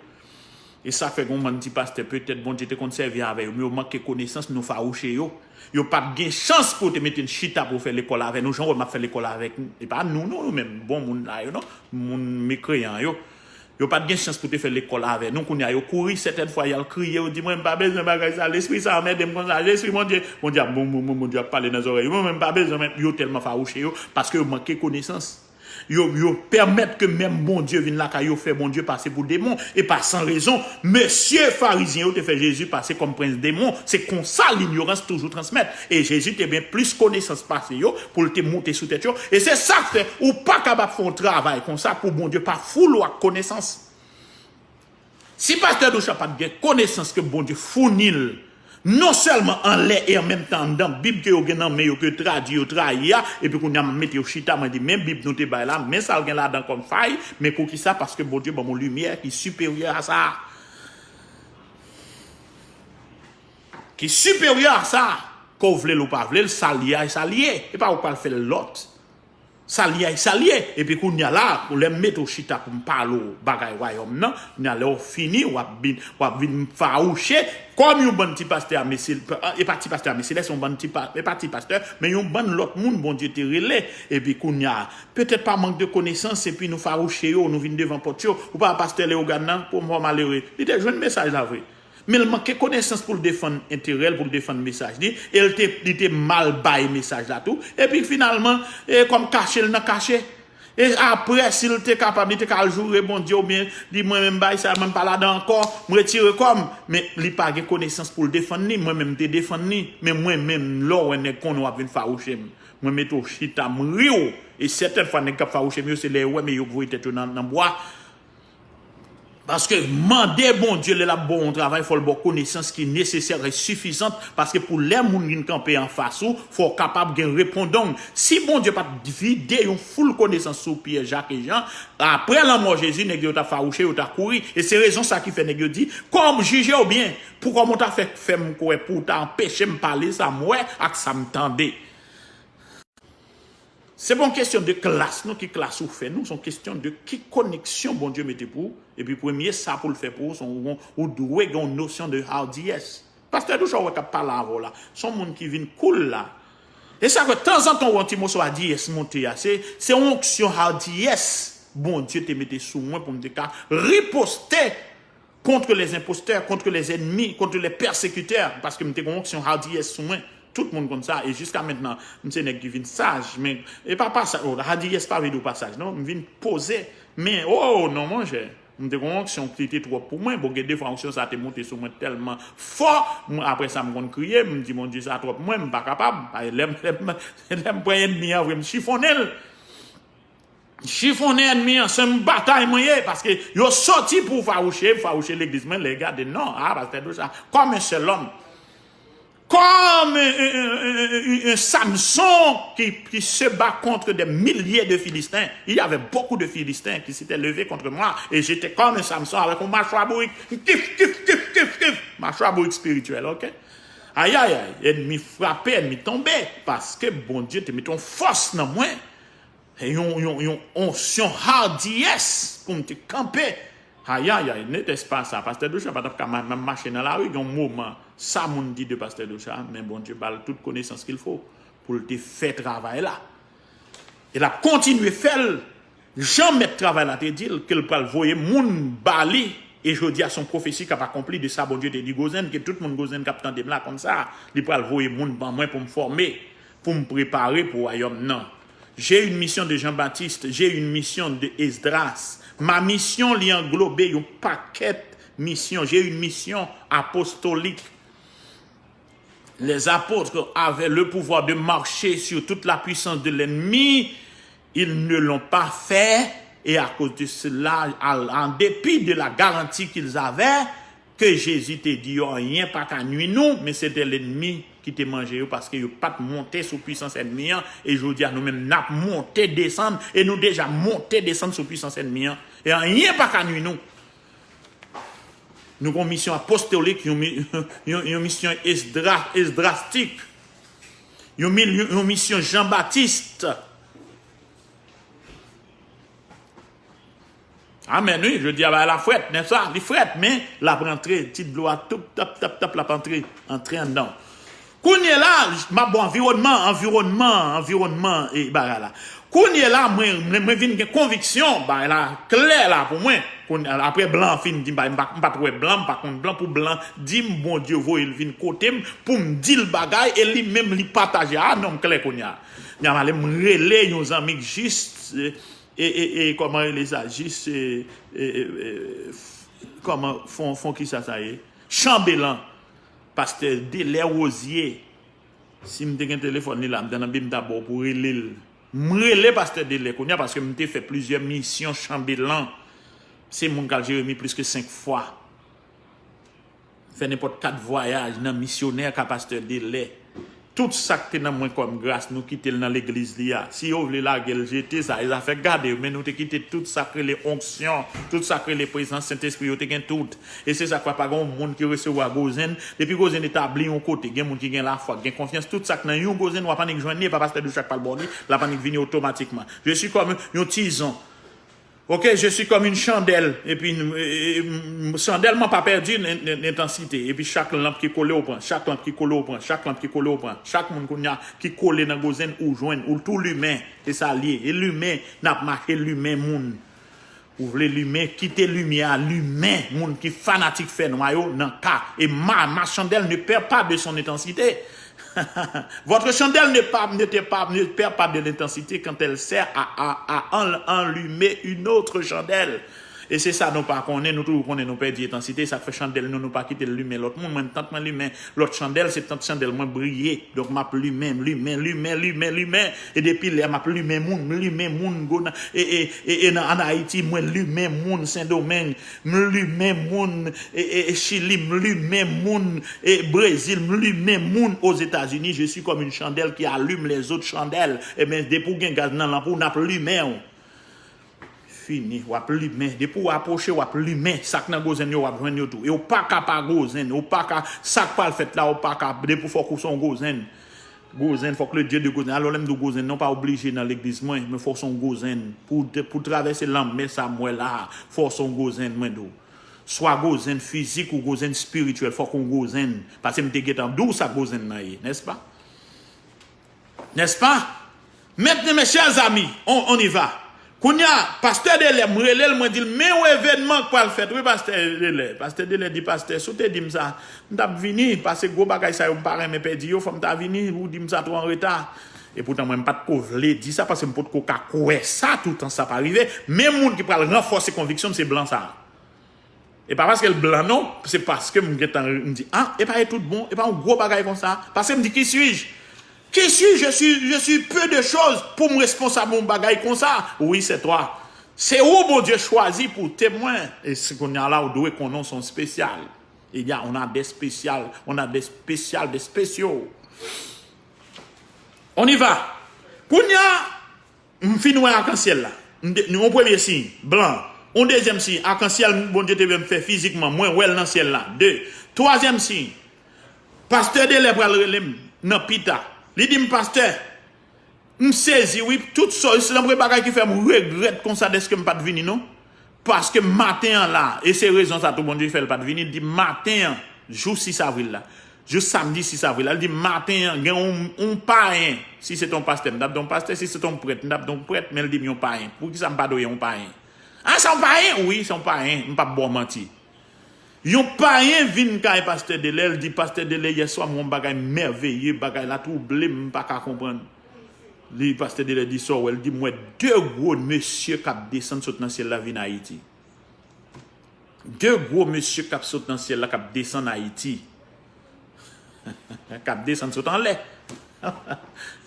E sa fè gen yon bann ti pastè, petèt Bondye te konn sèvi avè yo, men yo manke konesans, nou fawouche yo. Yo pa t gen chans pou yo te mete n chita pou yo fè lekòl avè nou, jan w wè m ap fè lekòl avèk nou. E pa nou, non, nou menm, bon moun la yo, non. Moun mekreyan yo. Yo pa t gen chans pou te fè lekòl avè nou. Kounye a, yo kouri, sètèn fwa, y al kriye, yo di, mwen, m pa bezwen bagay sa, lespri sa anmède m konsa, lespri Bondye. Bondye ap, bon, bon, bon, Bondye ap pale nan zòrèy yo, mwen, mwen, m pa bezwen, men yo tèlman fawouche yo, paske yo manke konesans. Yo, yo pèmèt ke menm Bondye vin lakay yo, fè Bondye pase pou demon. E pa san rezon, mesye farizyen yo te fè Jezi pase kòm prens demon. Se konsa linyorans toujou transmèt. E Jezi te gen plis konesans pase yo pou l te moute sou tèt yo. E se sa k fè ou pa kapab fè yon travay konsa pou Bondye pa foule w ak konesans. Si pastè Doucha pa t gen konesans ke Bondye founi l, non sèlman anlè e an menm tan anndan Bib ke yo gen nan men yo, ke yo tradui, yo trayi a, epi kounye a m mete yo chita, mwen di, men Bib nou te bay la, men sa l gen ladan kòm fay, men poukisa? Paske Bondye ban m yon limyè ki siperyè a sa. Ki siperyè a sa. Ke w vle l ou pa vle l, sa l ye a, e sa l ye. E pa ou k pral fè l lòt. Sa l ye, sa l ye. Epi kounye a la, lè m mete w chita pou m pale w bagay wayòm nan, kounye a lè w fini, w ap vin, w ap vin fawouche, kòm yon bann ti pastè a Mesil, e pa ti pastè a Mesilès, yon bann ti pa, e pa ti pastè, men yon bann lòt moun Bondye te rele. Epi kounye a, petèt pa mank de konesans, epi nou fawouche yo, nou vin devan pòt yo. Ou pa wè pastè Leyogàn nan, pou mò malere, li te jwenn mesaj la vre. Men l manke konesans pou l defann enterè l, pou l defann mesaj li, e l te, li te mal bay mesaj la tou. Epi finalman, e kòm kache l nan kache. E apre, si l te kapab, li te ka al joure Bondye oubyen di, "Mwen menm bay sa, mwen m pa ladan ankò, m retire kò m." Men li pa gen konesans pou l defann li, mwen menm m te defann li. Men mwen menm, lè w wè nèg konnen w ap vin fawouche m, mwen mete w chita, m ri w. E sètèn fwa nèg k ap fawouche m yo, se lè yo wè m e yo voye tèt yo nan, nan bwa. Paske mande Bondye lè l ap ba w yon travay, fò l ba w konesans ki nesesè e sifizant, paske pou lè moun vin kanpe anfas ou, fò w kapab gen repondong. Si Bondye pa t vide yon foul konesans sou Pyè, Jak e Jan, apre lanmò Jezi, nèg yo t ap fawouche, yo t ap kouri. E se rezon sa ki fè nèg yo di, "Kòm jije w byen, pou kòman w ta fè, fè m kwè, pou w ta anpeche m pale sa m wè ak sa m tande." Se pa yon kesyon de klas, non, ki klas ou fè, non, se yon kesyon de ki koneksyon Bondye mete pou ou. Epi premye sa pou l fè pou ou, se yon, ou dwe gen yon nosyon de hardiyès. Pastè Doucha, w wè k ap pale avè w la, se yon moun ki vin koul la. E sa fè tanzantan w wè yon ti moso hardiyès monte a. Se, se yon onksyon hardiyès Bondye te mete sou mwen pou m te ka riposte contre les imposteurs, contre les ennemis, contre les persécuteurs, paske m te gen yon onksyon hardiyès sou mwen. Tout moun konn sa, e jiska mentnan, m se nèg ki vin saj, men e pa pasaj, oh, hardiyès pa vle di w pa saj, non, m vin poze, men, oh, non, monchè, m te gen yon onksyon ki te twòp pou mwen, bon, gen defwa onksyon sa te monte sou mwen tèlman fò, mwen, apre sa, m konn kriye, m di, "Bondye, sa twòp pou mwen, m pa kapab." Ay, lè m, lè m, lè m pran ènmi an vre, m chifonnen l. Chifonnen ènmi an, se yon batay mwen ye, paske yo soti pou fawouche, fawouche legliz mwen, lè gade, non, ah, pastè Doucha, comme un seul homme, comme un, un, un, un, un Samson qui, qui se bat contre des milliers de Philistins. Il y avait beaucoup de Philistins qui s'étaient levés contre moi, et j'étais comme un Samson avec une machwa bourik, kif, kif, kif, kif, kif, machwa bourik spirityèl, ok? Ayayay, ènmi frape, ènmi tonbe, paske Bondye te mete yon fòs nan mwen. Yon, yon, yon onsyon hardiyès pou m te kanpe. Ayayay, n'était-ce pas ça. Pastè Doucha pa t ap ka ma-, menm mache nan lari, gen yon moman, sa moun di de pastè Doucha, men Bondye ba l tout connaissance qu'il faut pou l te fè travay la. E l ap kontinye fè l, jan mèt travay la te di l, ke l pral voye moun ba li, e jodi a se yon pwofesi k ap akonpli de sa Bondye te di Gozen, ke tout moun Gozen k ap tande m la konn sa, li pral voye moun ban mwen pou m fòme, pou m prepare pou wayòm nan. J'ai une mission de Jean-Baptiste, j'ai une mission de Esdras. Ma mission li anglobe yon pakèt misyon. J'ai une mission apostolique. Les apôtres avaient le pouvoir de marcher sur toute la puissance de l'ennemi. Ils ne l'ont pas fait. Et à cause de cela, à- en dépit de la garantie qu'ils avaient, ke Jezi te di yo, "Anyen pa ka nwi nou," men se te lènmi ki te manje yo, paske yo pa t monte sou pwisans ènmi an. E jodi a, nou menm, n ap monte desann, e nou deja monte desann sou pwisans ènmi an. E anyen pa ka nwi nou. Nou gen yon misyon apostolik, yon, mi- yon, yon misyon esdra- esdrastik, yon, mil- yon misyon Janbatis. Amèn, wi, jodi a bagay la frèt, nèsa? Li frèt, men l ap rantre, ti dlo a, toup, tap, tap, tap, l ap antre, antre anndan. Kounye la, m ap ba w anviwònman, anviwònman, anviwònman, e bagay la. Kounye la, mwen, mwen, mwen vin gen konviksyon, bagay la klè la pou mwen. Kounye a, apre blan fin di m, m pa, m pa t wè blan, m pa konn blan, pou blan di m, Bondye voye l vin kote m, pou m di l bagay, e li menm li pataje. A, non, m klè kounye a. Kounye a, m ale, m rele yon zanmi k jis, e, e, e, e, kòman rele sa? Jis, e, e, e, e, f- kòman, fon, fon kisa sa ye? Chanbelan. Pastè Delè Wozye. Si m te gen telefòn li la, m ta nan bi m ta ba w pou rele l. M rele pastè Delè kounye a paske m te fè plizyè misyon Chanbelan. Se moun k al Jeremi plis ke senk fwa. Fè nenpòt kat vwayaj nan misyonè ka pastè Delè. Tout sa k te nan mwen kòm gras, nou kite l nan legliz li a. Si yo vle lage l, jete sa, e zafè gade, men nou te kite tout sa k rele onksyon, tout sa k rele prezans Sentespri, yo te gen tout. E se sa k fè pa gen yon moun ki resevwa Gozen, depi Gozen etabli yon kote, gen moun ki gen lafwa, gen konfyans, tout sa k nan yon Gozen, w ap annik jwenn li, e pa pastè Douchak pral ba w li, l ap annik vini otomatikman. Je suis comme yon tizon. Ok, je suis comme une chandelle. Epi, e, e, m, chandèl mwen pa pèdi n, n, n, entansite. Epi chak lanp ki kole w pran, chak lanp ki kole w pran, chak lanp ki kole w pran. Chak moun kounye a ki kole nan Gozen ou jwenn, ou tou limen. Se sa l ye. E limen, n ap mache limen moun. Ou vle limen, kite limyè a limen moun ki fanatik fènwa yo nan ka. E ma, ma chandelle ne perd pas de son intensité. Votre chandelle ne, pas, ne, te pas, ne perd pas de l'intensité quand elle sert à, à, à en- enlumer une autre chandelle. E se sa nou pa konnen, nou toujou konnen nou pèdi entansite, sa k fè chandèl nou, nou pa kite l limen lòt moun. Mwen, tant mwen limen lòt chandèl, se tant chandèl mwen briye. Donk, m ap limen, limen, limen, limen, limen. E depi lè m ap limen moun, m limen moun, go nan, e, e, e, e nan, ann Ayiti, mwen limen moun, Sendomeng, m limen moun, e, e, e Chili, m limen moun, e Brezil, m limen moun, Ozetazini, je suis comme une chandelle qui allume les autres chandelles. Ebyen, depi w gen gaz nan lanp ou, n ap limen w. Fini, w ap limen. Depi w apwoche, w ap limen. Sa k nan Gozen yo, w ap jwenn yo tou. E w pa ka pa Gozen. Ou pa ka, sa k pral fèt la, ou pa ka, depi w fòk ou se yon Gozen. Gozen, fòk le Dieu de Gozen. Alò, lè m di w Gozen, non, pa oblije nan legliz mwen, men fò w se yon Gozen. Pou w te- pou w travèse lanmè sa m wè la, fò w se yon Gozen, mwen di w. Swa Gozen fizik ou Gozen espirityèl, fòk w Gozen. Paske m te gentan di w sa Gozen nan ye, nèspa? N'est-ce pas? Maintenant, mes chers amis, on, on y va. Kounye a, pastè Delè, m rele l, mwen di l, men yon evènman k pral fèt, wi, pastè Delè. Pastè Delè di, pastè, si w te di m sa, m t ap vini, paske gwo bagay sa yo, m pa renmen pèdi yo, fò m ta vini, ou di m sa twò anreta. E poutan, mwen, m pa t ko vle di sa, paske m potko ka kwè sa, toutan sa pa rive. Men moun ki pral ranfòse konviksyon m, se blan sa a. E pa paske l blan non, se paske m gentan m di, ah, e pa e tout bon, e pa yon gwo bagay konsa. Paske m di, qui suis-je? Qui suis-je? Je suis, je suis peu de choses pou m responsab yon bagay konsa. Oui, c'est toi. Se ou Bondye chwazi pou temwen. E si kounye a la, ou dwe konnen w se yon espesyal. Il y a, on a des spécial, on a des spécial, des spéciaux. On y va. Kounye a, M fin wè akansyèl la. M te- yon premye siy, blan. Yon dezyèm siy, akansyèl Bondye te vle m fè fizikman, mwen wè l nan syèl la. De. Twazyèm siy, pastè Delè pral rele m nan pita. Li di m, pastè, m sezi wi, tout sa, se yon bagay ki fè m regrèt konsa dèske m pa t vini non. Paske maten an la, e se rezon sa tou Bondye fè l pa t vini, li di maten an, jou sis avril la, jou samdi sis avril la, li di maten an, gen yon, yon payen, si se t yon pastè, m t ap di yon pastè, si se t yon prèt, m t ap di yon prèt, men li di m yon payen. Poukisa m pa dwe yon payen? Ah, se yon payen? Wi, se yon payen, m p ap ba w manti. Yon payen vin kay pastè Delè, li di, pastè Delè, yèswa m wè yon bagay mèveye, bagay la twouble m, m pa ka konprann. Li, pastè Delè di, sa w wè? Li di, m wè de gwo mesye k ap desann sot nan syèl la vin Ayiti. De gwo mesye k ap sot nan syèl la, k ap desann Ayiti. K ap desann sot anlè.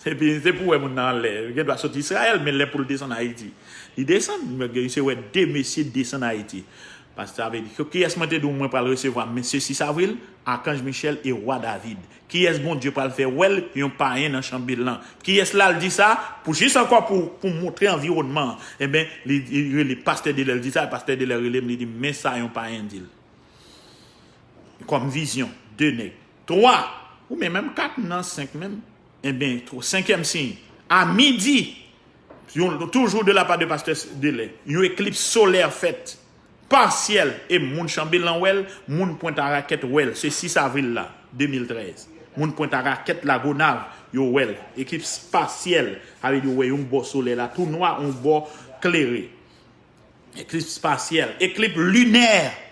Epi, se pou wè moun nan anlè. Li gen dwa sot Izrayèl, men lè pou l desann Ayiti. Li desann, men se wè de mesye desann Ayiti. Pastè a vle di, kiyès mwen te di w mwen pral resevwa mesye sis avril? Akanj Michèl e wa David. Kiyès Bondye pral fè wè l? Yon payen nan chanbil lan. Kiyès la l di sa? Pou jis ankò pou, pou montre anviwònman an. Enben, li, li rele pastè Delè, l di sa, pastè Delè rele m, li di m, men sa yon payen di l. Kòm vizyon, de nèg. Twa, oubyen menm kat nan senk menm. Enben, twa- senkyèm siy, a midi, yon, toujou de la pa de pastè Delè, yon eklips solè fèt. Pasyèl, e moun chanbil lan wè l, moun Pwent a Rakèt wè l, se sis avril la, de mil trèz. Moun Pwent a Rakèt Lagonav, yo wè l. Eklips pasyèl, sa vle di yo wè yon bò solèy la tou nwa, yon bò klere. Eklips pasyèl. Eklips linè,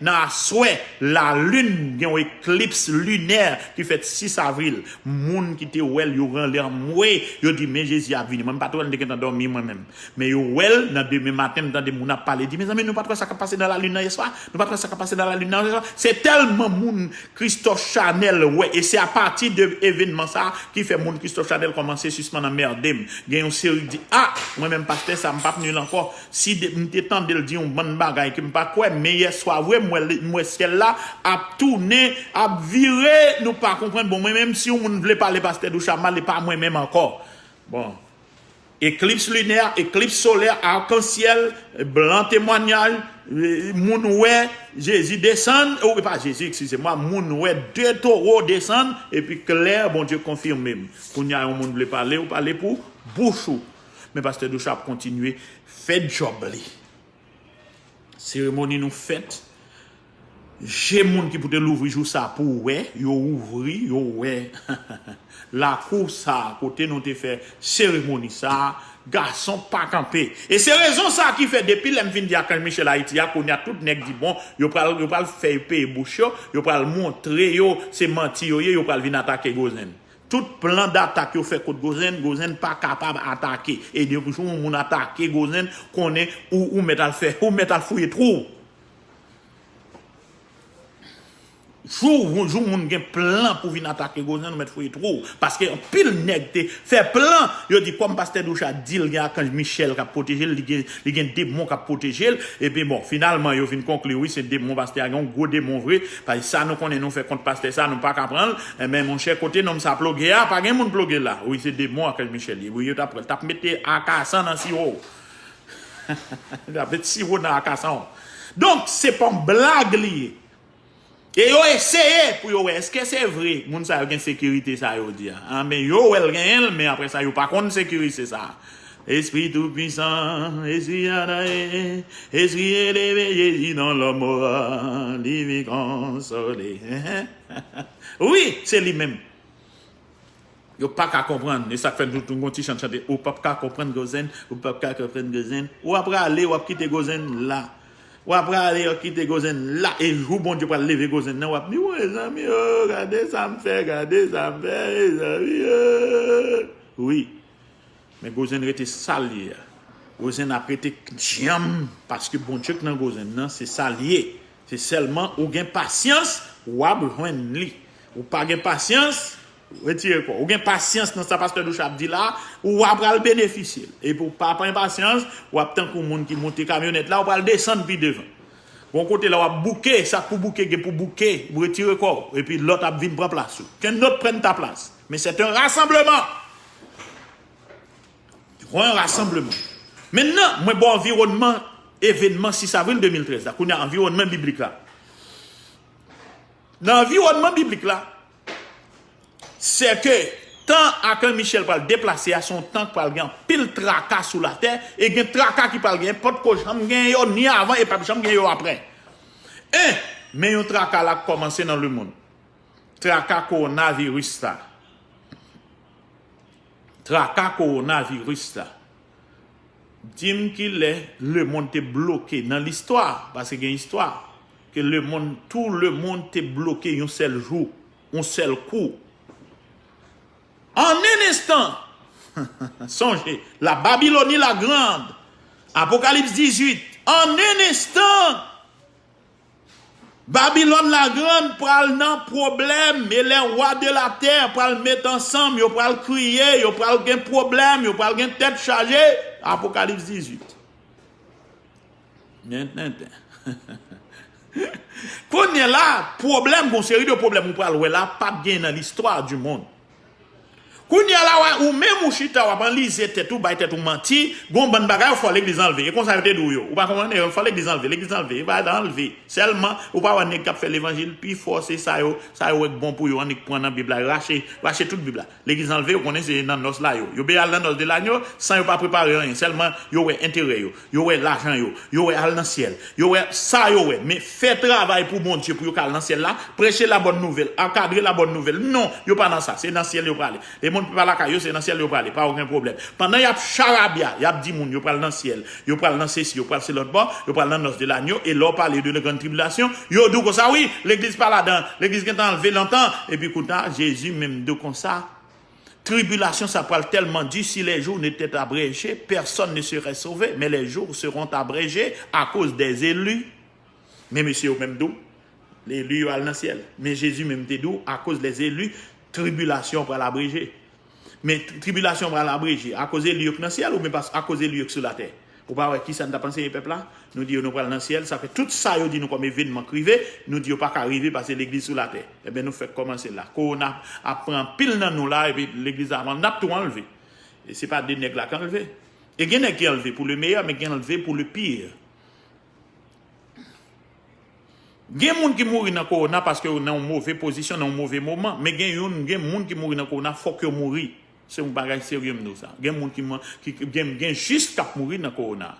nan aswè, lalin gen yon eklips linè ki fèt sis avril. Moun ki te wè l, yo rele anmwe, yo di, men Jezi ap vini. Mwen, m pa t wè l, m te gentan dòmi mwen menm. Men yo wè l nan demen maten, m tande moun ap pale, di, mezanmi, nou pa t wè sa k ap pase nan lalin nan yèswa? Nou pa t wè sa k ap pase nan lalin nan yèswa? Se tèlman moun Christophe Chanel wè, e se apati de evènman sa a ki fè moun Christophe Chanel kòmanse sispann anmède m. Gen yon seri ki di, ah, mwen menm pastè sa, m p ap ni l ankò. Si de- m te tande l yon bann bagay ke m pa kwè, men yèswa vre, m wè, m wè syèl la ap tounen, ap vire, nou pa konprann. Bon, mwen menm, si yon moun vle pale pastè Ducharme mal, e pa mwen menm ankò. Bon. Eklips linè, eklips solè, akansyèl, blan temwanyaj, moun wè Jezi desann, ou pa Jezi, eskize mwa, moun wè de towo desann, epi klè, Bondye konfime m. Kounye a, yon moun vle pale, ou pale pou bouch ou. Men pastè Ducharme ap kontinye fè djòb li. Seremoni nou fèt. Je moun ki pou te louvri jou sa pou wè, yo ouvri, yo wè lakou sa kote nou te fè seremoni sa, gason pa kanpe. E se rezon sa ki fè depi lè m fin di Akanj Michel Ayiti a, kounye a tout nèg di bon, yo pral, yo pral fè yo peye bouch yo, yo pral montre yo se manti yo ye, yo pral vin atake Gozen. Tout plan d'atak yo fè kont Gozen, Gozen pa kapab atake. E depi jou yon moun atake Gozen, konnen ou, ou mèt al fè, ou mèt al fouye twou. Jou, jou moun gen plan pou vin atake Gozen, ou mèt fouye twou. Paske anpil nèg te fè plan, yo di kòm pastè Ducharme di l gen Akanj Michel k ap pwoteje l, li gen, li gen demon k ap pwoteje l. Epi bon, finalman, yo vin konkli, wi, se demon, pastè a gen yon gwo demon vre. Paske sa nou konnen nou fè kont pastè sa, nou pa ka pran l. Enben, monchè, kote nonm sa ploge a, pa gen moun ploge la. Wi, se demon Akanj Michel ye. Wi, yo t ap pran l, t ap mete akasan nan siwo. T ap mete siwo nan akasan w. Donk, se pa yon blag li ye. E yo eseye pou yo wè, èske se vre, moun sa yo gen sekirite sa yo di a. A, men yo wè l genyen l, men apre sa, yo pa konn sekirite sa. Esprit Tout-Puissant, Esprit Adonai, Esprit élevé, Jésus dans l'homme, li vin konsole. Wi, se li menm. Yo pa ka konprann. E sa k fè nou tou gon ti chan chante, ou p ap ka konprann Gozen, ou p ap ka konprann Gozen. W ap rale, w ap kite Gozen la. W ap rale, w ap kite Gozen la. E jou Bondye pral leve Gozen nan, w ap di, mezanmi, o, gade sa m fè, gade sa m fè, mezanmi, o. Wi. Men Gozen rete sa l ye a. Gozen ap rete djanm, paske Bondye k nan Gozen nan, se sa l ye. Se sèlman ou gen pasyans, w ap jwenn li. Ou pa gen pasyans, retire kò w. Ou gen pasyans nan sa pastè Ducharme ap di la, w ap pral benefisye l. Epi w pa pran pasyans, w ap tankou moun ki monte kamyonèt la, w pral desann pi devan. Gon kote la w ap bouke, sa k pou bouke gen pou bouke, w retire kò w, epi lòt ap vin pran plas ou. Qu'un autre prenne ta place. Mais c'est un rassemblement. Yon rasanbleman. Mentnan, mwen ba w anviwònman evènman sis avril de mil trèz la. Kounye a, anviwònman biblik la. Nan anviwònman biblik la, se ke tan Akan Michèl pral deplase a, se yon tan k pral gen anpil traka sou latè, e gen traka ki pral gen, potko janm gen yo ni avan, e p ap janm gen yo apre. En, men yon traka la k kòmanse nan lemonn. Traka kowonaviris la. Traka kowonaviris la. Di m kilè lemonn te bloke nan listwa, paske gen istwa, ke lemonn, tou lemonn te bloke yon sèl jou, yon sèl kou. En un instant, sonje, la Babylonie la grande, Apokalips dizuit, en un instant, Babilòn la grann pral nan pwoblèm, e lè wa de la tè pral met ansanm, yo pral kriye, yo pral gen pwoblèm, yo pral gen tèt chaje. Apokalips dizuit. Men tenten. Kounye la, pwoblèm, gon seri de pwoblèm ou pral wè la, p ap gen nan listwa di monn. Kounye a la, w a, ou menm ou chita, w ap anlize tèt ou, bay tèt ou manti, gon bann bagay, fò legliz anlve. E konsa yo te di w yo. Ou pa konprann? E fò legliz anlve, legliz anlve, e pa anlve. Sèlman, ou pa wè nèg k ap fè levanjil pi fò, se sa yo, sa yo wè k bon pou yo, annik pran nan Bib la, rache, rache tout Bib la. Legliz anlve, ou konnen se nan nòs la yo. Yo byen al nan nòs de lanyo, san yo pa prepare anyen. Sèlman, yo wè enterè yo. Yo wè lajan yo, yo wè al nan syèl, yo wè sa yo wè, men fè travay pou Bondye pou yo ka al nan syèl la, preche labòn nouvèl, ankadre labòn nouvèl. Non, yo pa nan sa, se nan syèl yo prale. Lemonn pa lakay yo, se nan syèl yo prale, pa okenn pwoblèm. Pandan y ap charabya, y ap di moun yo pral nan syèl, yo pral nan sesi, yo pral se lòt bò, yo pral nan nòs de lanyo, e lè w pale de gran tribilasyon, yo di w konsa, wi, legliz pa ladan, legliz gentan anlve lontan, epi kounye a, Jezi menm di w konsa, Tribulation, ça pral tellement dur, si les jours n'étaient abrégés, personne ne serait sauvé, mais les jours seront abrégés à cause des élus. Men mesye yo menm tou, eli yo al nan syèl. Men Jezi menm te di w, akoz les élus, tribilasyon pral abreje. Men tri- tribilasyon pral abreje akoz eli yo k nan syèl oubyen pas- akoz eli yo k sou latè? Ou pa wè kisa n t ap anseye pèp la? Nou di yo nou pral nan syèl, sa fè tout sa yo di nou kòm evènman k rive, nou di yo pa ka rive paske legliz sou latè. Ebyen, nou fèk kòmanse la. Kowona ap pran anpil nan nou la, epi legliz la, n ap tou anlve. E se pa de nèg la k anlve. E gen nèg ki anlve pou le meyè, men gen anlve pou le pire. Gen moun ki mouri nan kowona paske yo nan yon move pozisyon, nan yon move moman, men gen youn, gen moun ki mouri nan kowona, fòk yo mouri. Se yon bagay serye m di w sa. Gen moun ki, ki gen, gen jis k ap mouri nan kowona.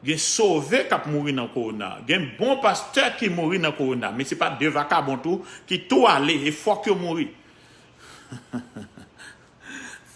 Gen sove k ap mouri nan kowona. Gen bon pastè ki mouri nan kowona. Men se pa de vakabon tou ki tou ale e fòk yo mouri.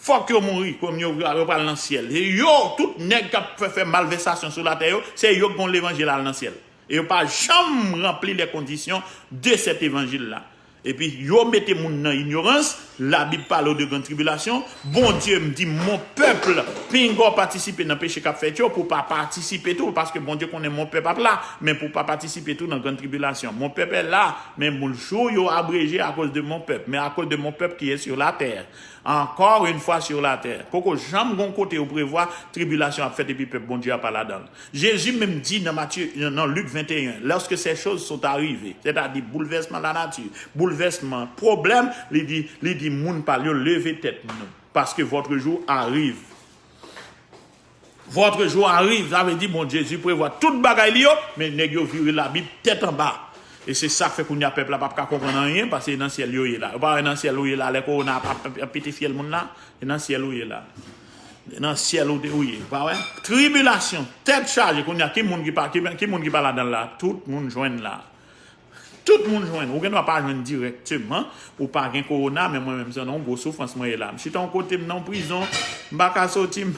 Fòk yo mouri, kòm yo, yo pral nan syèl. E yo, tout nèg k ap fè, fè malvèsasyon sou latè yo, se yo k gon levanjil al nan syèl. E yo pa janm ranpli les conditions de cet évangile-là. Epi yo mete moun nan inyorans, Labib pale w de grann tribilasyon, Bondye m di mon pèp, pinga w patisipe nan peche k ap fèt yo, pou w pa patisipe tou, paske Bondye konnen mon pèp ap la, men pou w pa patisipe tou nan grann tribilasyon. Mon pèp est là, men moun jou yo abreje akoz de mon pèp, men akoz de mon pèp ki est sur la terre. Encore une fois sur la terre. Poko janm gon kote yo prevwa tribilasyon ap fèt epi pèp Bondye a pa ladan l. Jezi menm di nan Matye, nan Lik venteyen, lorsque ces choses sont arrivées, sètadi boulvèsman lanati, boulvèsman, pwoblèm, li di, li di moun pa l yo leve tèt nou, paske votre jour arrive. Votre jour arrive, sa vle di bon Jezi prevwa tout bagay li yo, men nèg yo vire Labib tèt anba. E se sa k fè kounye a pèp la p ap ka konprann anyen, paske nan syèl yo ye la. Yo pa wè nan syèl ou ye la, lè kowona ap, ap, ap pete fyèl moun la, e nan syèl ou ye la. E nan syèl ou te ou ye, ou pa wè? Tribilasyon, tèt chaje, kounye a ki moun ki pa, ki, ki moun ki pa ladan l la? Tout moun jwenn la. Tout moun jwenn. Ou gen dwa pa jwenn dirèkteman. Ou pa gen kowona, men mwen menm se nan yon gwo soufrans mwen ye la. M chita yon kote, m nan yon prizon, m pa ka soti, m,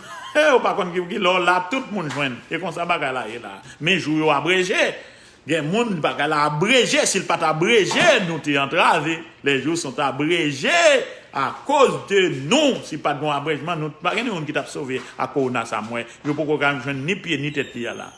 ou pa konn ki, ki lè w la, tout moun jwenn. E konsa bagay la ye la. Men jou yo abreje. Gen moun, bagay la abreje. Si l pa t abreje, nou te antrave. Les jours sont abrégés à cause de nous. Si pa t gen yon abrèjman, nou pa gen moun ki t ap sove ak kowona sa m wè. Yo poko ka jwenn ni pye ni tèt li a la.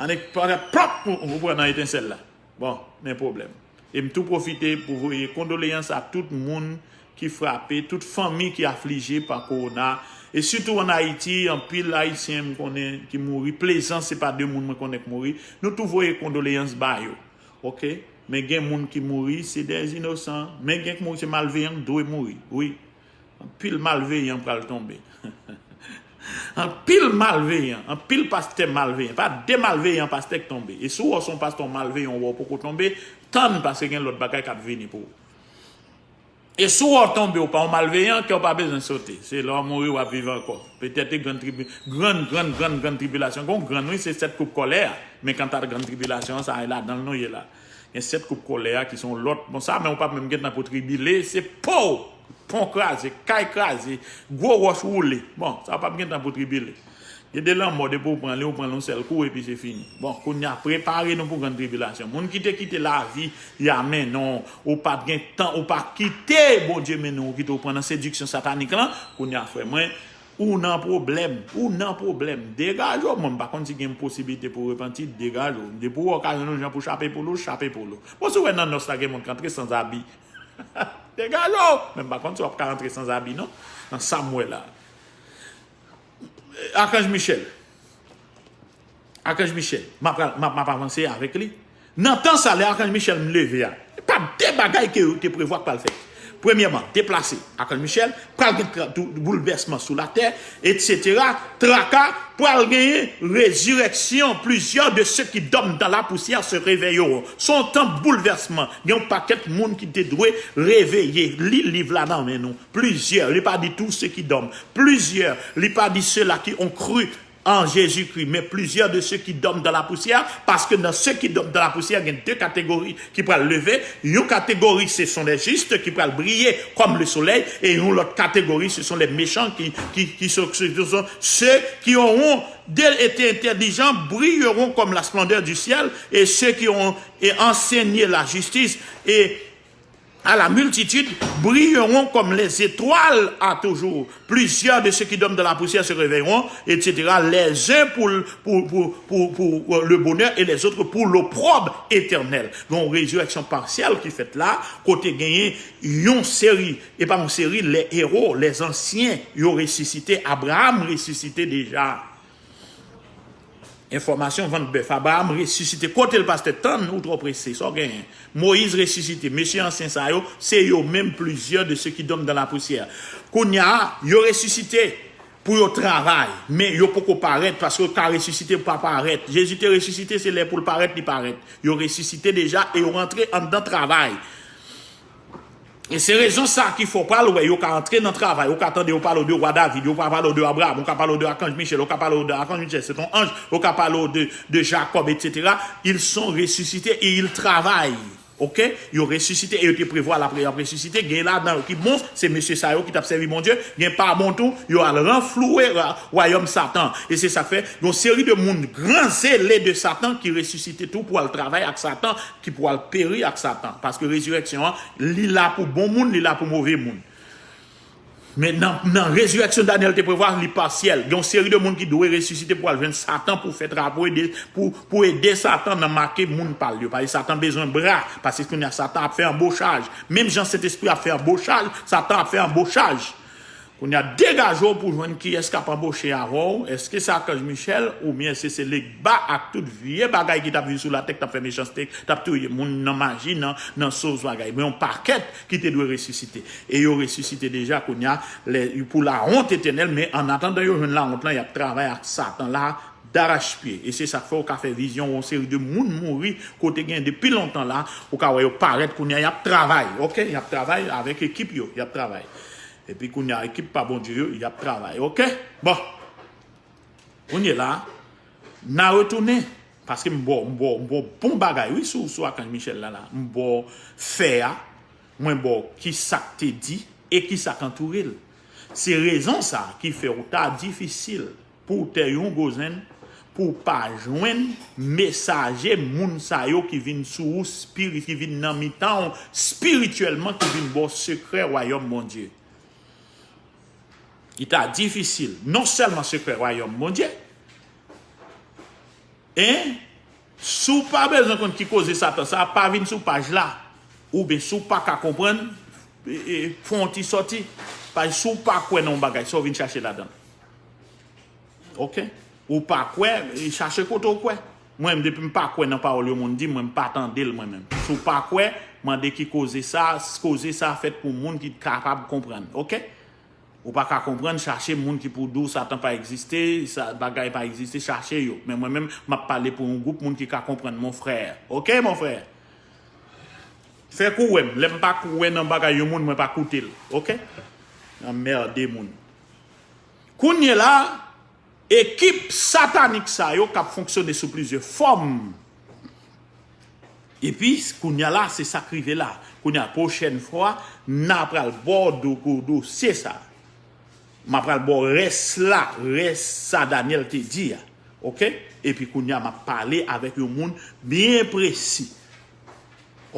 Annik, pwòp, ou pran nan etensèl la. Bon, men pwoblèm. E m tou pwofite pou voye kondoleyans a tout moun ki frape, tout fanmi ki aflije pa kowona. E sitou ann Ayiti, anpil Ayisyen m konnen ki mouri. Plezans, se pa de moun mwen konnen k mouri. Nou tou voye kondoleyans ba yo. Oke? Men gen moun ki mouri, se dè inosan. Men gen k mouri, se malveyan k dwe mouri. Wi. Anpil malveyan pral tonbe. Anpil malveyan, anpil pastè malveyan. Pa de malveyan pastè k tonbe. E si w wè w se yon pastè malveyan, w wè w poko tonbe, tann paske gen lòt bagay k ap vini pou ou. E si w wè w tonbe, w pa yon malveyan, kè w pa bezwen sote. Se lè w mouri, w ap viv ankò. Petèt e grann tribi-, grann, grann, grann, grann tribilasyon. Gon grann, wi, se sèt koup kòlè a. Men kanta grann tribilasyon an, sa e ladan l nou ye la. Gen sèt koup kòlè a ki se yon lòt. Bon, sa menm ou p ap menm gentan pou tribile, se po! Pon kraze, kay kraze, gwo wòch woule. Bon, sa p ap gentan pou tribile. Gen de lanmò, depi w pran li, ou pran l yon sèl kou, epi se fini. Bon, kounye a, prepare nou pou grann tribilasyon. Moun ki te kite lavi y a mennen w, ou pa t gen tan, ou pa kite Bondye mennen w, ou kite w pran nan sediksyon satanik lan, kounye a, frè mwen, ou nan pwoblèm, ou nan pwoblèm. Degaje w, mwen, m pa konn si gen posiblite pou repanti, degaje w. Depi w wè w ka jwenn yon jan pou chape poul ou, chape poul ou. Bon, si w wè nan nòs la gen moun k antre sanzabi, degaje w! Men m pa konn si w ap ka antre sanzabi, non, nan sa m wè la. Akanj Michèl. Akanj Michèl. M ap, m ap, m ap avanse avèk li. Nan tan sa, lè Akanj Michèl m leve a, pa de bagay ke yo te prevwa k pral fèt. Premyèman, deplase Akanj Michèl, pral gen tra-, tou-, boulvèsman sou latè, etsetera. Traka, pral genyen rezirèksyon. Plusieurs de ceux qui dorment dans la poussière se réveilleront. Se yon tan boulvèsman. Gen yon pakèt moun ki te dwe reveye. Li liv la nan men nou. Plusieurs, li pa di tous ceux qui dorment. Plusieurs, li pa di ceux-là qui ont cru en Jésus-Christ, mais plusieurs de ceux qui dorment dans la poussière, paske nan ceux qui dorment dans la poussière, gen de kategori ki pral leve. Yon kategori, ce sont les justes qui pral briye comme le soleil, et yon lòt kategori, ce sont les méchants qui, qui, qui sont, ce sont ceux qui auront été intelligents, brilleront comme la splendeur du ciel, et ceux qui ont et enseigné la justice et à la multitude brilleront comme les étoiles à toujours. Plusieurs de ceux qui dorment dans la poussière se réveilleront, etsetera. Les uns pour, pour, pour, pour, pour le bonheur et les autres pour l'opprobre éternel. Gen yon rezirèksyon pasyèl ki fèt la, kote genyen yon seri, e pa yon seri, les héros, les anciens, yo resisite, Abraham resisite deja. Enfòmasyon, vant bèf. Abraram resisite. Kote l, pastè? Tann, ou twò prese. Sa w genyen? Moyiz resisite. Mesye ansyen sa yo, se yo menm, plizyè de ceux qui dorment dans la poussière. Kounye a, yo resisite pou yo travay, men yo poko parèt, paske yo ka resisite pou pa parèt. Jezi te resisite, se lè pou l parèt, li parèt. Yo resisite deja e yo rantre anndan travay. E se rezon sa ki fè w pral wè yo ka antre nan travay, ou ka tande yo pale w de wa David, yo ka pale w de Abraram, yo ka pale w de akanj Michèl, yo ka pale w de akanj Michèl, se t on anj, yo ka pale w de, de Jacob, et cetera. Ils sont ressuscités et ils travaillent. Ok? Yo resisite e yo te prevwa l apre y ap resisite. Gen ladan yo ki bon, se mesye sa yo ki t ap sèvi Bondye. Gen pa bon tou, yo al ranflouwe ra- wayòm Satan. E se sa k fè, yon seri de moun gran zele de Satan ki resisite tou pou al travay ak Satan, ki pou al peri ak Satan. Paske rezirèksyon an, li la pou bon moun, li la pou move moun. Men nan, nan rezirèksyon Danyèl te prevwa, li pasyèl. Gen yon seri de moun ki dwe resisite pou al jwenn Satan pou fè tra- pou ede, pou, pou ede Satan nan make moun pa l yo. Paske Satan bezwen bra, paske kounye a Satan ap fè anbochaj. Menm jan Sentespri ap fè anbochaj, Satan ap fè anbochaj. Kounye a, degaje w pou jwenn kiyès k ap anboche avè w. Èske se Akanj Michèl oubyen èske se Legba ak tout vye bagay ki t ap viv sou latè, k t ap fè mechanste, t ap touye moun nan maji, nan, nan soz bagay? Men yon pakèt ki te dwe resisite. E yo resisite deja kounye a, lè, pou lawont etènèl, men annatandan yo jwenn lawont lan, y ap travay ak Satan la darachpye. E se sa k fè w ka fè vizyon yon seri de moun mouri kote gen depi lontan la, ou ka wè yo parèt kounye a, y ap travay, ok? Y ap travay avèk ekip yo, y ap travay. Epi kounye a, ekip pa Bondye yo, y ap travay, ok? Bon. Kounye la, n a retounen. Paske m ba w, m ba w, m ba w bon bagay, wi, sou, sou Akanj Michèl la, la. M ba w fè a, mwen ba w ki sa k te di, e ki sa k antoure l. Se rezon sa ki fè w ta difisil pou w te yon gwo zen, pou w pa jwenn mesaje moun sa yo ki vin sou ou spirit, ki vin nan mitan w espirityèlman, ki vin ba w sekrè wayòm Bondye. Li ta difisil, non sèlman sekrè wayòm Bondye, en, si w pa bezwen konn ki koze Satan sa, pa vin sou paj la, oubyen si w pa ka konprann, e, e, fè yon ti sòti, paske si w pa kwè nan yon bagay, sa w vin chache ladan l. Ok? Ou pa kwè, e, chache kote w kwè. Mwen menm, depi m pa kwè nan pawòl yon moun di, mwen, m pa tande l mwen menm. Si w pa kwè, mande ki koze sa, koze sa fèt pou moun ki kapab konprann. Ok? Ou pa ka konprann, chache moun ki pou di w Satan pa egziste, sa, bagay pa egziste, chache yo. Men mwen menm, m ap pale pou yon gwoup moun ki ka konprann, mon frè. Ok, mon frè? Fè kou wè m. Lè m pa kou wè nan bagay yon moun, mwen pa koute l. Ok? Anmède moun. Kounye la, ekip satanik sa yo k ap fonksyone sou plizyè fòm. Epi, kounye a la, se sa k rive la. Kounye a, pwochèn fwa, n a pral ba w do, do, dosye sa. M a pral ba w rès la, rès sa Danyèl te di a. Ok? Epi kounye a, m ap pale avèk yon moun byen presi.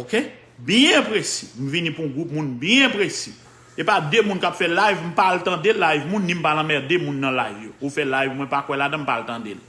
Ok? Byen presi. M vini pou yon gwoup moun byen presi. E pa de moun k ap fè live, m pa al tande live moun, ni m pa al anmède moun nan live yo. Ou fè live, mwen pa kwè ladan, m pa al tande l.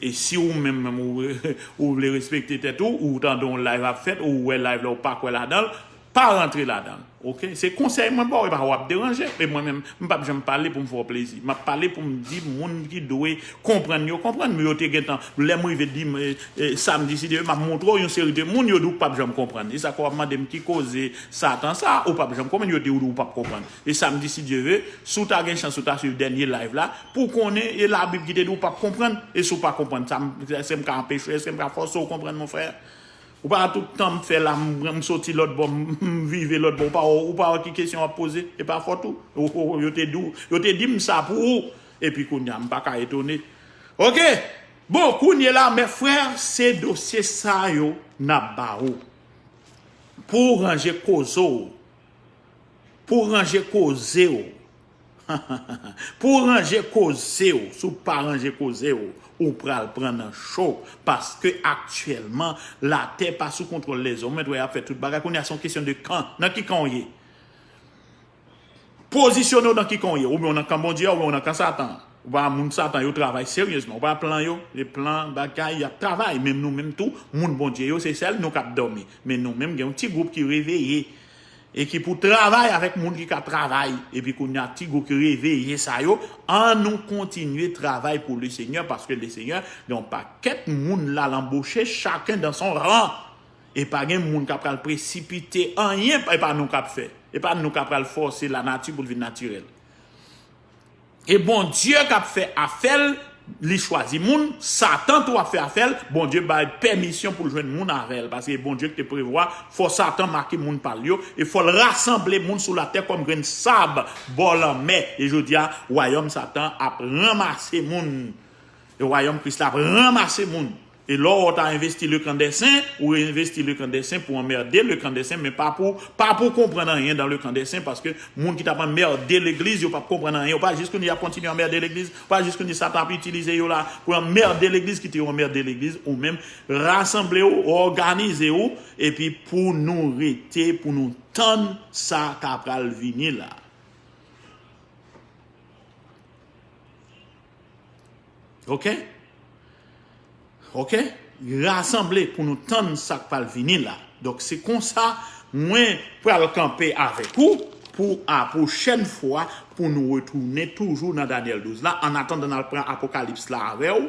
E si ou menm, menm ou, ou vle respekte tèt ou, ou tande yon live ap fèt, ou wè live la, ou pa kwè ladan l, pa rantre ladan l. Ok? Se konsèy mwen ba w, e pa w ap deranje. E mwen menm, m p ap janm pale pou m fè w plezi. M ap pale pou m di moun ki dwe konprann yo konprann. Men yo te gentan, lè m rive di, e, e, samdi, si Dye vle, m ap montre w yon seri de moun, yo di w p ap janm konprann. E sa k w ap mande m ki koze Satan sa, ou p ap janm konprann, yo di w ou p ap konprann. E samdi, si Dye vle, si w ta gen chans, ou ta swiv dènye live la, pou w konnen, e Labib ki te di w p ap konprann, e si w pa konprann sa, m, èske m ka anpeche w, èske m ka fòse w konprann, mon frè? Ou pa tout tan m fè la, m, m soti lòt bò, m, m vive lòt bò, ou pa, ou pa wè ki kesyon w ap poze, e pa fòt ou. Ou, ou, yo te di w, yo te di m sa pou ou, epi kounye a, m pa ka etone. Ok, bon, kounye la, mè frè, se dosye sa yo n ap ba ou. Pou w ranje koze w, pou w ranje koze w, pou w ranje koze w, si w pa ranje koze w, ou pral pran nan cho, paske aktyèlman, latè pa sou kontwòl lèzòm. Mwen t wè y ap fè tout bagay. Kounye a, se yon kesyon de kan. Nan ki kan w ye? Pozisyone w nan ki kan w ye. Oubyen w nan kan Bondye a, oubyen w nan kan Satan. Ou pa moun Satan yo travay seryezman. Ou pa plan yo, e plan bagay, y ap travay. Menm nou menm tou, moun Bondye yo, se sèl nou k ap dòmi. Men nou menm, gen yon ti gwoup ki reveye. e ki pou travay avèk moun ki ka travay. Epi kounye a, ti gwoup ki reveye sa yo, ann nou kontinye travay pou Lesenyè, paske Lesenyè gen yon pakèt moun la l anboche, chacun dans son rang. E pa gen moun k ap pral presipite anyen, e pa nou k ap fè. E pa nou k ap pral fòse lanati pou l vin natirèl. E Bondye k ap fè afè l, li chwazi moun, Satan tou ap fè afè l, Bondye bay pèmisyon pou l jwenn moun avè l, paske Bondye ki te prevwa fò Satan make moun pa l yo, e fò l rasanble moun sou latè kòm grenn sab bò lanmè. E jodi a, wayòm Satan ap ranmase moun. E wayòm Kris la ap ranmase moun. E lè w ta envesti le camp des saints, ou envesti le camp des saints pou anmède le camp des saints, men pa pou, pa pou konprann anyen dan le camp des saints, paske moun ki t ap anmède legliz, yo p ap konprann anyen, yo pa jis kounye a ap kontinye anmède legliz, pa jis kounye Satan ap itilize yo la pou anmède legliz, kite yo anmède legliz, ou menm rasanble w, òganize w, epi pou nou rete, pou nou tann sa k ap pral vini la. Ok? Ok? Rasanble pou nou tann sa k pral vini la. Donk, se konsa mwen pral kanpe avèk ou pou a pwochèn fwa pou nou retounen toujou nan Danyèl douz la. Annatandan, n al pran Apokalips la avè w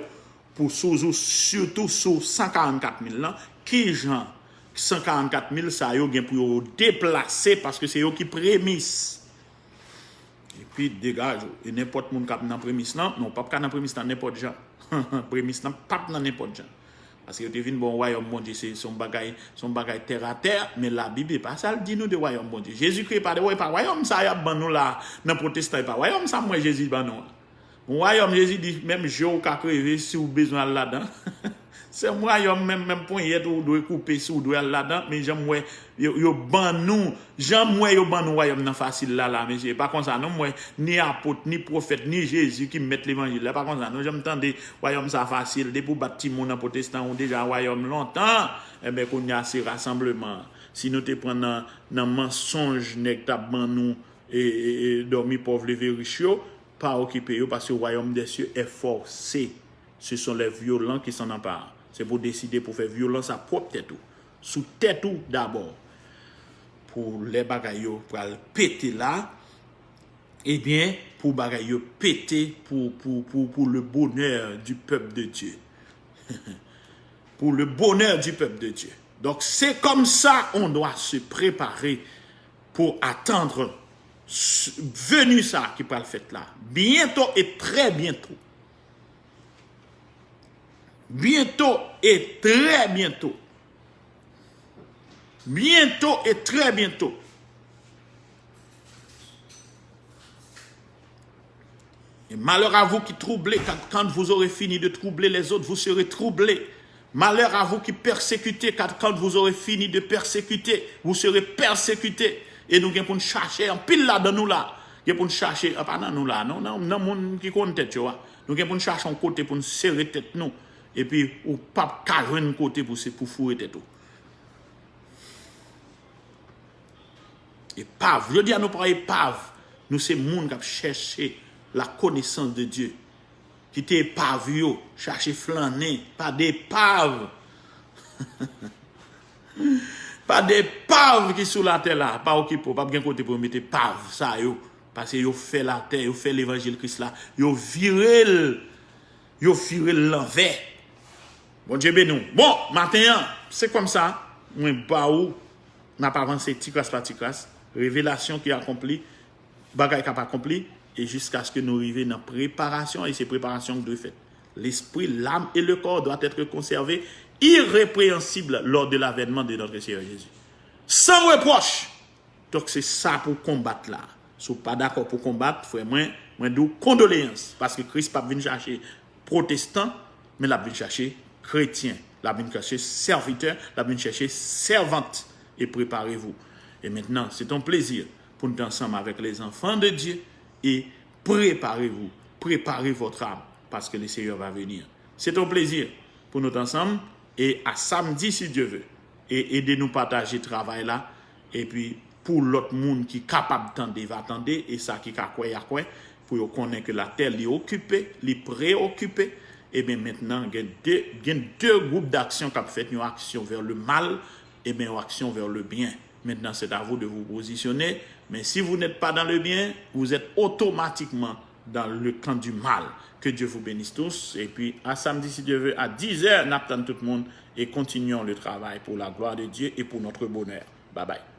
pou sou, sou, sitou sou san karannkat mil lan. Kijan san karannkat mil sa yo gen pou yo deplase, paske se yo ki premis. Epi degaje w. E nenpòt moun k ap nan premis lan, non, w p ap ka nan premis lan nenpòt jan. Premis lan p ap nan nenpòt jan. Paske yo te vin ba w wayòm Bondye, se, se yon bagay, se yon bagay tèratè, men Labib, e pa sa l di nou de wayòm Bondye. Jezikri, e pa de, e pa wayòm sa y ap ban nou la, nan pwotestan, e pa wayòm sa m wè Jezi ban nou an. Yon wayòm, Jezi di, menm je w ka kreve si w bezwen al ladan. Se yon wayòm, menm, menm ponyèt ou dwe koupe si w dwe al ladan, men jan m wè, yo, yo ban nou, jan m wè yo ban nou wayòm nan fasil la, la, mesye, e pa konsa non, m wè ni apot, ni pwofèt, ni Jezi ki mèt levanjil la, e pa konsa non, jan m tande wayòm sa fasil, depi w bat timoun nan pwotestan, ou deja wayòm lontan, enben, kounye a se rasanbleman an. Si nou te pran nan, nan mansonj nèg t ap ban nou, e, e, e, dòmi pòv leve rich yo, pa okipe yo, paske wayòm dè sye è fòse. Se son lè vyolan ki s'en anpare. Se pou deside pou fè vyolans a pwòp tèt ou. Sou tèt ou dabò. Pou lè bagay yo pral pete la, ebyen, pou bagay yo pete pou, pou, pou, pou le bonheur du peuple de Dieu. Pour le bonheur du peuple de Dieu. Donc, c'est comme ça on doit se préparer pour attendre venu sa ki pral fèt la. Bientôt et très bientôt. Bientôt et très bientôt. Bientôt et très bientôt. Et malheur à vous qui troublez, car quand vous aurez fini de troubler les autres, vous serez troublés. Malheur à vous qui persécutez, car quand vous aurez fini de persécuter, vous serez persécutés. E nou gen pou n chache, anpil ladan nou la, gen pou n chache, a pa nan nou la, non, nan, nan moun ki konn tèt yo a. Nou gen pou n chache yon kote pou n sere tèt nou. Epi ou p ap ka jwenn kote pou se, pou foure tèt ou. Epav. Jodi a nou pa epav. Nou se moun k ap chèche la connaissance de Dieu. Kite epav yo chache flannen. Pa de epav. Pa de epav ki sou latè la. Pa okipe w. P ap gen kote pou yo mete epav sa yo. Paske yo fè latè, yo fè levanjil Kris la. Yo vire l. Yo vire l lanvè. Bondye beni w. Bon, maten an, se kòmsa, mwen ba ou, n ap avanse ti kras pa ti kras, revelasyon ki akonpli, bagay k ap akonpli, e jiskaske nou rive nan preparasyon, e se preparasyon ki dwe fèt. L'esprit, l'âme et le corps doit être conservé irrépréhensible lors de l'avènement de notre Seigneur Jésus. Sans reproche. Donk, se sa pou konbat la. Si w pa dakò pou konbat, frè mwen, mwen di w kondoleyans. Paske Kris p ap vin chache pwotestan, men l ap vin chache kretyen. L ap vin chache sèvitè, l ap vin chache sèvant. Et préparez-vous. Et maintenant, c'est un plaisir pour nous ensemble avec les enfants de Dieu et préparez-vous, préparez votre âme, parce que le Seigneur va venir. C'est un plaisir pour nous ensemble et à samedi si Dieu veut. E ede nou pataje travay la. Epi pou lòt moun ki kapab tande, va tande, e sa ki ka kwè, y a kwè, pou yo konnen ke latè li okipe, li preokipe. Ebyen, mentnan, gen de, gen de gwoup d'aksyon k ap fèt, yon aksyon vers le mal, ebyen, yon aksyon vers le bien. Maintenant, c'est à vous de vous positionner. Mais si vous n'êtes pas dans le bien, vous êtes automatiquement dans le camp du mal. Que Dieu vous bénisse tous. Et puis, à samedi, si Dieu veut, à dix heures, n ap tann tout le monde et continuons le travail pour la gloire de Dieu et pour notre bonheur. Bye bye.